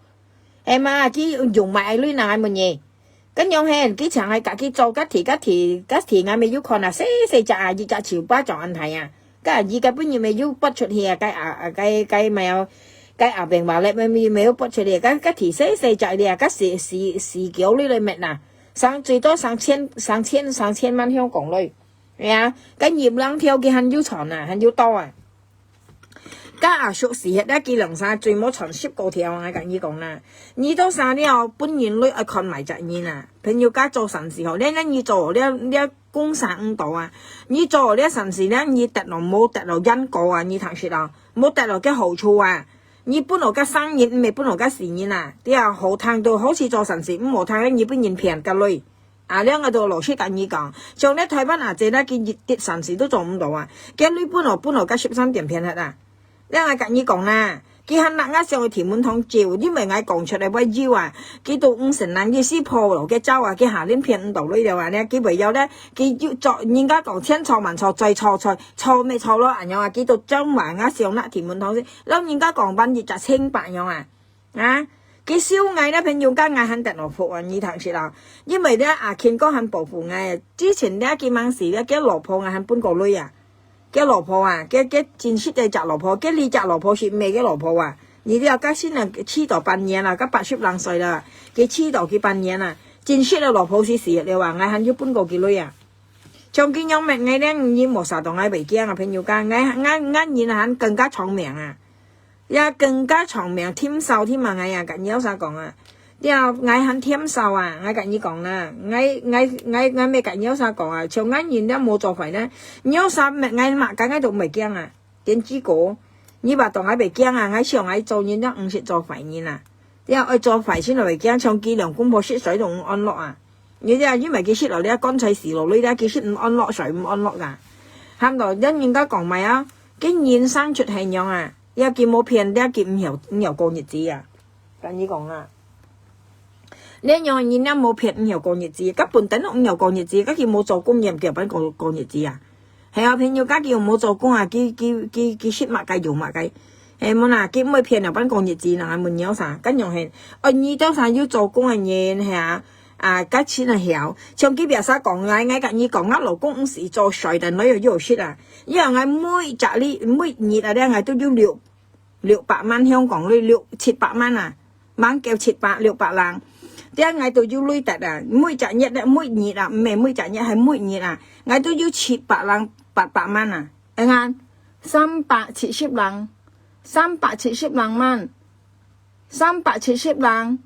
係嘛，佢用買鐳哪，問你？該樣嘿，佢淨係甲佢做，甲提，甲提，甲提，𠊎乜有看啊，細細隻啊，一隻手巴掌恁大啊。 該二个本人乜有拔出去啊，該啊啊該該乜有，該阿伯話咧，乜乜乜有拔出去，該該提細細隻咧，該四四四九鐳來乜呐，上最多上千上千上千萬香港鐳，係啊，該二零條佢還有賺啊，還有多啊。該阿叔死忒了，佢兩儕最無賺十個條啊，甲你講啦，你到時了，本人鐳愛看埋隻人啊，朋友家做善事吼，你你你做了了 工商毋到啊。你做了善事呢，你得到無得到因果啊，你聽識啊，無得到个好處啊。你分到个生人，毋係分到个死人啊。對啊，好聽到好似做善事，毋好聽呢，你分人騙个鐳。啊，兩个都老實甲你講，像你台灣阿姐呢，佢一滴善事都做毋到啊，个鐳分到分到个十三點騙忒啊。兩个甲你講啦，佢還拿𠊎上个天文堂照，因為𠊎講出來會有啊，佢都毋承認，佢死婆咯，佢走啊，佢下輪騙毋到鐳了啊，呢，佢會要呢，佢就做，人家講千錯萬錯，再錯再錯，錯乜錯咯，恁樣啊，佢都將話𠊎上拿天文堂先，老人家講萬一隻千百樣啊，啊，佢笑𠊎呢，朋友間𠊎還得了福啊，你聽識啦，因為呢，阿乾哥還保護𠊎，之前呢，佢吂死呢，佢老婆𠊎還分過鐳啊。 佢老婆啊，佢，佢真實个隻老婆，佢這隻老婆係毋係佢老婆啊？你了解先啊，佢到半年啊，佢八十零歲了，佢去到佢半年啊，真實个老婆係死了啊，𠊎還有分過佢鐳啊。像佢樣物，𠊎兩人無啥到𠊎袂驚啊，朋友間，𠊎，𠊎，𠊎人還更加長命啊。 也更加長命，添壽添啊！𠊎也甲你有啥講啊？對啊，𠊎還添壽啊！𠊎甲你講啦，𠊎，𠊎，𠊎，𠊎乜甲你有啥講啊？像𠊎人了無做壞呢，你有啥乜，𠊎麼个𠊎都毋會驚啊！電子哥，你話到𠊎袂驚啊！𠊎想𠊎做人了毋識做壞人啊！對啊，愛做壞先來會驚，像佢兩公婆食水都毋安樂啊！你知啊，因為佢食落了棺材死落去了，佢食毋安樂，水毋安樂啊！喊到人家講麼个啊，佢人生出係樣啊！ 這佢無騙，這佢毋曉，毋曉過日子啊！甲你講啊，這樣人也無騙，毋曉過日子，甲本等都毋曉過日子，甲佢無做工，也毋曉辦過，過日子啊！係啊，朋友，甲佢無做工啊，佢，佢，佢，佢食麼个用麼个？係無啦，佢毋會騙了，辦過日子，人家問你有啥？甲樣係，哦，你兜啥有做工个人，係啊？ 啊，甲真係曉。像佢別儕講，𠊎，𠊎甲你講，𠊎老公毋係做水電來有有食啊。因為𠊎每隻哩，每日啊，這𠊎都有六，六百萬香港鐳，六，七百萬啊，吂夠七百，六百零。這𠊎都有鐳得啊，每隻月咧，每日啊，毋係每隻月，係每日啊，𠊎都有七百零，八百萬啊。你看，三百七十零，三百七十零萬，三百七十零。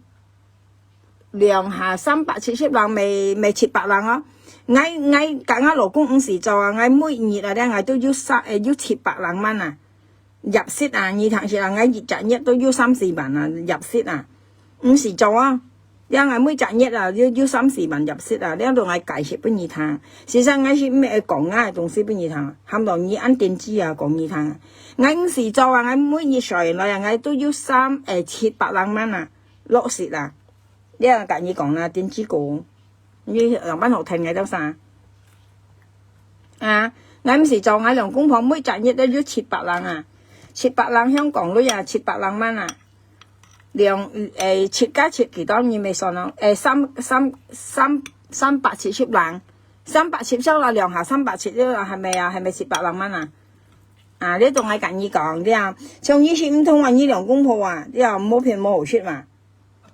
兩下三百七十零，乜，乜七百零哦。𠊎，𠊎甲𠊎老公毋係做啊，𠊎每日啊，這𠊎都有三，誒，有七百零萬啊，入息啊，你聽識啊，𠊎一隻月都有三四萬啊，入息啊，毋係做啊。這𠊎每隻月啊，有，有三四萬入息啊，這都𠊎解釋分你聽。事實𠊎係毋係講𠊎个東西分你聽，喊到你恁電子啊，講你聽。𠊎毋係做啊，𠊎每日睡來啊，𠊎都有三，誒，七百零萬啊。 落實啊。這樣甲你講啦，電子哥，你兩萬好聽个多少？啊，𠊎毋係做，𠊎兩公婆每隻月都有七百零啊，七百零香港鐳啊，七百零萬啊，兩，誒，七加七幾多你無算哦？誒，三，三，三，三百七十零，三百七十啦，兩下三百七十啦，係無啊？係無七百零萬啊？啊，這種𠊎甲你講，這樣，像你係毋通啊，你兩公婆啊，這樣無騙無好食嘛。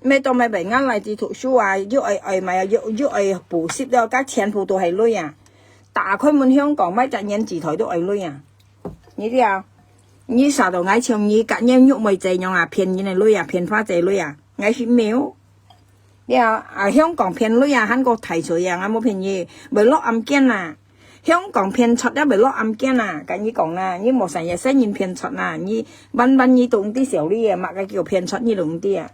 乜當乜為𠊎倈子讀書啊，又愛，愛買啊，又，又愛補習了，該全部都係鐳啊。打開門香港，買隻原子台都愛鐳啊。你知啊？你啥都愛像你甲你玉妹仔樣啊，騙人个鐳啊，騙花姐鐳啊，𠊎係無。了啊，香港騙鐳啊，還過大罪啊，𠊎無騙你，會落暗間啊。 香港騙出了會落暗間啊！甲你講啦，你無成日使人騙出啦，你萬萬你都毋知小李个，麼个叫騙出你都毋知啊！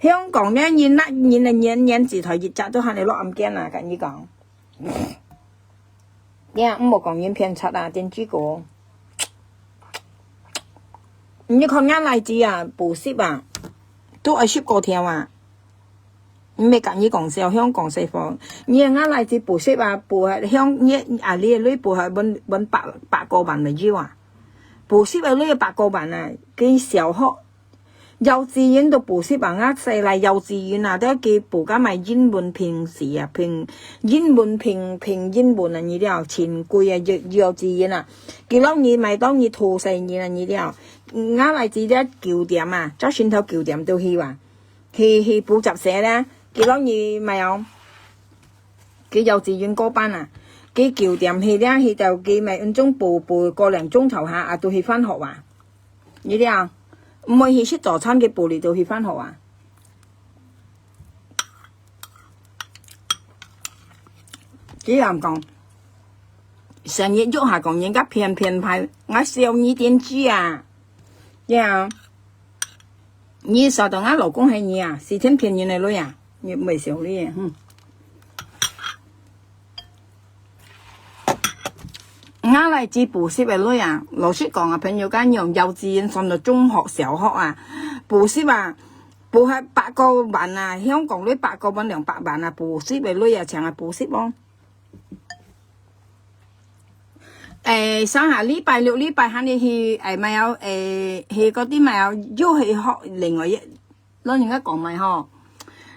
香港呢，人那人个年年字頭一隻都喊你落暗間啊！甲你講，你啊，毋好講人騙出啊，電子哥。你看𠊎倈子啊，補習啊，都愛十過條啊！ 毋係甲你講笑，香港細貨。你个𠊎倈子補習啊，補啊，香，你啊，你个女補啊，分，分百，百過萬个有啊。補習个女百過萬啊，佢小學、幼稚園都補習啊，𠊎細倈幼稚園啊，都佢補甲買英文拼字啊，拼英文拼，拼英文啊，你了，真貴啊，幼，幼稚園啊。佢老二買到你吐細人啊，你了。𠊎倈子了九點啊，朝晨頭九點都去啊。 去，去補習社咧，佢老二買哦，佢幼稚園過班啊，佢九點去咧，去到佢買分鐘補，補個零鐘頭下，啊，都去返學啊。你知啊，毋會去食早餐，佢補了都去返學啊。佢人講，成日約下講人家騙騙派，𠊎笑你點知啊？呀。 你曉得𠊎老公係你啊，四天騙人个鐳啊，你毋會笑你，哼。𠊎倈仔補習个鐳啊，老實講啊，朋友間用幼稚園上到中學、小學啊，補習啊，補係百過萬啊，香港鐳百過萬、兩百萬啊，補習个鐳啊，請佢補習哦。誒，上下禮拜六、禮拜還得去，誒，買有，誒，去嗰啲買有，又去學另外一，老人家講買吼，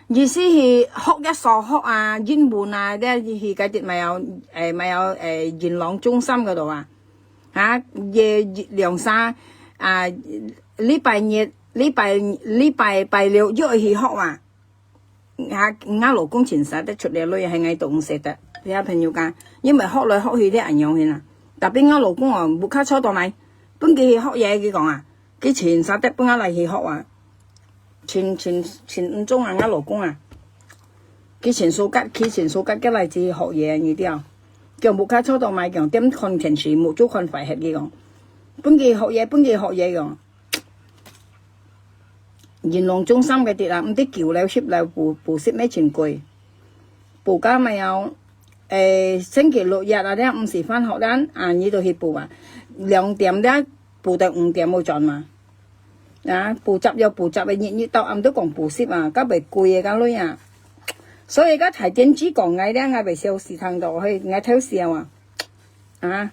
意思係學一所學啊，英文啊，這去該啲買有，誒，買有，誒，銀朗中心嗰度啊，哈，也兩三啊，禮拜日、禮拜、禮拜拜六又去學啊。 𠊎，𠊎老公盡捨得出這鐳，係𠊎都毋捨得。這朋友講，因為學來學去這恁樣形啊。Tapi𠊎老公哦，屋下坐到來，分佢去學嘢，佢講啊，佢盡捨得分𠊎倈仔去學啊。盡，盡，盡毋中啊，𠊎老公啊，佢盡suka，佢盡suka佢倈仔去學嘢，你知啊。叫屋下坐到來，叫點看電視，目珠看壞忒，佢講，分佢學嘢，分佢學嘢，講。 銀朗中心个地啊，毋知九樓、十樓補，補習乜盡貴。補到乜有，誒，星期六日啊，這毋使返學啦，啊，你就去補啊。兩點這補到五點無轉嘛。啊，補習又補習个，日日到暗都講補習啊，該會貴个，該鐳啊。所以該大電視講𠊎這，𠊎會笑死聽到，嘿，𠊎偷笑啊。啊。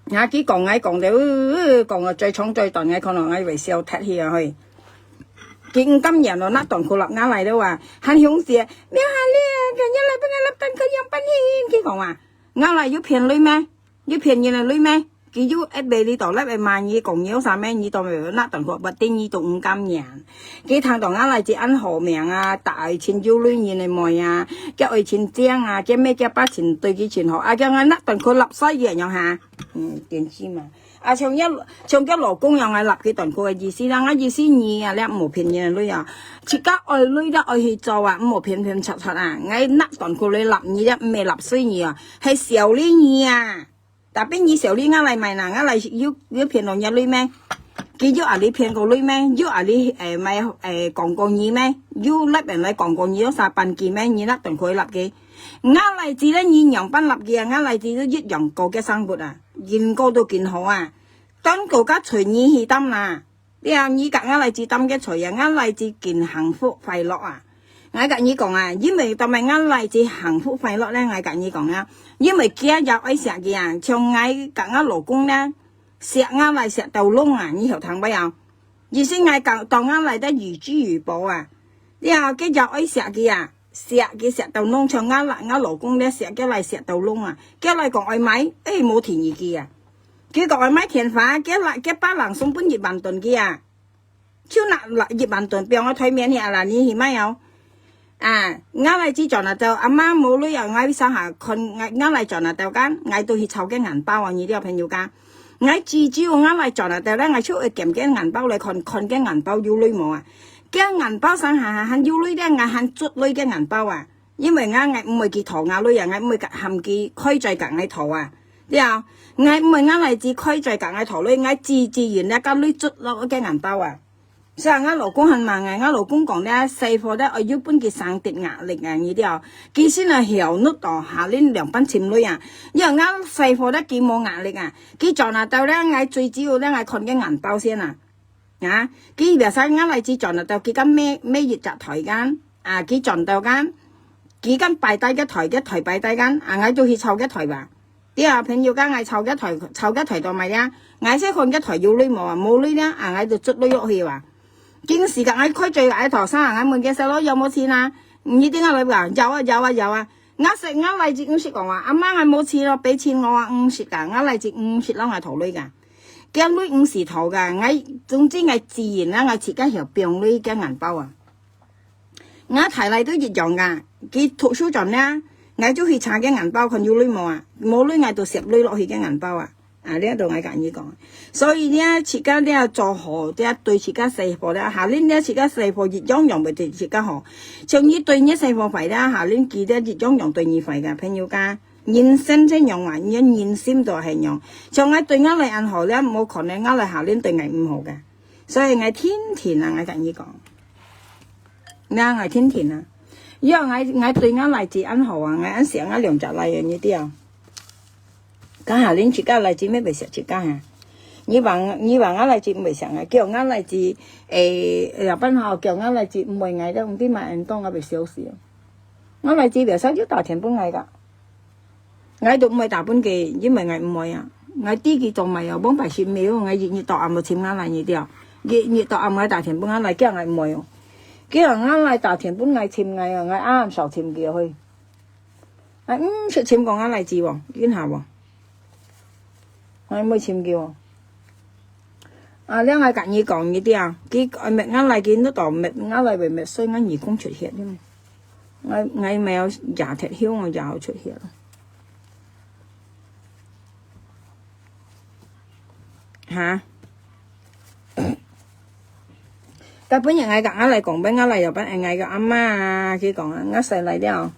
啊，佢講𠊎講到，呃，呃，講到最長最短，𠊎看到𠊎會笑忒去啊，嘿。佢毋甘願咯，拿短褲揇𠊎倈仔啊，還凶些，「你下哩，今日來分𠊎揇短褲樣般形。」佢講啊，𠊎倈仔有騙鐳咩？有騙人个鐳咩？佢有一百里到，來買你講你有啥咩？你都無拿短褲，不定你都毋甘願。 佢聽到𠊎倈仔恁好命啊，逐愛盡有鐳人个妹啊，佢愛盡靚啊，佢姆佢爸盡對佢盡好，啊，佢愛拿短褲揇衰佢樣哈。嗯，電視嘛。啊，像佢，像佢老公樣，𠊎揇佢短褲个意思啦，𠊎意思你啊，你毋好騙人个鐳啊。自家愛鐳个愛去做啊，毋好騙騙撮撮啊。𠊎拿短褲來揇你，你毋係揇衰你啊，係笑你你啊。 Tapi你笑你𠊎倈仔買哪，𠊎倈仔有，有騙到你鐳咩？佢有啊你騙過鐳咩？有啊你，誒，買，誒，講過你咩？有揇人來講過你，有啥半句咩？你拿短褲揇佢。𠊎倈仔知咧，你樣般揇佢啊，𠊎倈仔都一樣過个生活啊，人過到盡好啊，當過个隨你去擔啦。 了，你佮𠊎倈仔擔个錘啊，𠊎倈仔盡幸福快樂啊。𠊎佮你講啊，因為做麼个𠊎倈仔盡幸福快樂咧，𠊎佮你講啊，因為佢也愛惜佢啊，像𠊎佮𠊎老公咧，惜𠊎倈仔惜到燶啊，你曉得無啊？意思𠊎講到𠊎倈仔个如珠如寶啊，了，佢也愛惜佢啊。 惜佢惜到燶，像𠊎倈，𠊎老公咧惜佢倈惜到燶啊！佢倈講愛買，誒，無提議佢啊！佢講愛買電話，佢倈，佢爸人送分一萬盾佢啊！就拿一萬盾放在台面去啊啦，你去買哦！啊，𠊎倈仔轉啊到，阿媽無鐳啊，𠊎上下看，𠊎，𠊎倈仔轉啊到間，𠊎都去抄个銀包啊，你這朋友講。 𠊎只，只有𠊎倈轉啊到咧，𠊎就愛撿个銀包來看，看个銀包有鐳無啊？个銀包上下還有鐳咧，𠊎還捽鐳个銀包啊！因為𠊎，𠊎毋會去討𠊎鐳啊，𠊎毋會喊佢開嘴佮𠊎討啊，對啊，𠊎毋會𠊎倈仔開嘴佮𠊎討鐳，𠊎只，只用該个鐳捽落个銀包啊。 所以𠊎老公還罵𠊎，𠊎老公講咧，細貨咧愛有分佢生得壓力啊，你知哦。佢先來曉得到下輪兩班尋鐳啊，因為𠊎細貨咧佢無壓力啊，佢轉啊到咧，𠊎最主要咧，𠊎看个銀包先啊。啊，佢biasa𠊎倈仔轉啊到，佢講買，買一隻袋間，啊，佢轉到間，佢講擺低个袋，个袋擺低間，啊，𠊎就去抄个袋吧。 對啊，朋友講𠊎抄个袋，抄个袋到買呀，𠊎先看个袋有鐳無啊，無鐳咧，啊，𠊎就捽鐳落去哇。今時間𠊎開嘴𠊎頭上，𠊎問个細佬有無錢啊？你定下來講，有啊，有啊，有啊。𠊎識，𠊎倈仔毋識講啊，阿媽，𠊎無錢咯，俾錢𠊎啊，毋識啊，𠊎倈仔毋識摎𠊎討鐳个。佢鐳毋使討个，𠊎，總之𠊎自然啊，𠊎自家曉放鐳个銀包啊。 𠊎大倈都一樣个，佢讀書轉咧，𠊎就去查个銀包看有鐳無啊，無鐳𠊎就攝鐳落去个銀包啊。啊，這都𠊎佮你講。所以呢，自家這做好，這對自家細貨咧，下輪這自家細貨一樣樣會對自家好。像你對你細貨壞咧，下輪佢這一樣樣對你壞个，朋友家。人生這樣啊，你人心都係樣。像𠊎對𠊎倈恁好咧，無可能𠊎倈下輪對𠊎毋好个。所以𠊎天天啊，𠊎佮你講。 那𠊎天天啊，因為𠊎，𠊎對𠊎倈仔恁好啊，𠊎恁惜𠊎兩隻倈仔，你知啊。該下恁自家倈仔乜會惜自家哈？你話，你話吾倈仔毋會惜𠊎，叫吾倈仔，誒，老闆吼，叫吾倈仔毋會𠊎，這種地方恁多，𠊎會笑死哦。吾倈仔有時就打電分𠊎个，𠊎都毋會打分佢，因為𠊎毋會啊。𠊎知佢做麼个哦，往擺係無，𠊎日日到暗都尋吾倈仔了，日日到暗𠊎打電分吾倈，叫𠊎毋會哦。叫吾倈打電分𠊎尋𠊎哦，𠊎暗少尋佢去。 哎，嗯，識尋講吾倈仔無？應下無？𠊎無尋佢哦。啊，了𠊎甲你講一點，佢，呃，搣吾倈仔，佢那到搣，吾倈仔會搣碎，𠊎耳公出血了。𠊎，𠊎無有牙忒，我牙出血了。哈？ 該本日𠊎甲吾倈講，分吾倈仔又分𠊎个阿媽啊，佢講啊，吾婿來了。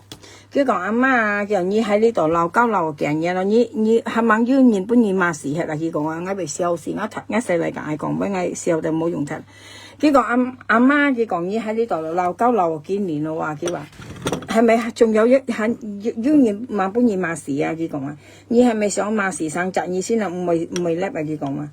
佢講阿媽啊，佢講你還在這嘮嘮嘮幾年了，你，你還吂有人分你罵死忒啊，佢講啊，𠊎會笑死，𠊎，𠊎婿來甲𠊎講，分𠊎笑到無用忒。佢講阿，阿媽，佢講你還在這嘮嘮嘮幾年了啊，佢話，還吂，仲有一，還有，有人吂分你罵死啊，佢講啊，你還吂想罵死三隻，你心內毋會，毋會裂啊，佢講啊。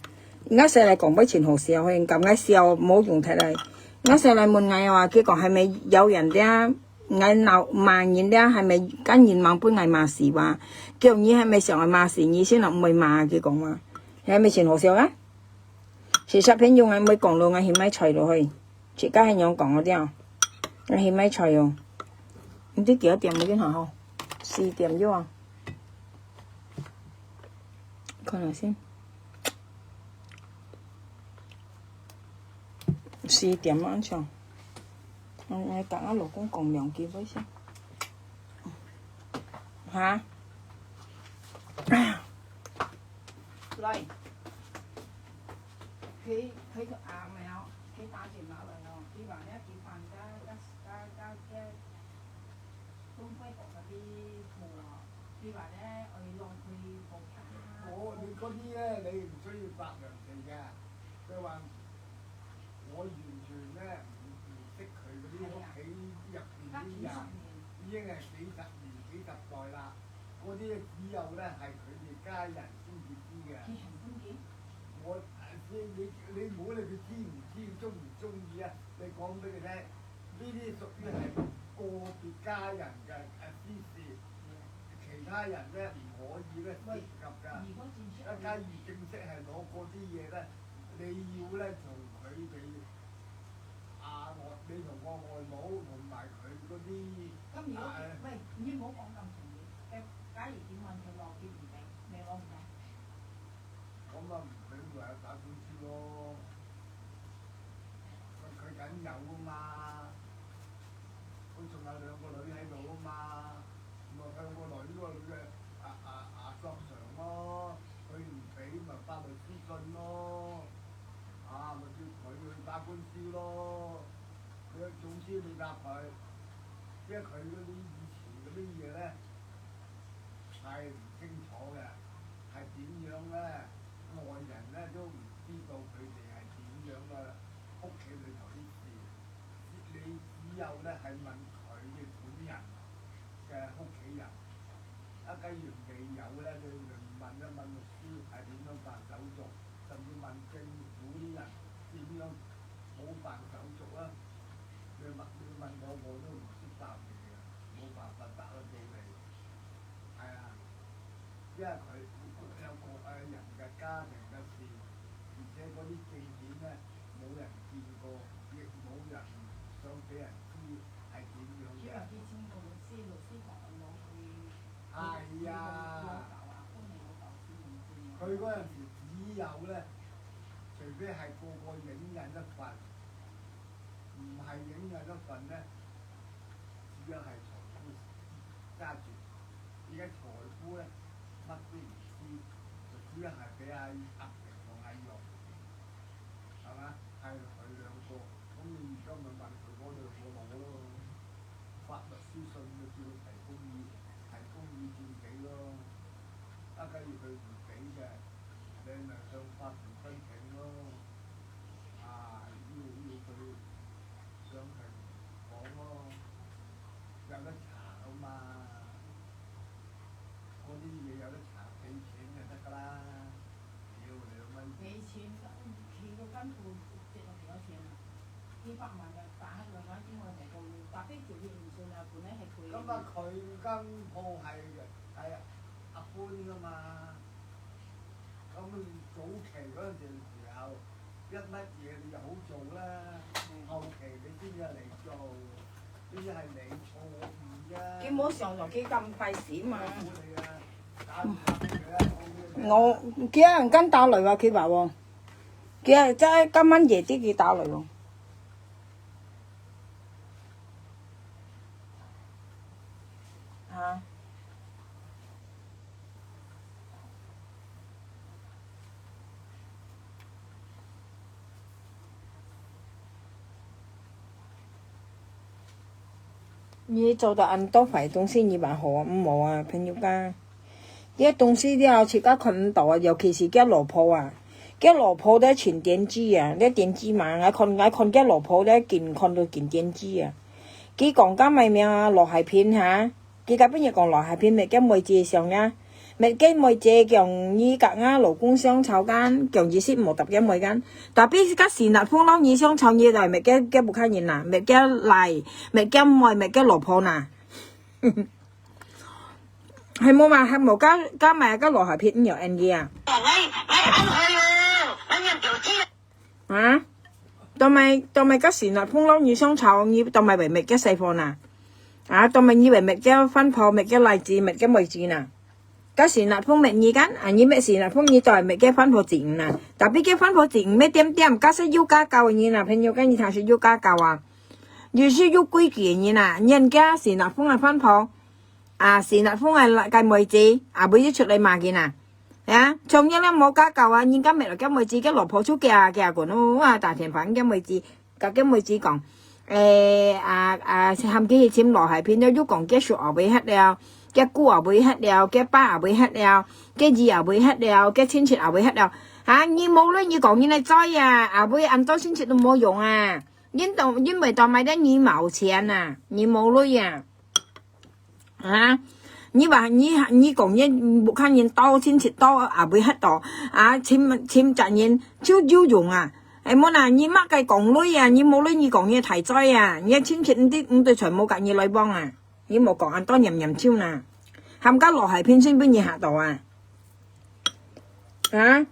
吾婿來講話盡好笑，佢感覺笑無用忒來。吾婿來問𠊎話，佢講還吂有人了，𠊎鬧罵人了，還吂，該人吂分𠊎罵死哇？叫你還吂想愛罵死，你先來毋會罵，佢講話，還吂盡好笑啊？係小朋友，𠊎毋會講了，𠊎去買菜了嘿。自家係仰講个了，𠊎去買菜哦。你知幾多點了？好好，四點了啊。看下先。 四點啊，像。嗯，來甲我老公講兩句話先。哈？來。佢，佢个阿妹哦，佢打電話來哦，佢話呢，佢放假，假，假，假，東北角嗰啲鋪哦，佢話呢，我要浪費好平啊。哦，你嗰啲呢，你唔需要百零地嘅，佢話 我完全呢，唔，唔識佢嗰啲屋企入邊啲人，已經係幾十年、幾十代啦。嗰啲只有呢，係佢哋家人先至知嘅。我，你，你，你唔好理佢知唔知，鍾唔鍾意啊！你講畀佢聽，呢啲屬於係個別家人嘅，誒，私事，其他人呢，唔可以呢，涉及㗎。一家如果正式係攞嗰啲嘢呢， 你要呢，同佢哋，啊，外，你同個外母同埋佢嗰啲，咁如果，啊，喂，你唔好講咁重要。假，假如點樣佢落佢唔俾，你攞唔得？咁啊，唔俾咪打官司咯。佢，佢梗有啊嘛。佢仲有兩個女喺度啊嘛。 咪向個女，個女嘅阿，阿，阿索償咯，佢唔畀咪法律書信咯，啊，咪叫佢去打官司咯。佢總之你答佢，因為佢嗰啲以前嗰啲嘢呢，係唔清楚嘅，係點樣呢？外人呢都唔知道佢哋係點樣嘅，屋企裏頭啲事。 你只有呢係問佢哋本人嘅屋企人。啊，假如未有呢，你就問一問律師係點樣辦手續，甚至問政府啲人點樣冇辦手續啊？你問，你問我，我都唔識答你嘅，冇辦法答得到你。係啊，因為佢有個，誒，人嘅家庭嘅事，而且嗰啲證件呢，冇人見過，亦冇人想畀人知係點樣嘅。佢話佢請個律師，律師同佢攞去，係啊。佢老豆啊，幫你老豆先認證啊。佢嗰陣時只有呢，除非係個個影印一份，唔係影印一份呢，只有係財富揸住。而家財富呢，乜都唔知，就只係畀阿阿平同阿玉，係嘛？係佢兩個。咁你而家咪問佢嗰兩個攞咯，法律書信咪叫佢提供意，提供意見畀咯。啊，假如佢唔畀嘅，你咪向法庭申請咯。啊，要，要佢上庭講咯，有得查啊嘛。嗰啲嘢有得查，畀錢就得咁啊，佢間鋪係係阿搬噶嘛，咁佢早期嗰陣時候，一乜嘢你就好做啦，後期你先至嚟做，呢啲係你錯誤啫。佢冇想到佢咁快死嘛。我佢人跟打來話，佢話喎，佢在今晚夜啲佢打來喎。啊。你做到恁多壞東西，你還好啊？毋好啊，朋友家。這東西了，自家看毋到啊，尤其是佢老婆啊。佢老婆咧穿電子啊，咧電子嘛，𠊎看，𠊎看佢老婆咧，緊看到緊電子啊。佢講个麼名啊，羅海平哈，佢个本人講羅海平，乜佢妹子相呀，乜佢妹子講你甲𠊎老公相吵間，講一息無搭佢妹間，tapi甲是那風浪你相吵你來，乜佢，佢屋下人啊，乜佢倈，乜佢妹，乜佢老婆呐。係無嘛，係無甲，甲麼个羅海平有恩个啊？啊？當咪，當咪甲是那風浪你相吵，你當咪會乜佢細貨呐？啊，當咪你會乜佢番婆，乜佢倈子，乜佢妹子呐？甲是那風乜你間，啊，你乜是那風，你當係乜佢番婆子女呐？tapi佢番婆子女乜點點，甲係有家教个人呐，朋友，甲你聽係有家教啊，又係有規矩个人呐，人家是那風个番婆。 啊，是那風个，个妹子，啊，毋會出來罵佢呐。啊，從前咧無家教啊，人家滅了个妹子，个老婆就驚啊，驚啊，講，哦，啊，打電話个妹子，甲个妹子講，誒，啊，啊，喊佢去尋羅海平了，又講个樹也會黑了，个姑也會黑了，个爸也會黑了，个姨也會黑了，个親戚也會黑了。啊，你無鐳，你講你來嘴啊，啊，會恁多親戚都無用啊。因當，因為當買得你無錢啊，你無鐳啊。 啊，你話你，你講你屋下人多親戚多，也毋會黑到，啊，尋，尋責任就有用啊。哎，無啦，你麼个講鐳啊，你無鐳，你講你大嘴啊，你个親戚毋對，毋對全部甲你來幫啊，你莫講恁多念念咒啦，喊甲羅海平先分你嚇到啊。啊，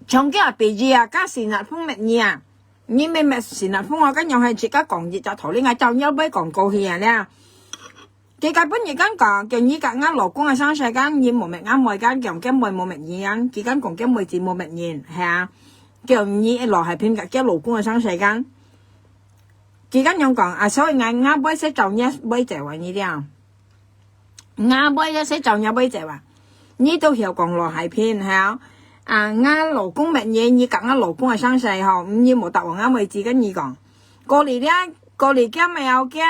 像个阿伯姨啊，甲是那風乜你啊。 你明明是那風啊，該樣係自家講一隻道理，𠊎照樣會講過去啊咧。佢个本人間講，叫你甲𠊎老公个上世間，你無搣𠊎妹間，叫佢妹無搣你間，佢間講佢妹子無搣人，係啊。叫你羅海平甲佢老公个上世間，佢間樣講啊，所以𠊎，𠊎會使照你會走啊，你了。 𠊎會也使照你會走啊。你都曉講羅海平，係啊。啊，𠊎老公搣你，你甲𠊎老公个上世吼，你無答應𠊎妹子跟你講。過去咧，過去佢乜有佢，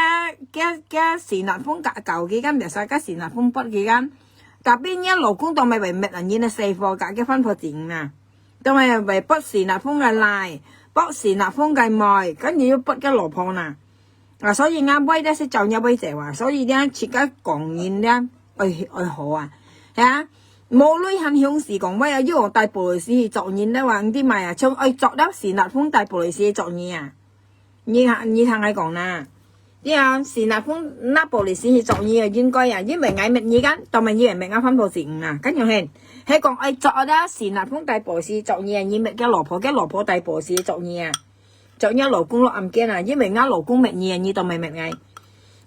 佢，佢是那風甲搞佢間，別使甲是那風發佢間。Tapi你老公都毋會搣啊，你个細貨甲佢番婆子女啊。都毋會發是那風个倈，發是那風个妹，跟住又發个老婆呐。 啊，所以𠊎會咧係照你會走啊，所以咧自家講人咧愛，愛好啊，係啊，無鐳還凶事講話啊，又帶police去捉人咧話，毋知麼啊，像愛捉了是那風帶police去捉人啊，你，你聽𠊎講啦，你啊，是那風拿police去捉人啊，應該啊，因為𠊎搣你間，當然你會搣𠊎番婆子女啊，該樣係，係講愛捉了是那風帶police捉人啊，你搣佢老婆，佢老婆帶police捉人啊。 做若老公落暗間啊，因為吾老公搣你啊，你都毋搣𠊎。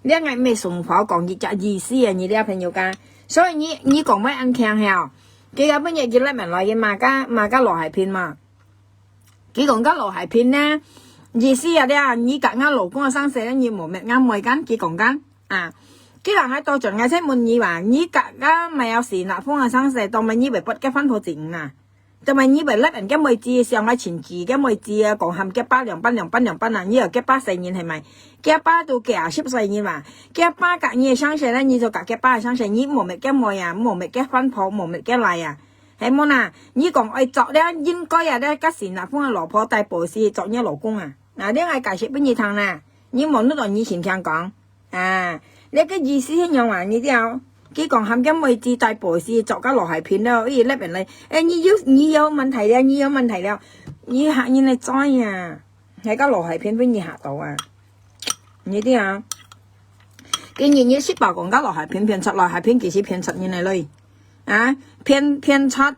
這𠊎毋係順口講一隻意思啊，你這朋友家。所以你，你講話恁慶吼，佢个本日佢來問來，佢罵个，罵个羅海平嘛。佢講个羅海平呢，意思啊，這你甲吾老公个上世，你無搣吾妹間，佢講間啊。佢人還多轉，𠊎先問你吧，你甲个毋係有是那風个上世，當然你會發个番婆子女啊。 做麼你會立人个妹子，想愛尋佢个妹子啊，講喊佢爸兩班兩班兩班啊，你有佢爸細人係咪？佢爸都幾啊十歲人嘛，佢爸甲你个上世咧，你就甲佢爸个上世，你無搣佢妹啊，無搣佢番婆，無搣佢倈啊，係無啦？你講愛做咧，應該啊咧，甲是那風个老婆帶police捉若老公啊，那你愛解釋分你聽啦，你無錄到你先聽講。 啊，這个意思係仰啊？你知哦？佢講喊佢妹子帶police捉个羅海平了，佢立人來，誒，你有，你有問題了，你有問題了，你嚇人來追啊！該个羅海平分你嚇到啊！你知啊？佢日日食飽講个羅海平騙賊，羅海平其實騙賊人來嘞。啊，騙，騙賊，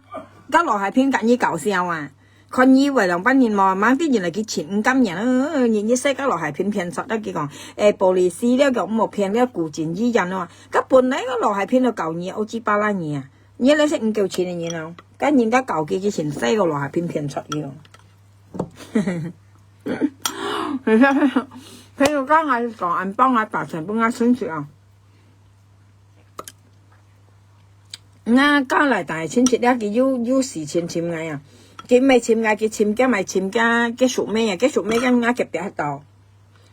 个羅海平甲你搞笑啊！看你會兩班人無，mang啲人來去尋，毋甘人，呃，日日食个羅海平騙賊，佢講，誒，police了，講毋好騙了，古井醫院啊，个本來个羅海平都搞你，烏雞巴拉你啊！你來食毋夠錢个人哦，甲人家搞佢，佢先使个羅海平騙賊去哦。其實，譬如講，𠊎講，俺幫𠊎打錢分𠊎親戚啊。𠊎家來大親戚了，佢有，有事情尋𠊎啊。佢毋係尋𠊎，佢尋个，毋係尋个，个叔妹啊，个叔妹个𠊎隔壁迄度。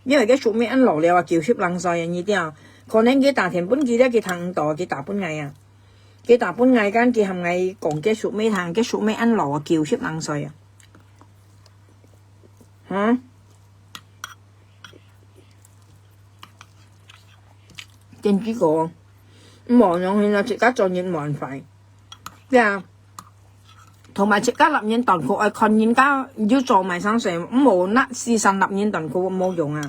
因為个叔妹恁老了啊，九十零歲啊，你知啊。可能佢打電分佢了，佢聽毋到，佢打分𠊎啊。佢打分𠊎，跟佢喊𠊎講个叔妹聽，个叔妹恁老啊，九十零歲啊。 哈？電子歌，無用，現在自家做人無辦法。對啊，同埋自家立人短褲，愛看人家有做埋生事，毋好拿四十立人短褲無用啊。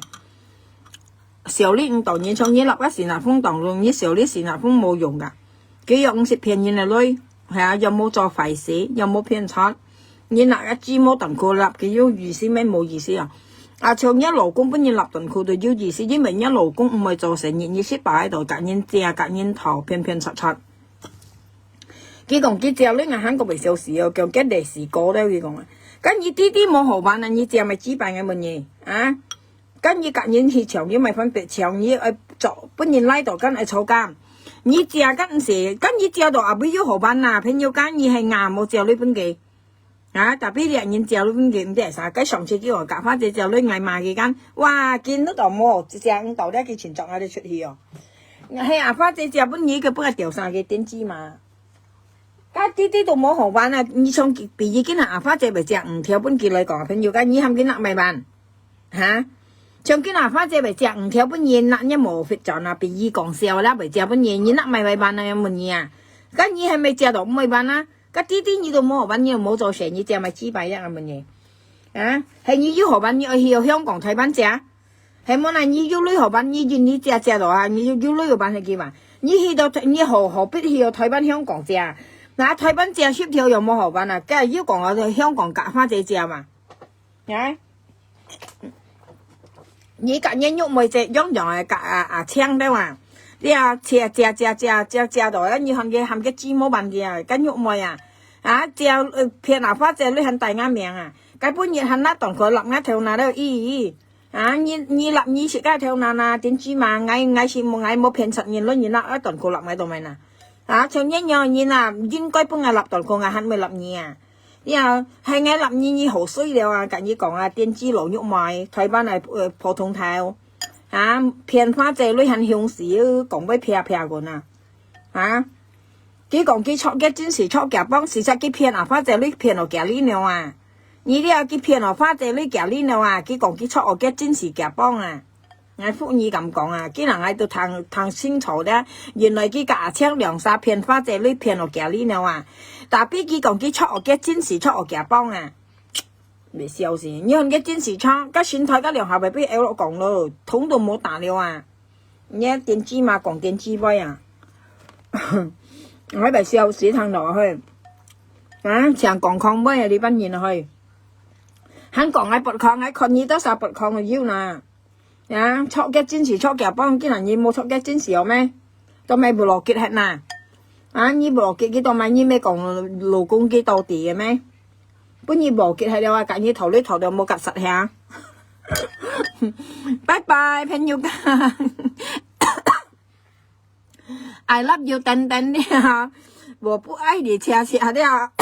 小李毋到你，像你立个四十風當中，你小李四十風無用个。佢又毋識騙人个鐳，係啊，又無做壞事，又無騙財。 你拿个雞毛短褲立，佢有意思咩？無意思啊！啊，像你老公分人立短褲都有意思，因為你老公毋會做生意，你失敗喺度，甲人借，甲人討，騙騙賊賊。佢講佢借鐳，𠊎還過袂消息哦，叫佢歷史過了，佢講啊。該你弟弟無好辦啊，你借咪幾百个問你啊？該你甲人去搶，你咪分別搶，你愛做，分人拉到，該愛坐監。你借該毋係，該你借到後尾有好辦啊？朋友，該你係硬無借鐳分佢。 啊，tapi你人借鐳分佢毋得啥，該上次叫我甲花姐借鐳，𠊎罵佢講，哇，今日都無，一隻五斗了，佢尋著𠊎就出去哦。係啊，花姐借分你，佢分𠊎掉三个電子嘛。該弟弟都無好辦啊，你像佢，比如今下阿花姐會借五條分佢來講，朋友，該你喊佢拿麼辦？哈？像今下阿花姐會借五條分你，拿你無fit轉啊，比如講笑啦，會借分你，你拿麼會辦啊？問你啊，該你還沒借到，毋會辦啊？ 該弟弟你都無好辦，你又無做生意，借麼幾百樣啊問你？啊，係你有好辦，你愛去到香港、台灣借？係無啦，你有鐳好辦，你印尼借借到啊，你有，有鐳好辦係幾萬？你去到，你何，何必去到台灣、香港借？那台灣借十條又無好辦啊，該又講啊，香港甲花姐借嘛。 啊？你甲你玉妹姐樣樣个甲阿，阿青對啊？你啊，借，借，借，借，借，借到，你喊佢，喊佢姊妹辦个啊，甲玉妹啊，啊，借，呃，騙阿花姐，你還帶𠊎名啊？該本日還拿當可立𠊎頭那了，咦，咦，啊，你，你立你自家頭那那，點知嘛？𠊎，𠊎是無，𠊎無騙賊人，你拿啊當可立𠊎到咩那？啊，像你樣人啊，應該分𠊎立當可，𠊎還會立你啊？ 呀，係𠊎立你，你好衰了啊！甲你講啊，電子老肉賣，台灣个，呃，普通頭。啊，騙花姐鐳還凶死，講會啪啪个啊！啊，佢講佢著个真實著假幫，實在佢騙啊，花姐鐳騙到假哩了啊！你了佢騙哦，花姐鐳假哩了啊！佢講佢著哦，个真實假幫啊！ 𠊎服你敢講啊，今日𠊎都聽，聽清楚了，原來佢甲阿青兩儕騙花姐鐳騙到假哩了啊！tapi佢講佢著哦，个真實著哦，假幫啊！你笑死，你看个真實著，个身材个兩下會被L講咯，通都無打了啊！你電子嘛講電子妹啊！𠊎會笑死聽到去。啊，像講講妹啊，你班人去。還講𠊎不康，𠊎看你多少不康个有啦。 啊，著个真實著假幫，今日你無著个真實哦咩？都賣無邏輯忒哪！啊，你無邏輯，佢都賣你咩講老公佢到底个咩？分你無邏輯忒了啊，甲你頭鐳頭都無甲煞下。拜拜，朋友家。I love you，等等了。我不愛你，謝謝了。